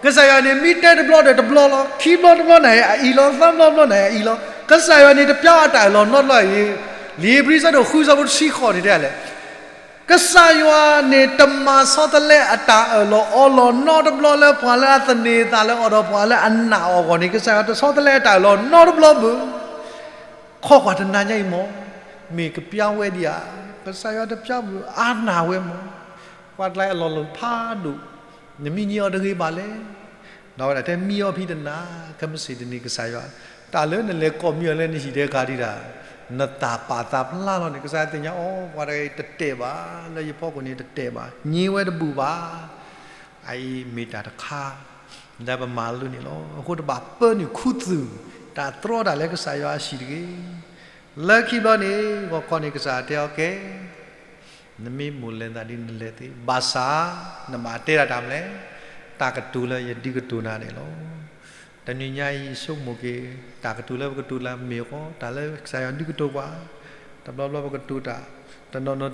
ကစၢ်ယွၤန့ၣ် မ့ၢ်တဲတဘျီဒီးတဘျီလီၤ, ခံဘျီတဘျီန့ၣ်အံၤလီၤ, သၢဘျီတဘျီန့ၣ်အံၤလီၤ, ကစၢ်ယွၤန့ၣ် တပျၢ်အတၢ်အၢၣ်လီၤနီတဘျီအံၤ, လံာ်ဧ့ၤဘြံၤဆၢဒိၣ်ဃုဆၢဖိတဆံဃိးန့ၣ်တဲလဲၣ် ကစၢ်ယွၤန့ၣ်တမၤဆီတလဲအတၢ်အၢၣ်လီၤအီလီၤနီတဘျီလၢပှၤလၢအသန့ၤအသးလၢအီၤဒီးပှၤလၢအနာ်အီၤအဂီၢ်န့ၣ် ကစၢ်ယွၤတဆီတလဲအတၢ်အၢၣ်လီၤနီတဘျီဘၣ်, ခီကွၢ်တနၤညါအံၤမး, မ့ၢ်ကပျၢ်ဝဲဒံးဧါ, ကစၢ်ယွၤတပျၢ်ဘၣ်အါနၢ်ဝဲမး, ကွၢ်ကျါအလီၢ်လၢဖးဒိၣ်, နမ့ၢ်ည့အီၤတဂ့ၤဘၣ်လဲၣ် ဒီးဝဲဒၣ်တဲမံအီၤဖဲတနၤ, ခဲမုၢ်ဆ့ၣ်တနံၤကစၢ်ယွၤ, တၢ်လၢနလဲၤကိးမံအီၤလၢနဟံၣ်ဒဲးခါဒံးဒၣ်, နတၢ်ပာ်သးဖျါလီၤန့ၣ် ကစၢ်ယွၤသ့ၣ်ညါအီၤ ပှၤတဂၤအံၤတတဲာ်ဘၣ်, လၢယဖီခိၣ်န့ၣ်တတဲာ်ဘၣ်, ည့ဝဲတဘူၣ်ဘၣ်, အအံၤမ့ၢ်တၢ်တခါ လၢပမၤလိန့ၣ်လီၤ. အဃိတဘၣ်ပၢနုာ်ခူသူၣ် တၢ်တြီတၢ်လၢကစၢ်ယွၤအဟံၣ်တဂ့ၤ. လၢခံဘျီန့ၣ် ဂီၤခီန့ၣ် ကစၢ်ယွၤတဲအီၤကဲ နမ့ၢ်မိၣ်လဲၤသးဒ်နလဲၤသ့, ဘၣ်ဆၣ် နဘၣ်တဲဒၣ်တၢ်မနုၤလဲၣ်, တၢ်ကတိၤလၢယဒုးကတိၤနၤန့ၣ်လီၤ. တနံၤညါအံၤဆိကမိၣ်က့ၤ တၢ်ကတိၤလၢပကတိၤလၢမ့ၢ်အဃိ တၢ်လၢကစၢ်ယွၤဒုးကတိၤပှၤ, တဘျီဘျီပ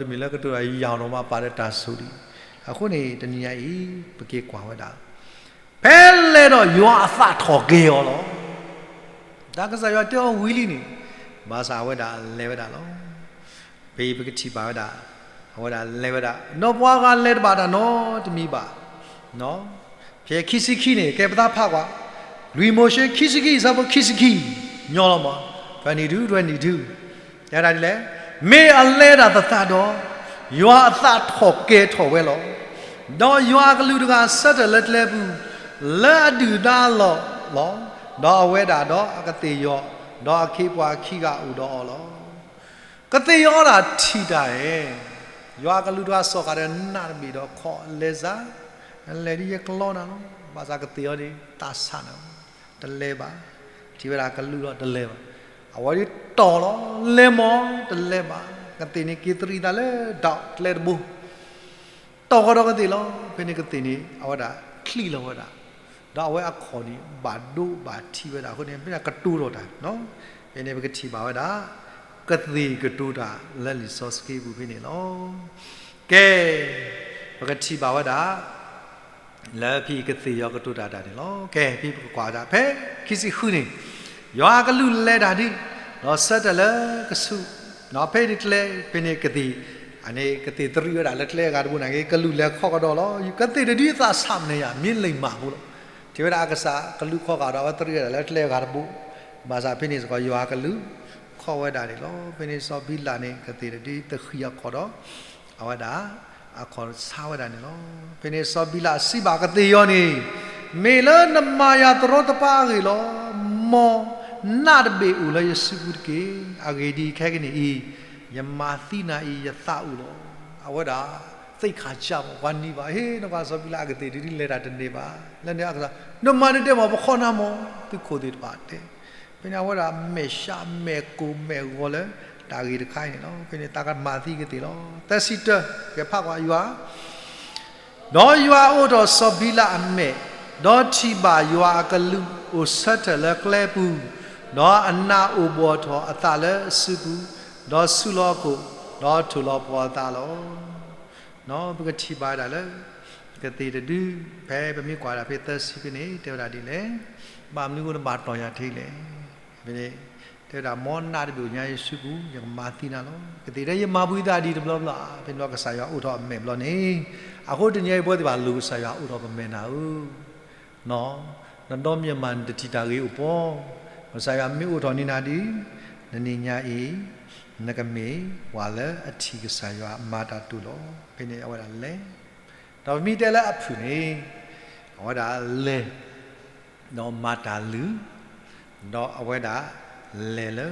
ကတိၤတၢ်, တနီၤနီၤတမ့ၢ်လၢကတိၤတၢ်ယၤနီၤမးပာ်ဒီးတၢ်ဆိၣ်လံ. အဃိန့ၣ် တနံၤညါအံၤ ပက့ၤကွၢ်ဝဲဒၣ် ဖဲလဲၣ်ဒီးယွၤအသးထီၣ်ကဲၤအီၤလီၤ. တၢ်ကစၢ်ယွၤတဲအီၤဝံၤလံန့ၣ် ဘၣ်ဆၣ်အဝဲဒၣ်လဲၤဝဲဒၣ်လီၤ. ဖဲအံၤပကထံၣ်ဘၣ်ဝဲဒၣ် အဝဲဒၣ်လဲၤဝဲဒၣ် ဒီးပှၤဂၤလဲၤတဘၣ်တၢ်နီတမံၤဘၣ်. ဖဲခံဆံခံန့ၣ် ကဲပသးဖးကွၢ် လွံၢ်မိၤၡ့ခံဆံခံ အဆၢဖိခံဆံခံ ညီလီၤမး twenty-two twenty-two တဲဒၣ်ဒ်လဲၣ်, မ့ၢ်အလဲၤဒၣ်သသးဒီး ယွၤအသးထီၣ်ကဲၤထီၣ်ဝဲလီၤ. ဒီးယွၤအကလူးတဂၤဆၢထၢၣ်လၢကျဲပူၤ လၢအဒုၣ်ဒါအလီၢ်လီၤ. ဒီးအဝဲဒၣ်ဒီးအကသ့ၣ်ယီၤ, ဒီးအခ့အပှၤခံဂၤအိၣ်ဒီးအီၤလီၤ. ကသ့ၣ်ယီၤဒၣ်ထံၣ်တၢ်ဧၢ, ယွၤအကလူးတဂၤစိာ်ဃာ်ဒီးနးတဘ့ၣ်ဒီးခီၣ်လဲၤစၢ်, လဲၤဒ်ယကလီနၤလီၤ. ဘၣ်ဆၣ်ကသ့ၣ်ယီၤန့ၣ် သးဆးနၤ တလဲၤဘၣ်. ထံၣ်ဝဲဒၣ်ကလူးဒီးတလဲၤဘၣ်. အဝဲဒၣ်တီၢ်လီၤ လဲၤမီၢ် တလဲၤဘၣ်. ကသ့ၣ်န့ၣ်က့ၤသရံးသးလၢဒၣ်ကျဲတဘိ တီၢ်ဃီဒီးကသ့ၣ်လီၤ. ဖဲန့ၣ်ကသ့ၣ်န့ၣ် အဝဲဒၣ်ချံးလီၤဝဲဒၣ်, ဒီးအဝဲအခီၣ်န့ၣ် ဘၣ်ဒိဘၣ်ထံးဝဲဒၣ်အဃိန့ၣ် ဖဲဒၣ်ကတိၤထီၣ်တၢ်, ဖဲန့ၣ်ပကထံၣ်ဘၣ်ဝဲဒၣ် ကသ့ၣ်ကတိၤတၢ်လၢလံာ်စီဆှံပူၤဖဲန့ၣ်လီၤ. ကဲ ပကထံၣ်ဘၣ်ဝဲဒၣ် လၢဖဲကသ့ၣ်ယီၤကတိၤတၢ်တၢ်န့ၣ်လီၤ. ကဲ ဖဲပကကွၢ်ဝဲဒၣ် ဖဲခံဆံဃုန့ၣ် ယွၤအကလူးလဲၤတၢ်ဒ် ဒီးဆၢထၢၣ်လၢကဆူး, ဖဲန့ၣ်ကျဲ ဖဲန့ၣ်ကသ့ၣ်, အန့ၣ်ကသ့ၣ်သရံးဝဲဒၣ်လၢကျဲအဂၤတဘိန့ၣ်က့ ကလူးလဲၤခီကဒီးလီၤ. ကသ့ၣ်တဒုသးဆးမနုၤယၤ မ့ၢ်လံာ်မၢ်ဖိလီၤ. ထံၣ်ဝဲဒၣ်အကစၢ်ကလူးခီဃာ်ဒီးအဝဲသရံးဝဲဒၣ်လၢကျဲအဂၤတဘိ, ဘၣ်ဆၣ်ဖဲန့ၣ်စ့ၢ်ကီးယွၤအကလူးခီဝဲဒၣ်န့ၣ်လီၤ. ဖဲန့ၣ်စီၤဘံလးန့ၣ် ကသ့ၣ်တဒုသဃံးအီၤခီဒီး အဝဲဒၣ် အခီၣ်ဆါဝဲဒၣ်န့ၣ်လီၤ. ဖဲန့ၣ်စီၤဘံလးစံးဘၣ်ကသ့ၣ်ယီၤန့ၣ်, မ့ၢ်လၢနမၤယၤသရီတပါအဂ့ၢ်လီၤ. မ်နးတဘ့ၣ်အိၣ်လၢယစုပူၤတက့ၢ်. အဂ့ၢ်ဒ်အံၤ, ခဲကနံၣ်အံၤ ယမၤသံနၤအံၤ ယသးအိၣ်လီၤ. အဝဲဒၣ် သ့ၣ်ခၣ်စၢ်မး ပှၤနံၤဘၣ်, ဟ့ၣ် နကွၢ်စီၤဘံလးအကသ့ၣ်ဒ်လဲၤတၢ်တန့ၢ်ဘၣ်. လၢန့ၣ်အကစၢ်, နမၤဒ်ဒဲးမး ပခီနၤမး, သုးခိၣ်သ့ၣ်တဖၣ်တဲ. ဖဲန့ၣ်အဝဲဒၣ်မဲာ်ဆှးမဲာ်ကိၢ်မဲာ်ဂီၤလၢ တၢ်ဂ့ၢ်တခါအံၤန့ၣ်လီၤ. ဖဲန့ၣ်သးကမၤသံကသ့ၣ်လီၤ. သၢဆံတၢ, ကဖးကွၢ်ယွၤ ဒီးယွၤအိးထီၣ်စီၤဘံလးအမဲာ်, ဒီးထံၣ်ဘၣ်ယွၤအကလူးအိၣ်ဆၢထၢၣ်လၢကျဲပူၤ, ဒီးအနးအိၣ်ဘှီၣ်ထီၣ်အသးလၢအစုပူၤ, ဒီးဆူၣ်လီၤအခိၣ်, ဒီးထိၣ်လီၤပှီၢ်အသးလီၤ. ပကထံၣ်ဘၣ်ဝဲဒၣ်လၢ ကသ့ၣ်တဒု, ဖဲပမ့ၢ်ကွၢ်ဒၣ်ဖဲသၢဆံဖဲန့ၣ် တဲဝဲဒၣ်ဒ်လဲၣ်, ဘၣ်မနုၤအဃိနဘၣ်တီၢ်ယၤထဲလဲၣ်. ဖဲန့ၣ် တဲဝဲဒၣ် မ်နးတဘ့ၣ်အိၣ်ညါယစုပူၤ ယကမၤသံနၤလီၤ. ကသ့ၣ်တဲ ယမၤဘှံးသးဒံးတဘျီဘျီဧါ. ဖဲန့ၣ်ကစၢ်ယွၤအိးထီၣ်အမဲာ်ဘျီန့ၣ်, အဃိတနံၤအံၤပဝဲသ့ၣ်တဖၣ်လိၣ်ကစၢ်ယွၤအိးထီၣ်ပမဲာ်နၤဧၢ နဒီမ့ၢ်မး နတထံၣ်တၢ်ဂ့ၤအိၣ်ပှီၢ်, ကစၢ်ယွၤမ့ၢ်အိးထီၣ်န့ၢ်နၤဒ်, နနံၤညါအံၤ နကမ့ၢ်ပှၤလၢအထံၣ်ကစၢ်ယွၤမၤတၢ်တိာ်လီၤ. ဖဲန့ၣ်အဝဲဒၣ်လဲၤ, ဒီးပမ့ၢ်တဲလၢအဖုၣ်န့ၣ်, အဝဲဒၣ်လဲၤ ဒီးမၤတၢ်လုၢ်, ဒီးအဝဲဒၣ်လဲၤလၢ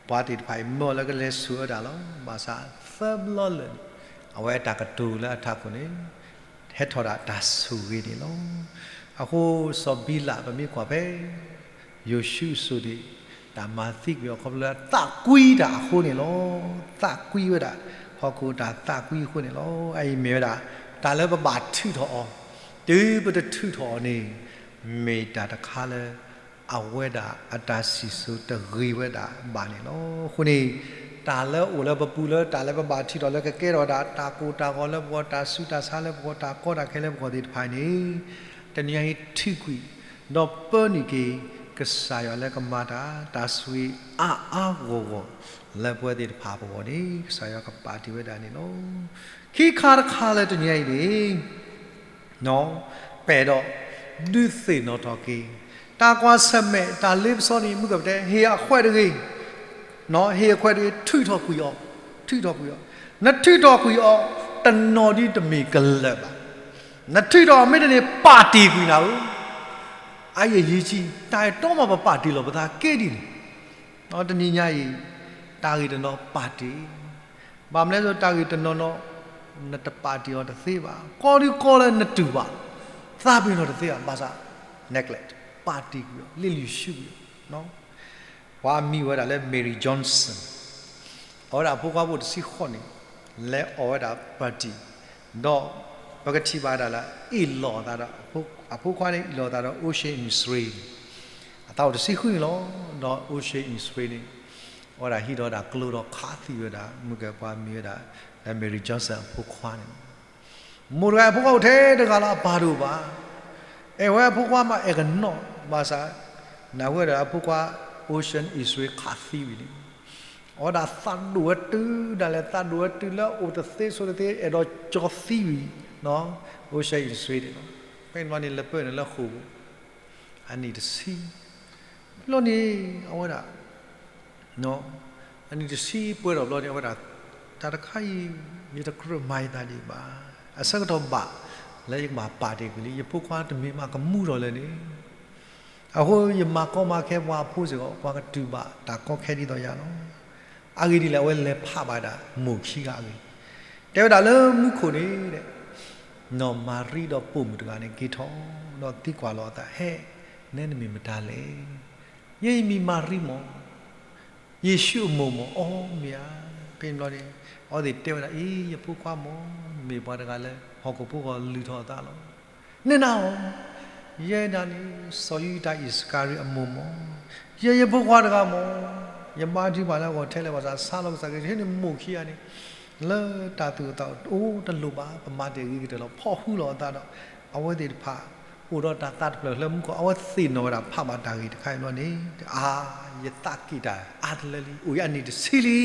ပှၤသ့ၣ်တဖၣ်အံၤမၢအီၤလၢကလဲၤဆူၣ်ဝဲဒၣ်လီၤ. ဘၣ်ဆၣ်သၢဘျီလၢာ်န့ၣ် အဝဲတၢ်ကတိၤလၢအထးခိၣ်န့ၣ် ဟဲထီၣ်ဒၣ်တၢ်ဆိၣ်ဂ့ၤန့ၣ်လီၤ. အဃိစီၤဘံလး ပမ့ၢ်ကွၢ်ဖဲ ယိၤၡူအစိၤန့ၣ် တၢ်မၤသံကွံာ်အီၤခီဖျိလၢသးကွံတၢ်အဃိန့ၣ်လီၤ. သးကွံဝဲဒၣ် ဟီၣ်ခိၣ်တၢ်သးကွံအဃိန့ၣ်လီၤ. အအံၤမ့ၢ်ဝဲဒၣ် တၢ်လၢပဘၣ်ထုးထီၣ်အီၤ, တုၤပတထုးထီၣ်အီၤန့ၣ် မ့ၢ်တၢ်တခါလၢ အဝဲဒၣ်အတၢ်စံၣ်စိၤတဂ့ၤဝဲဒၣ်ဘၣ်န့ၣ်လီၤ. အဃိန့ၣ် တၢ်လၢအိၣ်လၢပပူၤလၢတၢ်လၢပဘၣ်ထုးထီၣ်လၢကကဲထီၣ်ဝဲဒၣ် တၢ်ကိၢ်တၢ်ဂီၤလၢပဂီၢ် တၢ်ဆူးတၢ်ဆါလၢပဂီၢ် တၢ်ကီတၢ်ခဲလၢပဂီၢ်သ့ၣ်တဖၣ်အံၤန့ၣ် တနံၤအံၤထုးကွံာ် ဒီးပၢနုာ်က့ၤ ကစၢ်ယွၤလၢကမၤတၢ် တၢ်ဆိၣ်ဂ့ၤအါအါဂီၢ်ဂီၢ် လၢပဝဲသ့ၣ်တဖၣ်အပဂီၢ်န့ၣ် ကစၢ်ယွၤကပာ်တ့ၢ်ဝဲဒၣ်န့ၣ်လီၤ. ခံခါတခါလၢတနံၤအံၤန့ၣ် ပၢၢ်ဒီး ဒုးသ့ၣ်နီၣ်ထီၣ်က့ၤ တၢ်ကွၢ်ဆၢၣ်မဲာ် တၢ်လ့ပစီန့ၣ် မုၢ်ကပတဲ ဟ့ၣ်အခွဲးတဂ့ၤ, ဟ့ၣ်အခွဲးတဂ့ၤ ထုးထီၣ်ကွံာ်အီၤ, ထုးထီၣ်ကွံာ်အီၤ, နထုးထီၣ်ကွံာ်အီၤ တနီၤဒ်တမ့ၢ်ကလၢာ်ဘၣ်, နထုးထီၣ်မ့ၢ်တန့ၢ် ပာ်တ့ၢ်ကွံာ်နၤဧၢ, အယဲၢ်ယံၤကံ တၢ်အဲၣ်တီမးပပာ်တ့ၢ်လီၤပသးကဲဒ်န့ၣ်, တနံၤညါအံၤ တၢ်ဂ့ၢ်တနီၤပာ်တ့ၢ် ဘၣ်မနုၤလဲၣ် တၢ်ဂ့ၢ်တနီၤနီၤ နတပာ်တ့ၢ်အီၤတသ့ဘၣ်, ကီဒုးကီလၢနတူၢ်ဘၣ်, သးပ့ၤနီၣ်တသ့ဘၣ်, ဘၣ်ဆၣ် neglect ပာ်တ့ၢ်ကွံာ်အီၤ လ့ၣ်လံၣ်ဆူကွံာ်အီၤ, ပှၤမံၤဝဲဒၣ်လၢ Mary Johnson, အဝဲဒၣ်အဖိခွါဖိတဆံဃိးန့ၣ် လဲၤအီၣ်ဝဲဒၣ် party, ဒီးပကထံၣ်ဘၣ်ဒၣ်လၢ အ့ၣ်လိာ်အသးဒီး အဖိခွါန့ၣ် အ့ၣ်လိာ်အသးဒီး Ocean Insurance အသးအိၣ်တဆံဃုန့ၣ်လီၤ. ဒီး Ocean Insurance န့ၣ် အဝဲဒၣ်ဟံးဒီးဒၣ်ကျိဒီးခးသံဝဲဒၣ် မုၢ်ကပှၤမံၤဝဲဒၣ် လၢ Mary Johnson အဖိခွါန့ၣ်, မိၢ်တဂၤအဖိခွါအိၣ်ထဲတဂၤလီၤ အပၢ်တအိၣ်ဘၣ်, အဲၣ်ဝဲအဖိခွါမး အဲၣ်ကနီၣ်, ဘၣ်ဆၣ် နၢ်ဟူဝဲဒၣ်အဖိခွါ Ocean Insurance ခးသံဝံၤန့ၣ် အဝဲဒၣ်သးဒိၣ်ဝဲတုၤဒၣ်လဲာ် သးဒိၣ်ဝဲတုၤလၢအိၣ်တသ့ဆိးတသ့ အဲၣ်ဒိးကၠီသံဝံၤ Ocean Insurance န့ၣ်လီၤ. ဖဲန့ၣ်ဘျီန့ၣ် လဲၤပၢနုာ်လၢဃိာ်ပူၤ အနံၣ်တဆံ ဘျီန့ၣ် အဝဲဒၣ် အနံၣ်တဆံပှဲၤထီၣ်ဘျီန့ၣ် အဝဲဒၣ် တၢ်တခါအံၤ ယတကြၢးမၤယသးဒံးဘၣ်. အဆၢကတီၢ်ဘၣ်လၢယကဘၣ်ပာ်တ့ၢ်ကွံာ်လံ ယဖိခွါတမ့ၢ်မးကမူထီၣ်လဲၣ်န့ၣ်, အဃိယမၤကီမၤခဲပှၤအဖိစ့ၢ်ကီး ပှၤကတူၢ်ဘၣ်တၢ်ကီခဲဒ်သိးယၤလီၤ. အဂ့ၢ်ဒ်လဲၣ် အဝဲလဲၤဖးဘၣ်ဒၣ်မိၢ်ခံဂၤအဂ့ၢ်, တဲဝဲဒၣ်လၢမူခိၣ်န့ၣ် နီၢ်မၤရံဒီးပိာ်မုၣ်တဂၤန့ၣ် က့ၤထီၣ်ဒီးသံကွၢ်လီၤအသး ဟဲ, နဲနမ့ၢ်မတၤလဲၣ်. ယဲယမံၤမၤရံမး, ယ့ၣ်ၡူးအမိၢ်မး, အီ မ့ၢ်ဧါ. ဖဲန့ၣ်ဘျီန့ၣ် အဝဲသ့ၣ်တဲဝဲဒၣ် အံၤ ယဖိခွါမး မ့ၢ်ပှၤတဂၤလၢ ဟီၣ်ခိၣ်ဖိဂီၢ်လုၢ်ထီၣ်အသးလီၤ. နဲနၤဧိၤ, ယဲဒၣ်န့ၣ် စီၤယူဒၤအံၣ်စကၤရံၤအမိၢ်မး, ယဲယဖိခွါတဂၤမး, ယဘါထုကဖၣ်လၢအဂီၢ်ထဲလဲၣ် ဘၣ်ဆၣ်ဆါလီၤကစၢ်က့ၤ ဟဲန့ၣ်မိၢ်ခံဂၤန့ၣ် လၢတၢ်သူၣ်အိၣ်သးအိၣ်တအိၣ်တလိၣ်ဘၣ် ပမၤတ့ၢ်ဂ့ၤကတၢၢ်လီၤ ဖီၣ်ဃူလီၤအသးဒီး အဝဲသ့ၣ်တဖၣ် အိၣ်ဒီးတၢ်သးတဖျၢၣ်လၢမူခိၣ် အဝဲသ့ၣ်နီၣ်ဝဲဒၣ်ဖးဘၣ်တၢ်ဂ့ၢ်တခါအံၤဘျီန့ၣ် အါ ယသးက့ၣ်တၢ်အါတလၢလံ အိၣ်ယအနံၣ်တဆံလံ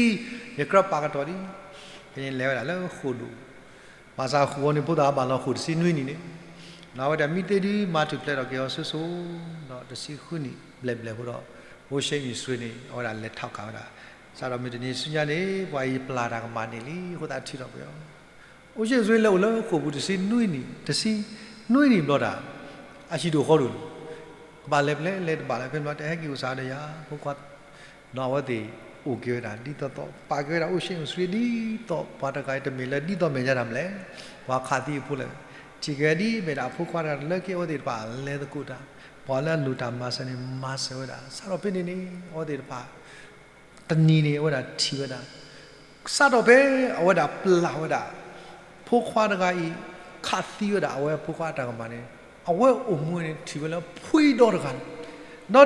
ယကြၢးပာ်ကတီၢ်လံ. ဖဲန့ၣ်လဲၤဝဲဒၣ်လၢဃိာ်ဒိၣ် ဘၣ်ဆၣ်ဃိာ်ဝဲန့ၣ်ဖိသၣ်ဘၣ်လီၤဃိာ်တဆံနွံနံၣ်န့ၣ် လၢအဝဲဒၣ်မံသ့ဒုးမၤထူၣ်ဖျဲးထီၣ်က့ၤအီၤစိၤစိၤ ဒီးတဆံဃုနံၣ်ဘျဲၣ်ဘျဲၣ်ဖိဒီး Ocean Insurance န့ၣ် အဝဲဒၣ်လဲၤထီၣ်ကးဝဲဒၣ် စးထီၣ်မုၢ်တနံၤဆူညါန့ၣ် ပှၤအံၤပျၢ်တၢ်ကမၣ်န့ၣ်လံ အဃိသတးထုးထီၣ်ပှဲၤအီၤ. အိၣ်ဆ့ၣ်အိၣ်ဆှ့လၢအိၣ်လၢဃိာ်ပူၤတဆံနွံနံၣ်, တဆံနွံနံၣ်ဘျီတၢ်, အဟံၣ်ဒိၣ်ဃီဒိၣ်လီၤ. ကဘၣ်လဲၤပျဲလဲၤတဘၣ်လၢၤ ဖဲန့ၣ်ဘျီတဟဲက့ၤအိၣ်စးဒီးယၤ ဖိခွါ, ဒီးအဝဲသ့ၣ်အိၣ်က့ၤဝဲဒၣ်ဒ်သိးသိး ပာ်က့ၤဝဲဒၣ်အိၣ်ဆ့ၣ်အိၣ်ဆှ့ဒ်သိး ပှၤတဂၤအံၤတမ့ၢ်လၢဒ်သိးမဲာ်ညါတၢ်မလဲၣ်, ပှၤခးသံအဖိလဲၣ်, ထံၣ်က့ၤဝဲဒ်မဲာ်ဒၣ်ဖိခွါတဂၤလၢက့ အဝဲသ့ၣ်တဖၣ်လဲၤသကိးတၢ်, ပှၤလၢအလိၣ်တၢ်မၤစၢၤန့ၣ် မၤစၢၤဝဲဒၣ်. စးထီၣ်ဖဲန့ၣ်န့ၣ် အဝဲသ့ၣ်တဖၣ် တနံၤန့ၣ် အဝဲဒၣ်ထံၣ်ဝဲဒၣ်, စးထီၣ်ဖဲအဝဲဒၣ်ပျၢ်ဝဲဒၣ် ဖိခွါတဂၤအံၤ ခးသံဝဲဒၣ်အဝဲဖိခွါအတၢ်ကမၣ်န့ၣ်, အဝဲအိၣ်မူန့ၣ် ထံၣ်ဝဲလၢဖှံဒီတဂၤန့ၣ်,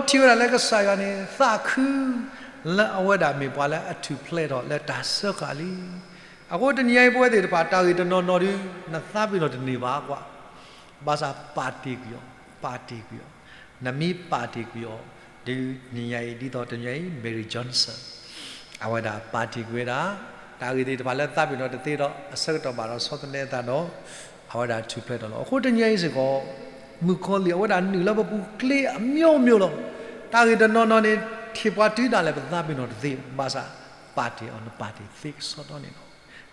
ဒီးထံၣ်ဝဲဒၣ်လၢကစၢ်ယွၤန့ၣ် သးခု လၢအဝဲဒၣ်မ့ၢ်ပှၤလၢအထူၣ်ဖျဲးထီၣ်လၢတၢ်စၢဃာ်လံ. အဃိတနံၤညါအံၤ ပဝဲသ့ၣ်တဖၣ် တၢ်ဂ့ၢ်တနီၤနီၤဒီး နသးပ့ၤနီၣ်တန့ၢ်ဘၣ်ကွၢ်, ဘၣ်ဆၣ်ပာ်တ့ၢ်ကွံာ်အီၤ, ပာ်တ့ၢ်ကွံာ်အီၤ, နမ့ၢ်ပာ်တ့ၢ်ကွံာ်အီၤ ဒ်တနံၤညါအံၤ ဒ်သိးတနံၤညါအံၤ Mary Johnson အဝဲဒၣ်ပာ်တ့ၢ်ကွံာ်ဝဲဒၣ် တၢ်ဂ့ၢ်သ့ၣ်တဖၣ်လၢသးပ့ၤနီၣ်တသ့ဒီး အဆၢကတီၢ်ဘၣ်ဒီးဆီတလဲအသးဒီး အဝဲဒၣ်ထူၣ်ဖျဲးထီၣ်လီၤ. အဃိတနံၤညါအံၤစ့ၢ်ကီး မုၣ်ကီၤလံၢ်အဝဲဒၣ်နုာ်လၢပပူၤကျဲအမျိုးမျိုးလီၤ. တၢ်ဂ့ၢ်တနီၤနီၤန့ၣ် ထံၣ်ပှၤတုၤဒၣ်လဲာ်ပသးပ့ၤနီၣ်တသ့, ဘၣ်ဆၣ်ပာ်တ့ၢ်အီၤ နပာ်တ့ၢ်သ့ကစီဒီန့ၣ်လီၤ.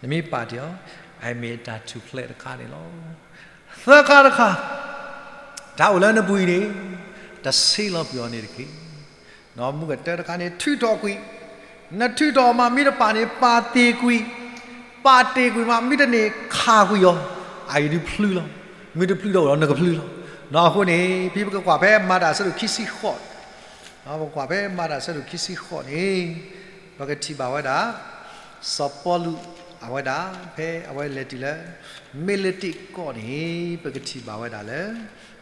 နမ့ၢ်ပာ်တ့ၢ်အီၤ အမ့ၢ်တၢ်ထူၣ်ဖျဲးတခါန့ၣ်လီၤ. သၢခါတခါ, တၢ်အိၣ်လၢနပူၤအံၤန့ၣ် တဆ့လီၤကွံာ်အီၤန့ၣ်တက့ၢ်. မူကတၢၢ်တခါန့ၣ် ထုးထီၣ်ကွံာ်, နထုးထီၣ်မးမ့ၢ်တပာ်န့ၣ် ပာ်တ့ၢ်ကွံာ်, ပာ်တ့ၢ်ကွံာ်မးမ့ၢ်တန့ၢ်ခးကွံာ်အီၤ, အအံၤဒုးဖျုလီၤ, မ့ၢ်တဖျုဒီးအိၣ်ဒီးနကဖျုလီၤ. အဃိန့ၣ် ဖဲပကကွၢ်ဖဲမၤတၢ်အဆၢဒိၣ်ခံဆံဃိး ပကကွၢ်ဖဲမၤတၢ်အဆၢဒိၣ်ခံဆံဃိးန့ၣ် ပကထံၣ်ဘၣ်ဝဲဒၣ် စီၤပီလူး အဝဲဒၣ် ဖဲအဝဲလဲၤတုၤလၢ မ့လ့တ့ၢ်ကီၢ်န့ၣ် ပကထံၣ်ဘၣ်ဝဲဒၣ်လၢ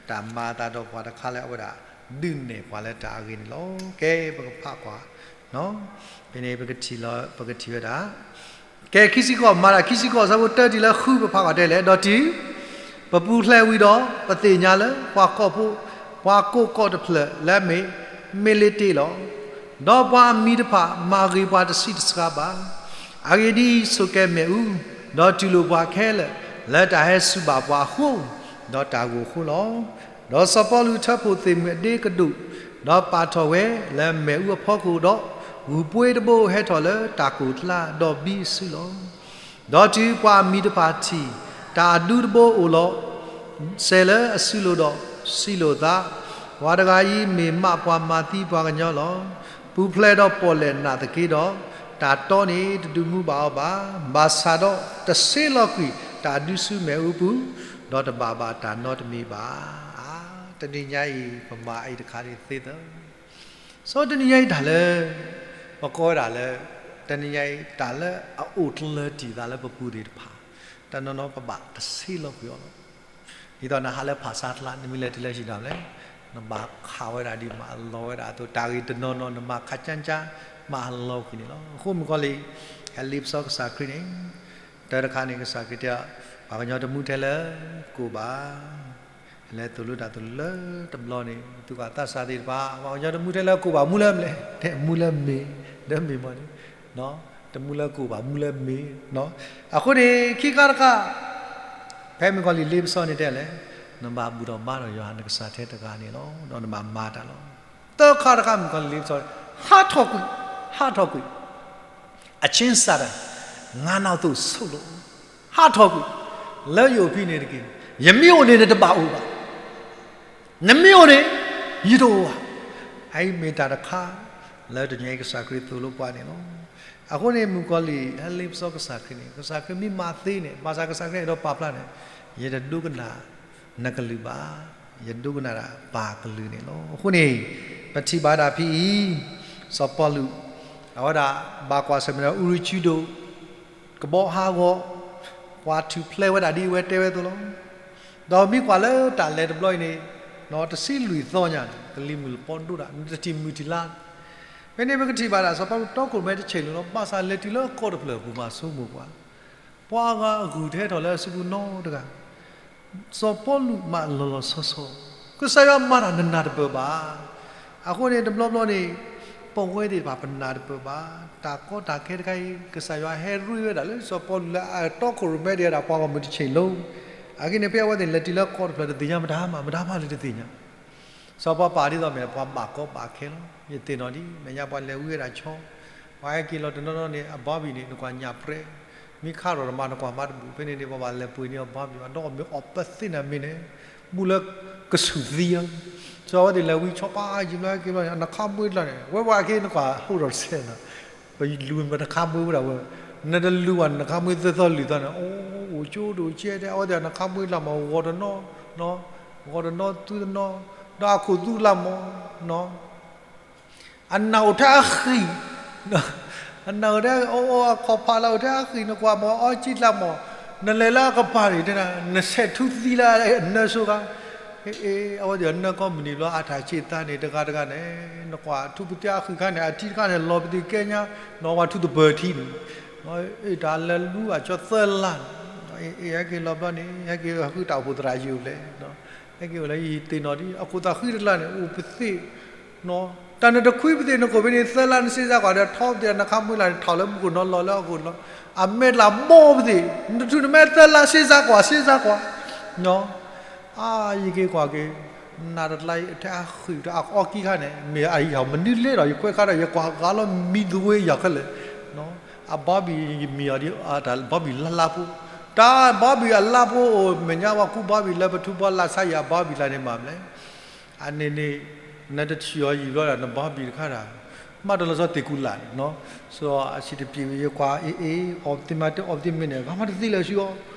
တၢ်မၤအသးဒီးပှၤတခါလၢအဝဲဒၣ် ဒုးနဲၣ်ပှၤလၢတၢ်အဂ့ၢ်န့ၣ်လီၤ. ကဲ ပကဖးကွၢ် ဖဲန့ၣ် ပကထံၣ်လီၤ ပကထံၣ်ဝဲဒၣ် ကဲ ခံဆံဃိး မၤတၢ်ခံဆံဃိး အဆၢဖိတၢတုၤလၢဃု ပဖးကွၢ်တဲလဲၣ်, ဒီးတုၤ ပပူၤဖျဲးဝံၤဒီး ပသ့ၣ်ညါလၢ ပှၤကိးဖှိၣ် ပှၤကိးကီးတဖျၢၣ်လၢအမ့ၢ် မ့လ့တ့ၢ်လီၤ. ဒီးပှၤအမံၤတဖၣ် မၤဂ့ၤပှၤတဆံးတစှၤဘၣ်. အဂ့ၢ်ဒ်အံၤ, ဆိးကဲမ့ၣ်အူ, ဒီးတူၢ်လိာ်ပှၤခဲလၢာ် လၢတၢ်ဟဲစူၤဘၣ်ပှၤအဃိ, ဒီးတၢ်ဂိၢ်အဃိလီၤ. ဒီးစီၤပီလူးထၢဖှိၣ်သ့ၣ်မုၢ်အဒ့ကဒိၣ်, ဒီးပာ်ထီၣ်ဝဲလၢမ့ၣ်အူအဖီခိၣ်ဒီး, ဂုၢ်ပှ့ၤတဘိဟဲထီၣ်လၢတၢ်ကိၢ်ကျါ, ဒီးဘံအစုလီၤ. ဒီးတုၤပှၤအမံၤတဖၣ်ထံၣ် တၢ်အဒူတဘိအိၣ်လီၤစဲၤလၢအစုလိၤဒီးစံးလိာ်အသး, ပှၤတဂၤအံၤမ့ၢ်မးပှၤမၤသံပှၤကညီလီၤ. ပူၤဖျဲးဒီးပီၣ်လဲၣ်နးသက့ဒီး, တၢ်တီန့ၣ်တဒုးမူဘၣ်အီၤဘၣ်. ဘၣ်ဆၣ်ဒီးတဆ့လီၤကွံာ်တၢ်ဒုးဆူမဲၣ်အူပူၤ, ဒီးတဘၣ်ဘၣ်တၢ်နီတမံၤဘၣ်. တနံၤညါအံၤ ပမၤအံၤတခါန့ၣ်သ့သၢ စီၤတနံၤညါအံၤတၢ်လၢ ပကိးဝဲဒၣ်လၢ တနံၤညါအံၤ တၢ်လၢအအိၣ်ကျၢၤတံၢ်သးလၢပပူၤသ့ၣ်တဖၣ် တနီၤနီၤပဘၣ်တဆ့လီၤကွံာ်အီၤလီၤ. ဒ်သိးနဟးလၢဖၣ်ဆါတလါ နမ့ၢ်လဲၤတုၤလၢဟံၣ်ဒီးလဲၣ် နဘၣ်ခးဝဲဒၣ်ဒ်မၤလီၤဝဲဒၣ်အသိး တၢ်ဂ့ၢ်တနီၤနီၤ နမၤခးကၠၢကၠၢ မၤလီၤကွံာ်န့ၣ်လီၤ. အဃိမုၣ်ကီၤလံၢ် ဟဲလ့ပစီကစၢ်ခရံာ်န့ၣ် တၢ်တခါန့ၣ် ကစၢ်ခရံာ်တဲ ပှၤကညီတမူထဲလၢကိၣ်ဘၣ် လဲၤသိၣ်လိတၢ်သိၣ်လိလၢတဘျီန့ၣ် သူၣ်ကၢ်သးစၢ်သ့ၣ်တဖၣ် ပှၤကညီတမူထဲလၢကိၣ်ဘၣ် မူလၢမလဲၣ် တဲမူလၢမ့ၤ ဒီးမ့ၢ်မီၢ်န့ၣ် တမူလၢကိၣ်ဘၣ် မူလၢမ့ၤ အဃိန့ၣ် ခံခါတခါ ဖဲမုၣ်ကီၤလံၢ်လ့ပစီန့ၣ်တဲလဲၣ် နဘၣ်ဘူၣ်ထီၣ်ဘါထီၣ်ယွၤနကစၢ်ထဲတဂၤန့ၣ်လီၤ. ဒီးနဘၣ်မၤတၢ်လီၤ. သၢခါတခါမုၣ်ကီၤလံၢ်လ့ပစီ ဟးထီၣ်ကွံာ် ဟးထီၣ်ကွံာ် အချင်းစာတန် ငါနောက်သို့ဆုတ်လော့ ဟးထီၣ်ကွံာ် လၢယအိၣ်ဖဲန့ၣ်တက့ၢ်. ယမ့ၢ်အိၣ်န့ၣ် နတဘၣ်အိၣ်ဘၣ်. နမ့ၢ်အိၣ်န့ၣ် ယတအိၣ်ဘၣ်. အအံၤမ့ၢ်တၢ်တခါ လၢတနံၤအံၤကစၢ်ခရံာ်သိၣ်လိပှၤန့ၣ်လီၤ. အဃိန့ၣ် မုၣ်ကီၤလံၢ် ဟဲလ့ပစီကစၢ်ခရံာ်န့ၣ် ကစၢ်ခရံာ်မ့ၢ်မၤသ့န့ၣ် ဘၣ်ဆၣ်ကစၢ်ခရံာ်အဲၣ်ဒိးပာ်ဖျါန့ၣ် ယတဒိကနၣ်နကလုၢ်ဘၣ်. ယဒိကနၣ်ဒၣ်ပၢ်ကလုၢ်န့ၣ်လီၤ. အဃိန့ၣ် ပထံၣ်ဘၣ်ဒၣ်ဖဲအံၤ စီၤပီလူး အဝဲဒၣ်ဘၣ်ကွၢ်ဆၢၣ်မဲာ်ဒီး အူရံၤကၠူဒိၣ် ကဘီဟးဂီၤ ပှၤထူၣ်ဖျဲးဝဲဒၣ်ဒ်အဝဲတဲဝဲအသိးလီၤ. ဒီးမ့ၢ်ကွၢ်လၢတၢ်လဲၤတဘျီအံၤန့ၣ် တဆံလွံၢ်သီညါန့ၣ် ကလံၤမုၢ်လပီဒိၣ်ဒၣ် နတထံၣ်မုၢ်ထံၣ်လါ ဖဲန့ၣ်ပကထံၣ်ဘၣ်ဒၣ် စီၤပီလူးတီခိၣ်ရိၣ်မဲတဆံးလိၤလီၤ. ဘၣ်ဆၣ်လဲၤတုၤလၢကီၢ်တဖျၢၣ်အပူၤမးဆိကမိၣ်ကွၢ် ပှၤအဂၤအဂုၢ်တဟဲထီၣ်လၢအစုပူၤနီတဂၤ စီၤပီလူးမးလီၤလီၤဆီဆီ ကစၢ်ယွၤမၤတၢ်နနၢ်တပၢၢ်ဘၣ်. အဃိန့ၣ် တဘျီဘျီန့ၣ် ပဝဲသ့ၣ်တဖၣ်ပနၢ်တပၢၢ်ဘၣ်. တၢ်ကီတၢ်ခဲတခါအံၤ ကစၢ်ယွၤဟဲရ့ဝဲဒၣ်လၢစီၤပီလူးလၢအတီခိၣ်ရိၣ်မဲဒံးဝဲဒၣ် ပှၤဂီၢ်မုၢ်တဆံးလိၤ အဂ့ၢ်န့ၣ် ဖဲအဝဲသ့ၣ်လဲၤတုၤလၢကီၢ်တဖျၢၣ်တသ့ၣ်ညါမတၤမး မတၤမးလၢတသ့ၣ်ညါ စီၤပီပာ်ဒ်သိးမ့ၢ်ပှၤဘၣ်ကီဘၣ်ခဲလီၤ. ယသ့ၣ်နီၣ်ဒ်မဲာ်ညါပှၤလဲၤဝံဝဲဒၣ်ဆီ, ပ ပှၤဟဲက့ၤလီၤတနီၤနီၤန့ၣ် အဘီဘံၣ်န့ၣ် နကွၢ်ညၣ်ပြဲ, မ့ၢ်ခးထီၣ်တမၤ နကွၢ်မၤတဘူၣ်, ဖဲန့ၣ်န့ၣ် ပှၤဘၣ်လဲၤပှ့ၤန့ၢ်အီၤဘီဘံၣ်, အဒီးမ့ၢ်အီၣ်ပသ့ၣ်နၤမ့ၢ်န့ၣ် ဘူးလၢကဆူၣ်သံဧါ, စီၤဝဲသ့ၣ်လဲၤဝံဆီပာ်ယံၤဘျီဟဲက့ၤဘျီန့ၣ် အနခါဘှ့တလၢ်န့ၣ် ဝဲပှၤက့ၤနကွၢ်ဟိထီၣ်တစဲးနီၤ, ပလူၤမ့ၢ်နခါဘှ့ဝဲဒၣ်ဝဲ, နတလူၤဘၣ် နခါဘှ့သၢသီလွံၢ်သီန့ၣ် အိၣ် အိၣ်ကၠိဒိၣ်ကဲတဲ အဝဲသ့ၣ်အနခါဘှ့တလၢ်မး ဂီၤတနီၤ, ဂီၤတနီၤ သုတနီၤ, ဒီးအခိၣ်သူတလၢ်မး အနၢ်အိၣ်ထဲအဃံၣ်, အနၢ်အိၣ်ထဲအအိၣ်အခီၣ်ဖးလၢအိၣ်ထဲအဃံၣ် နကွၢ်မးအီကံတလၢ်မး, နလဲၤလၢအကပၤန့ၣ် နဆဲးထူသံလၢအနၢဆိခါ, အ့ အဝဲသ့ၣ်အနၢကီမုၢ်နံၤဘျီ အတၢ်ဆံးသါန့ၣ် တဂၤတဂၤန့ၣ် နကွၢ်ထူပသ့အဃံၣ်ခါန့ၣ် အထံတခါန့ၣ် လီၤပသံးကဲညါ, နီၢ်ဝဲထူသပၢၤထံန့ၣ် အ့ တၢ်လဲၤလူၤအကၠီသၢလါန့ၣ်, အ့ ဟဲက့ၤလီၤဘျီန့ၣ် ဟဲက့ၤဃုတၢ်အိၣ်ဖှိၣ်သရၣ်ယုၢ်အိၣ်လဲၣ်, ဟဲက့ၤအိၣ်လၢယသ့ၣ်နီၣ်ဒ် အခိၣ်သးဃံတလၢ်န့ၣ် အိၣ်ပသ့ၣ်, တၢ်နတခွံပသ့ၣ်နခိၣ်ဖဲန့ၣ် သၢလါနစ့စါကွၢ်ဒီး ထီပသ့ၣ်နခါဘှ့တလၢ်န့ၣ် ထီၣ်လၢမူခိၣ်နီၤလီၤလၢအခိၣ်လီၤ, အမဲာ်တလၢ်ဘီပသ့ၣ်, နတထူၣ်နမဲသၢလါစ့စါကွၢ် စ့စါကွၢ် အါ ယက့ၤကွၢ်က့ၤ နးတလါထဲအဃံၣ်ဒီးအအီကံခါန့ၣ် မ့ၢ်အယီၤမနုၤလဲၣ်ဒီး ယခွဲးခါဒီး ယကွၢ်ဂၤလီၤမံသဝ့ယီၤခဲလၢာ်, အဘီဘံၣ်ယမံၤအီၤဒ် တၢ်ဘီဘံၣ်လါလါဖိ, တၢ်ဘီဘံၣ်အလါဖိအိၣ် မဲာ်ညါပှၤကူဘီဘံၣ်လၢပထူဘီလၢ်ဆါယၤဘီဘံၣ်လၢန့ၣ်မးမလဲၣ်, အန့ၣ်န့ၣ် နတဆံၣ်အီၤယံာ်ဘျီဒီး နဘီဘံၣ်တခါဒီး မးတလီၤဆီသ့ၣ်ကူလာ်န့ၣ်, စီၤအစံးတပျ့ၤဝံၤ ယကွၢ်အ့ အ့ အီၣ်ပသ့ၣ်မးတအီၣ်ပသ့ၣ်မ့ၢ်န့ၣ် ဂၤမးတသ့လၢၤဆူအီၤ,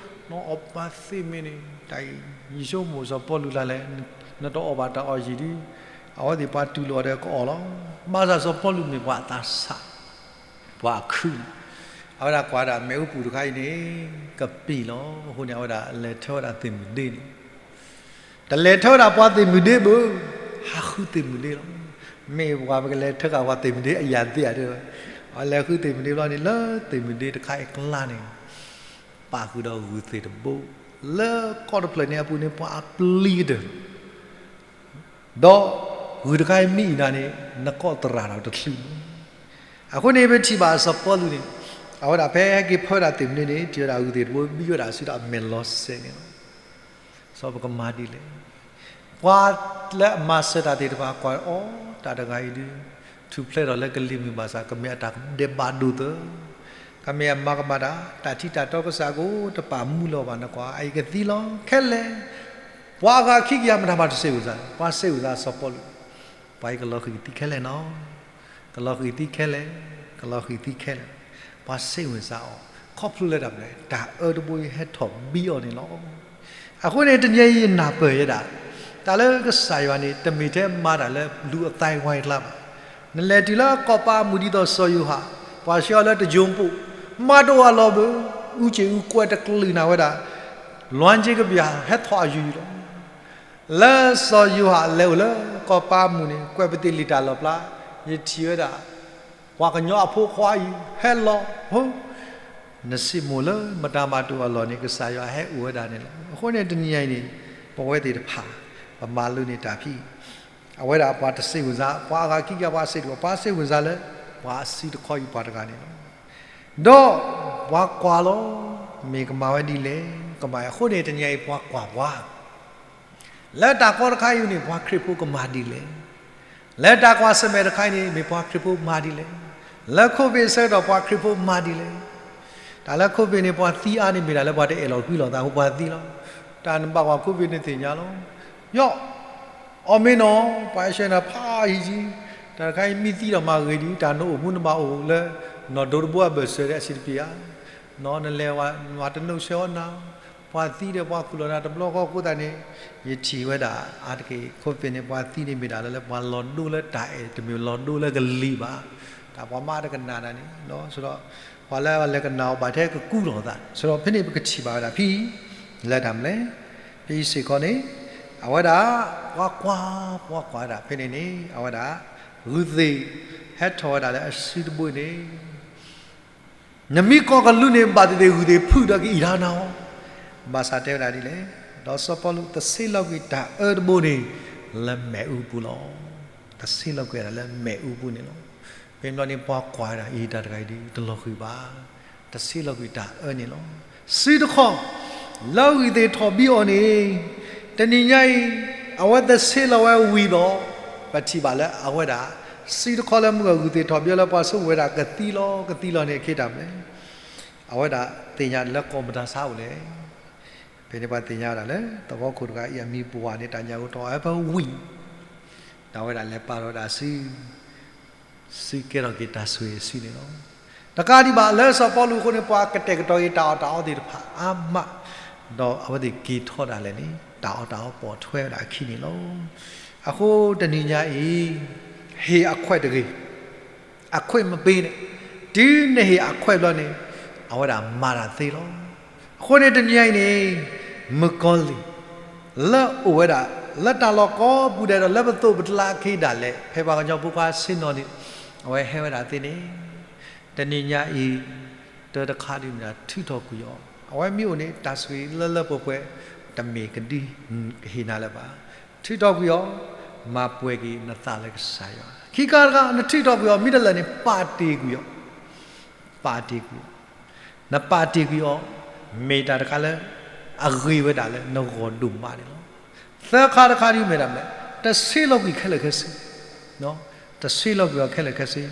အီၣ်ပသ့ၣ်မ့ၢ်န့ၣ် တၢ်အံၤ ယဆိကမိၣ်စီၤပီလူးလၢလဲၣ်, နတအီၣ်ဘၣ်တၢ်အီၣ်ယံာ်ဒီး အဝဲသ့ၣ်ပှၤတူၢ်လိာ်အီၤဒီးကအီၣ်လီၤ, ဘၣ်ဆၣ်စီၤပီလူးမ့ၢ်ပှၤအသးစၢ် ပှၤအခုၣ်န့ၣ်, အဝဲဒၣ်ကွၢ်ဒၣ်မ့ၣ်အူပူၤတခါအံၤန့ၣ် ကပ့ၢ်လီၤ. အဃိန့ၣ် အဝဲဒၣ်လဲၤထၢဝဲဒၣ်သ့ၣ်မုၣ်ဒ့န့ၣ်, တလဲၤထၢဝဲဒၣ်ပှၤသ့ၣ်မုၣ်ဒ့ဘၣ်, ဟးဃုသ့ၣ်မုၣ်ဒ့လီၤ. မ့ၢ်ပှၤပကလဲၤထၢဃာ်ပှၤသ့ၣ်မုၣ်ဒ့အယၤသ့ဧါတဲဝဲ, အလဲၤဃုသ့ၣ်မုၣ်ဒ့ဘျီန့ၣ် လၢသ့ၣ်မုၣ်ဒ့တခါအံၤအကျါန့ၣ် ပာ်ဃုာ်ဒီးဂုၢ်သ့ၣ်တဘိ, လၢကီၢ်တဖျၢၣ်န့ၣ်အပူၤန့ၣ် ပှၤအပျံၤကတၢၢ် ဒီးဂုၢ်တခါအံၤမ့ၢ်အံၤနၤန့ၣ် နကီၢ်သရၣ်ဒီးတချုးန့ၣ်, အဃိန့ၣ် ပထံၣ်ဘၣ်စီၤပီလူးန့ၣ် အဝဲဒၣ်ဖဲဟဲက့ၤဖၢဒၣ်သ့ၣ်မုၣ်ဒ့န့ၣ် ထံၣ်ဝဲဒၣ်ဂုၢ်သ့ၣ်တဘိ ဘံၣ်ဝဲဒၣ်ဆူဒီးအမဲာ်လီၤစဲၤန့ၣ်လီၤ. စီၤပကမၤဒ်လဲၣ်, ပှၤလၢအမၤစၢၤတၢ်သ့ၣ်တဖၣ်ကွၢ်အီၤ တၢ်တဂၤအံၤဒုး ထူၣ်ဖျဲးထီၣ်လၢကလံၤမုၢ်ဘၣ်ဆၣ် ကမ့ၢ်အတၢ်ဒဲးဘးဒိၣ်သၢ, ကမ့ၢ်အမၤကမၣ်တၢ် တၢ်ထံတၢ်တီကစၢ်ကအိၣ်တပာ်မူလၢၤဘၣ်နကွၢ် အအံၤကသံလီၤခဲလၢာ်, ပှၤအဂၤခံကယၤမတၤမၤတစဲးဝံၤစါ, ပှၤစဲးဝံၤစါစီၤပီလူး, ပှၤအံၤကလီၤဃံၤသံခဲလၢာ်နီၤ, ကလီၤဃံၤသံခဲလၢာ်, ကလီၤဃံၤသံခဲလၢာ်, ပှၤစဲးဝံၤစါအီၤ, ခီဖျိလၢတၢ်မနုၤလဲၣ် တၢ်အၢတဘိအံၤဟဲထီၣ်ဘံအီၤန့ၣ်လီၤ. အဃိန့ၣ် တနံၤအံၤယနၢ်ပၢၢ်ယဲဒၣ်, တၢ်လၢကစၢ်ယွၤန့ၣ် တမ့ၢ်ထဲမၤတၢ်လၢလူၤအသးဝါအကျါဘၣ်. နလဲၤတုၤလၢကီၢ်ပၤအမုၢ်ဒ်သိးစီၤယိၤဟၣ်, ပှၤဆှၢအီၤလၢတယိၤပူၤ, မၤတအိၣ်အလီၢ်ဘၣ်, အူကၠံၣ်အူကွဲးတကလုာ်နၤဝဲဒၣ်, လွမ်းခြင်းကဘျံး ဟဲထီၣ်အယုၢ်ယံၤလီၤ. လၢစီၤယိၤဟၣ်လဲၤအိၣ်လၢကီၢ်ပၤအမုၢ်န့ၣ် ကွဲးပသ့ၣ်လံာ်တၢ်လီၣ်ဖျါ, ယထံၣ်ဝဲဒၣ် ပှၤကညီအဖိခွါအံၤဟဲလီၤ, ဟိ, နစံးမိၣ်လၢမတၤမၤတအိၣ်အလီၢ်န့ၣ် ကစၢ်ယွၤဟဲအိၣ်ဝဲဒၣ်န့ၣ်လီၤ. အဃိန့ၣ်တနံၤအံၤန့ၣ် ပဝဲသ့ၣ်တဖၣ် ပမၤလိန့ၢ်တၢ်ဖံး အဝဲဒၣ်ပှၤတစဲးဝံၤစါ, ပှၤအဂၤခံကယၤပှၤစဲးဒံး, ပှၤစဲးဝံၤစါလၢ ပှၤအစုတခီအံၤပှၤတဂၤန့ၣ်လီၤ. ဒီးပှၤကွၢ်လီၤ, မ့ၢ်ကမၤဝဲဒ်လဲၣ်, ကမၤအဃိန့ၣ် တနံၤအံၤပှၤကွၢ်ပှၤ လၢတၢ်ကီတခါအံၤန့ၣ် ပှၤခရံာ်ဖိကမၤဒ်လဲၣ်, လၢတၢ်ကွၢ်ဆၢၣ်မဲာ်တခါအံၤန့ၣ် မ့ၢ်ပှၤခရံာ်ဖိမၤဒ်လဲၣ်, လၢ COVID ဆၢကတီၢ်ပှၤခရံာ်ဖိမၤဒ်လဲၣ်. တၢ်လၢ COVID န့ၣ် ပှၤသံအါန့ၣ် မ့ၢ်ဒၣ်လၢပှၤတအဲၣ်လီၤကွံလီၤသးအဃိပှၤသံလီၤ. တၢ်နဘၣ်ကွၢ် COVID န့ၣ်သ့ၣ်ညါလီၤ. ယီၢ်, အီၣ်မ့ၢ်နီၤ, ပှၤအဲၣ်ဆၢနၤဖးယံာ်ယံာ်, တၢ်တခါအံၤမ့ၢ်သံဒီးမၤဂ့ၤဒံး, တၢ်နအိၣ်မူနဘၣ်အိၣ်လၢ နီၢ်ဒိတဘိအဘၢၣ်စၢၤဒီးအဆံးတပျ့ၤဧါ, နလဲၤဝဲ မၤတနုာ်ဆၢအီၤနၤ, ပှၤသံဒီးပှၤခူၣ်လီၤနၤတဘျီဃီအဃိသတးန့ၣ်, ယထံၣ်ဝဲဒၣ်အါတက့ၢ် COVID န့ၣ် ပှၤသံန့ၣ်မ့ၢ်ဒၣ်လၢ လၢပှၤလီၤဒိလၢတၢ်အဲၣ် တမ့ၢ်လီၤဒိလၢကလံၤဘၣ်. တၢ်ပှၤမၤတကနၣ်တၢ်န့ၣ်, ဒီး ပှၤလၢအလဲၤကနၣ်အီၤဘၣ်ထဲကကူလီၤအသး, ဒီးဖဲန့ၣ်ပကထံၣ်ဘၣ်ဝဲဒၣ်ဖဲအံၤ, လၢတၢ်မနုၤလဲၣ်, ဖဲအံၤစ့ၢ်ကီးန့ၣ်, အဝဲဒၣ် ပှၤကွၢ်, ပှၤကွၢ်ဝဲဒၣ်ဖဲန့ၣ်န့ၣ်, အဝဲဒၣ် ဂုၢ်သ့ၣ်ဟဲထီၣ်ဝဲဒၣ်လၢအစုတဘိန့ၣ် နမ့ၢ်ကီၢ်ကလူးန့ၣ် ဘၣ်သ့ၣ်သ့ၣ်ဂုၢ်သ့ၣ်ဖုၣ်ဒီးကအံၣ်တၢ်နၤအီၤ, ဘၣ်ဆၣ်တဲဝဲဒၣ်ဒ်လဲၣ်, ဒီးစီၤပီလူးတဆ့လီၤကွံာ်တၢ်အၢတဘိန့ၣ် လၢမ့ၣ်အူပူၤလီၤ. တဆ့လီၤကွံာ်ဒၣ်လၢမ့ၣ်အူပူၤန့ၣ်လီၤ. ဖဲန့ၣ်ဘျီန့ၣ်ပှၤကွၢ်ဝဲဒၣ်အံၤ တၢ်တဂၤအံၤဒ်တလီၤဃံၤဘၣ်, တဆ့လီၤကွံာ်တၢ်အၢန့ၣ်လီၤ. စုတခီ, လၢဂုၢ်သ့ၣ်ထီၣ်ဘံအီၤန့ၣ်, တနံၤညါအံၤ, အဝဲတဆ့လီၤဝဲဝံၤဒီး, ပထံၣ်ဘၣ်လၢအဝဲဒၣ် စုတခီလၢမုၢ်ဂီၤဂုာ်သ့ၣ်ထီၣ်ဘၣ်လၢပှၤဆိကမိၣ်ဝဲဒၣ်ကသံလီၤ ကသံလီၤန့ၣ် အခ့တၢ်မနုၤလဲၣ်. အဝဲဒၣ်သ့ၣ်ညါလၢကီၢ်မတၤဆါအိၣ်လဲၣ်. ဖဲန့ၣ်ပှၤသ့ၣ်ညါဝဲဒၣ်လၢ သဝီခိၣ်တဂၤအံၤအမံၤပှၢ်န့ၣ် တၢ်ညၣ်ဂိၣ်ထီၣ် အဝဲပဝံၣ် ဒီးအဝဲဒၣ်လဲၤပာ်ထီၣ်ဝဲဒၣ်စု စုကဲထီၣ်က့ၤတၢ်ဆိၣ်ဂ့ၤအစုန့ၣ်လီၤ. တကးဒံးဘၣ်လၢစီၤပီလူးအဃိန့ၣ် ပှၤကတဲာ်ကတီၤက့ၤတၢ်အီၣ်တၢ်အီသ့ၣ်တဖၣ်အါမး, ဒီးအဝဲသ့ၣ်က့ၤထီၣ်ဒၣ်လဲာ်န့ၣ် တၢ်အီၣ်တၢ်အီပိာ်ထွဲဝဲဒၣ်အခံန့ၣ်လီၤ. အဃိတနံၤညါအံၤ ဟ့ၣ်အခွဲးတဂ့ၤ, အခွဲးမ့ၢ်ပ့ၤန့ၣ်, တုၤနဟ့ၣ်အခွဲးဘျီန့ၣ် အဝဲဒၣ်မၤတၢ်သ့လီၤ. အဃိန့ၣ်တနံၤညါအံၤန့ၣ် မုၣ်ကီၤလံၢ် လၢအိၣ်ဝဲဒၣ် လၢတၢ်လီၢ်ကိးပူၤဒဲးဒီး လၢပသိးပကျါက့ၤဒၣ်လဲာ် ဖဲပှၤကညီဖိခွါဆ့ၣ်နီၤန့ၣ် အဝဲဟဲဝဲဒၣ်သ့န့ၣ် တနံၤညါအံၤ တၢ်တခါဒ်မ့ၢ်ဒၣ် ထုးထီၣ်ကွံာ်အီၤ, အဝဲမ့ၢ်အိၣ်န့ၣ် တၢ်ဆိၣ်ဂ့ၤလၢလၢပှဲၤပှဲၤ တမ့ၢ်ကဒုကဟ့ၣ်နၤလၢၤဘၣ်. ထုးထီၣ်ကွံာ်အီၤ, မၤပှဲၤက့ၤနသးလၢကစၢ်ယွၤ. ခံခါတခါ နထုးထီၣ်ကွံာ်အီၤ မ့ၢ်တလၢာ်န့ၣ် ပာ်တ့ၢ်ကွံာ်အီၤ, ပာ်တ့ၢ်ကွံာ်အီၤ နပာ်တ့ၢ်ကွံာ်အီၤ မ့ၢ်တၢ်တခါလၢ အဂ့ၤဝဲဒၣ်လၢနဂီၢ်ဒိၣ်မးန့ၣ်လီၤ. သၢခါတခါဒ်မ့ၢ်ဒၣ်မနုၤလဲၣ်, တဆ့လီၤကွံာ်ခဲလၢာ်ခဲဆ့, တဆ့လီၤကွံာ်အီၤခဲလၢာ်ခဲဆ့,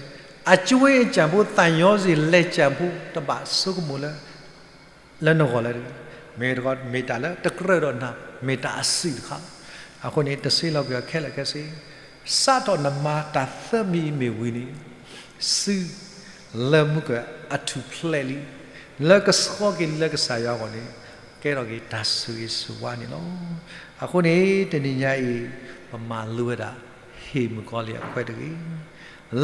အကၠွ့အကၠၢ်ဖိ သးညီစ့ၢ်လဲၤကၠၢ်ဖိ တဘၣ်ဆိကမိၣ်လၢ လၢနဂီၢ်လၢတဂ့ၤ, မ့ၢ်တခီ မ့ၢ်တၢ်လၢတကြၢးဒီးနၤ မ့ၢ်တၢ်အစုၣ်တခါလီၤ. အဃိန့ၣ် တဆ့လီၤကွံာ်အီၤခဲလၢာ်ခဲဆ့, စးထီၣ်နမၤတၢ်သၢမံၤမ့ၢ်ဝံၤန့ၣ် စု လၢမုၢ်ကၢၢ်အထူၣ်ဖျဲးလံ, လၢကဆှီက့ၤလၢကစၢ်ယွၤအဂီၢ်န့ၣ် ကဲထီၣ်က့ၤတၢ်ဆိၣ်ဂ့ၤဆိၣ်ဝါန့ၣ်လီၤ. အဃိန့ၣ် တနံၤညါအံၤ ပမၤလိဝဲဒၣ် ဟ့ၣ်မုၣ်ကီၤလံၢ်အခွဲးတဂ့ၤ,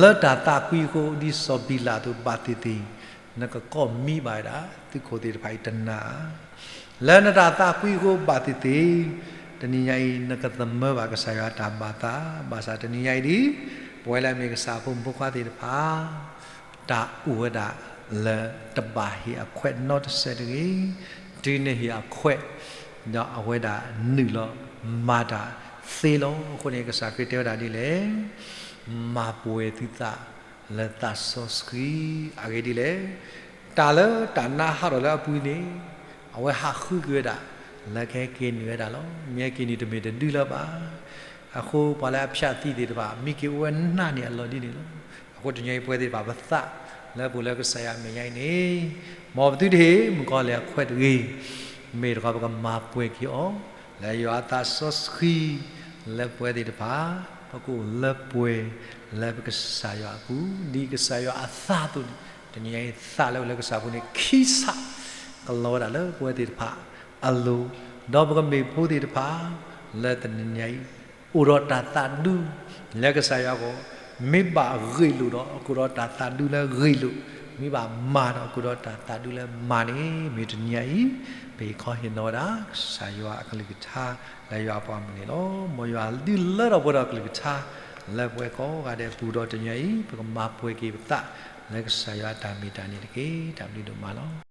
လၢတၢ်သးကွံအဃိ ဒ်စီၤဘံလးအသိး ဘၣ်သ့ၣ်သ့ၣ် နကကိးမံဘၣ်ဝဲဒၣ် သုးခိၣ်သ့ၣ်တဖၣ်အံၤတနၤဧါ. လၢနတၢ်သးကွံအဃိ ဘၣ်သ့ၣ်သ့ၣ် တနံၤညါအံၤ နကသမၢဘၣ်ကစၢ်ယွၤတၢ်ဘၣ်သး, ဘၣ်ဆၣ်တနံၤညါအံၤဒ် ပဝဲလၢအမ့ၢ်ကစၢ်အဖိမုၣ်ဖိခွါသ့ၣ်တဖၣ် တၢ်အိၣ်ဝဲဒၣ်လၢတဘၣ်ဟ့ၣ်အခွဲးနီတစဲးတဂ့ၤ, တုၤနဟ့ၣ်အခွဲး ဒီးအဝဲဒၣ်နုာ်လီၤမၤတၢ်သ့လီၤ. အဃိန့ၣ် ကစၢ်ခရံာ်တဲဝဲဒၣ်ဒ်လဲၣ်, မၤပှဲၤသုသးလၢသးစီဆှံ, အဂ့ၢ်ဒ်လဲၣ်, တၢ်လၢတၢ်နါဟးထီၣ်လၢအပူၤန့ၣ် အဝဲဟးဃုက့ၤဝဲဒၣ် လၢကဟဲက့ၤနုာ်ဝဲဒၣ်လီၤ. မ့ၢ်ဟဲက့ၤနုာ်တမ့ၢ်တဒုလၢၤဘၣ်. အဃိပှၤလၢအဖျးသံသ့ၣ်တဖၣ် မ့ၢ်က့ၤအိၣ်ဝဲနၤန့ၣ်အလီၢ်ဒ်န့ၣ်လီၤ. အဃိတနံၤအံၤပဝဲသ့ၣ်တဖၣ်ပသးလၢပအိၣ်လၢကစၢ်ယွၤအမဲာ်ညါအံၤန့ၣ် မ်ပသုတဟ့ၣ်မုၣ်ကီၤလံၢ်အခွဲးတဂ့ၤ, မ့ၢ်တခီပကမၤပှဲၤက့ၤအီၤ လၢယွၤအသးစီဆှံ လၢပဝဲသ့ၣ်တဖၣ် ပကအိၣ်လၢပှဲၤလၢပကစၢ်ယွၤအပူၤ ဒ်ကစၢ်ယွၤအသးအသိးန့ၣ် တနံၤညါအံၤသးလၢပအိၣ်လၢကစၢ်အပူၤန့ၣ် ခံဆး ကလီၤဝဲဒၣ်လၢပဝဲသ့ၣ်တဖၣ်အလိၤ, ဒီးပကမ့ၢ်ဖိသ့ၣ်တဖၣ် လၢတနံၤညါအံၤ အိၣ်ဒီးတၢ်သးဒူ လၢကစၢ်ယွၤအဂီၢ်, မ့ၢ်ဘၣ်ဂ့ၢ်လိာ်ဒီး ကအိၣ်ဒီးတၢ်သးဒူလၢဂ့ၢ်လိာ်, မ့ၢ်ဘၣ်မၤဒီး ကအိၣ်ဒီးတၢ်သးဒူလၢမၤန့ၣ် မ့ၢ်တနံၤညါအံၤ ပဟ့ၣ်ခီဟ့ၣ်နီၤဝဲဒၣ် ကစၢ်ယွၤအကလုၢ်ကထါ လၢယွၤအပှၤမုၢ်န့ၣ်လီၤ. မ်ယွၤဒုးလၢထီၣ်ပှဲၤဒီးကလုၢ်ကထါ လၢပဝဲကိးဂၤဒဲးအပူၤဒီးတနံၤညါအံၤ ပကမၤပှဲၤက့ၤပသး လၢကစၢ်ယွၤအတၢ်မ့ၢ်တၢ်န့ၣ်တက့ၢ်. တၢ်ဘျုးဒိၣ်မးလီၤ.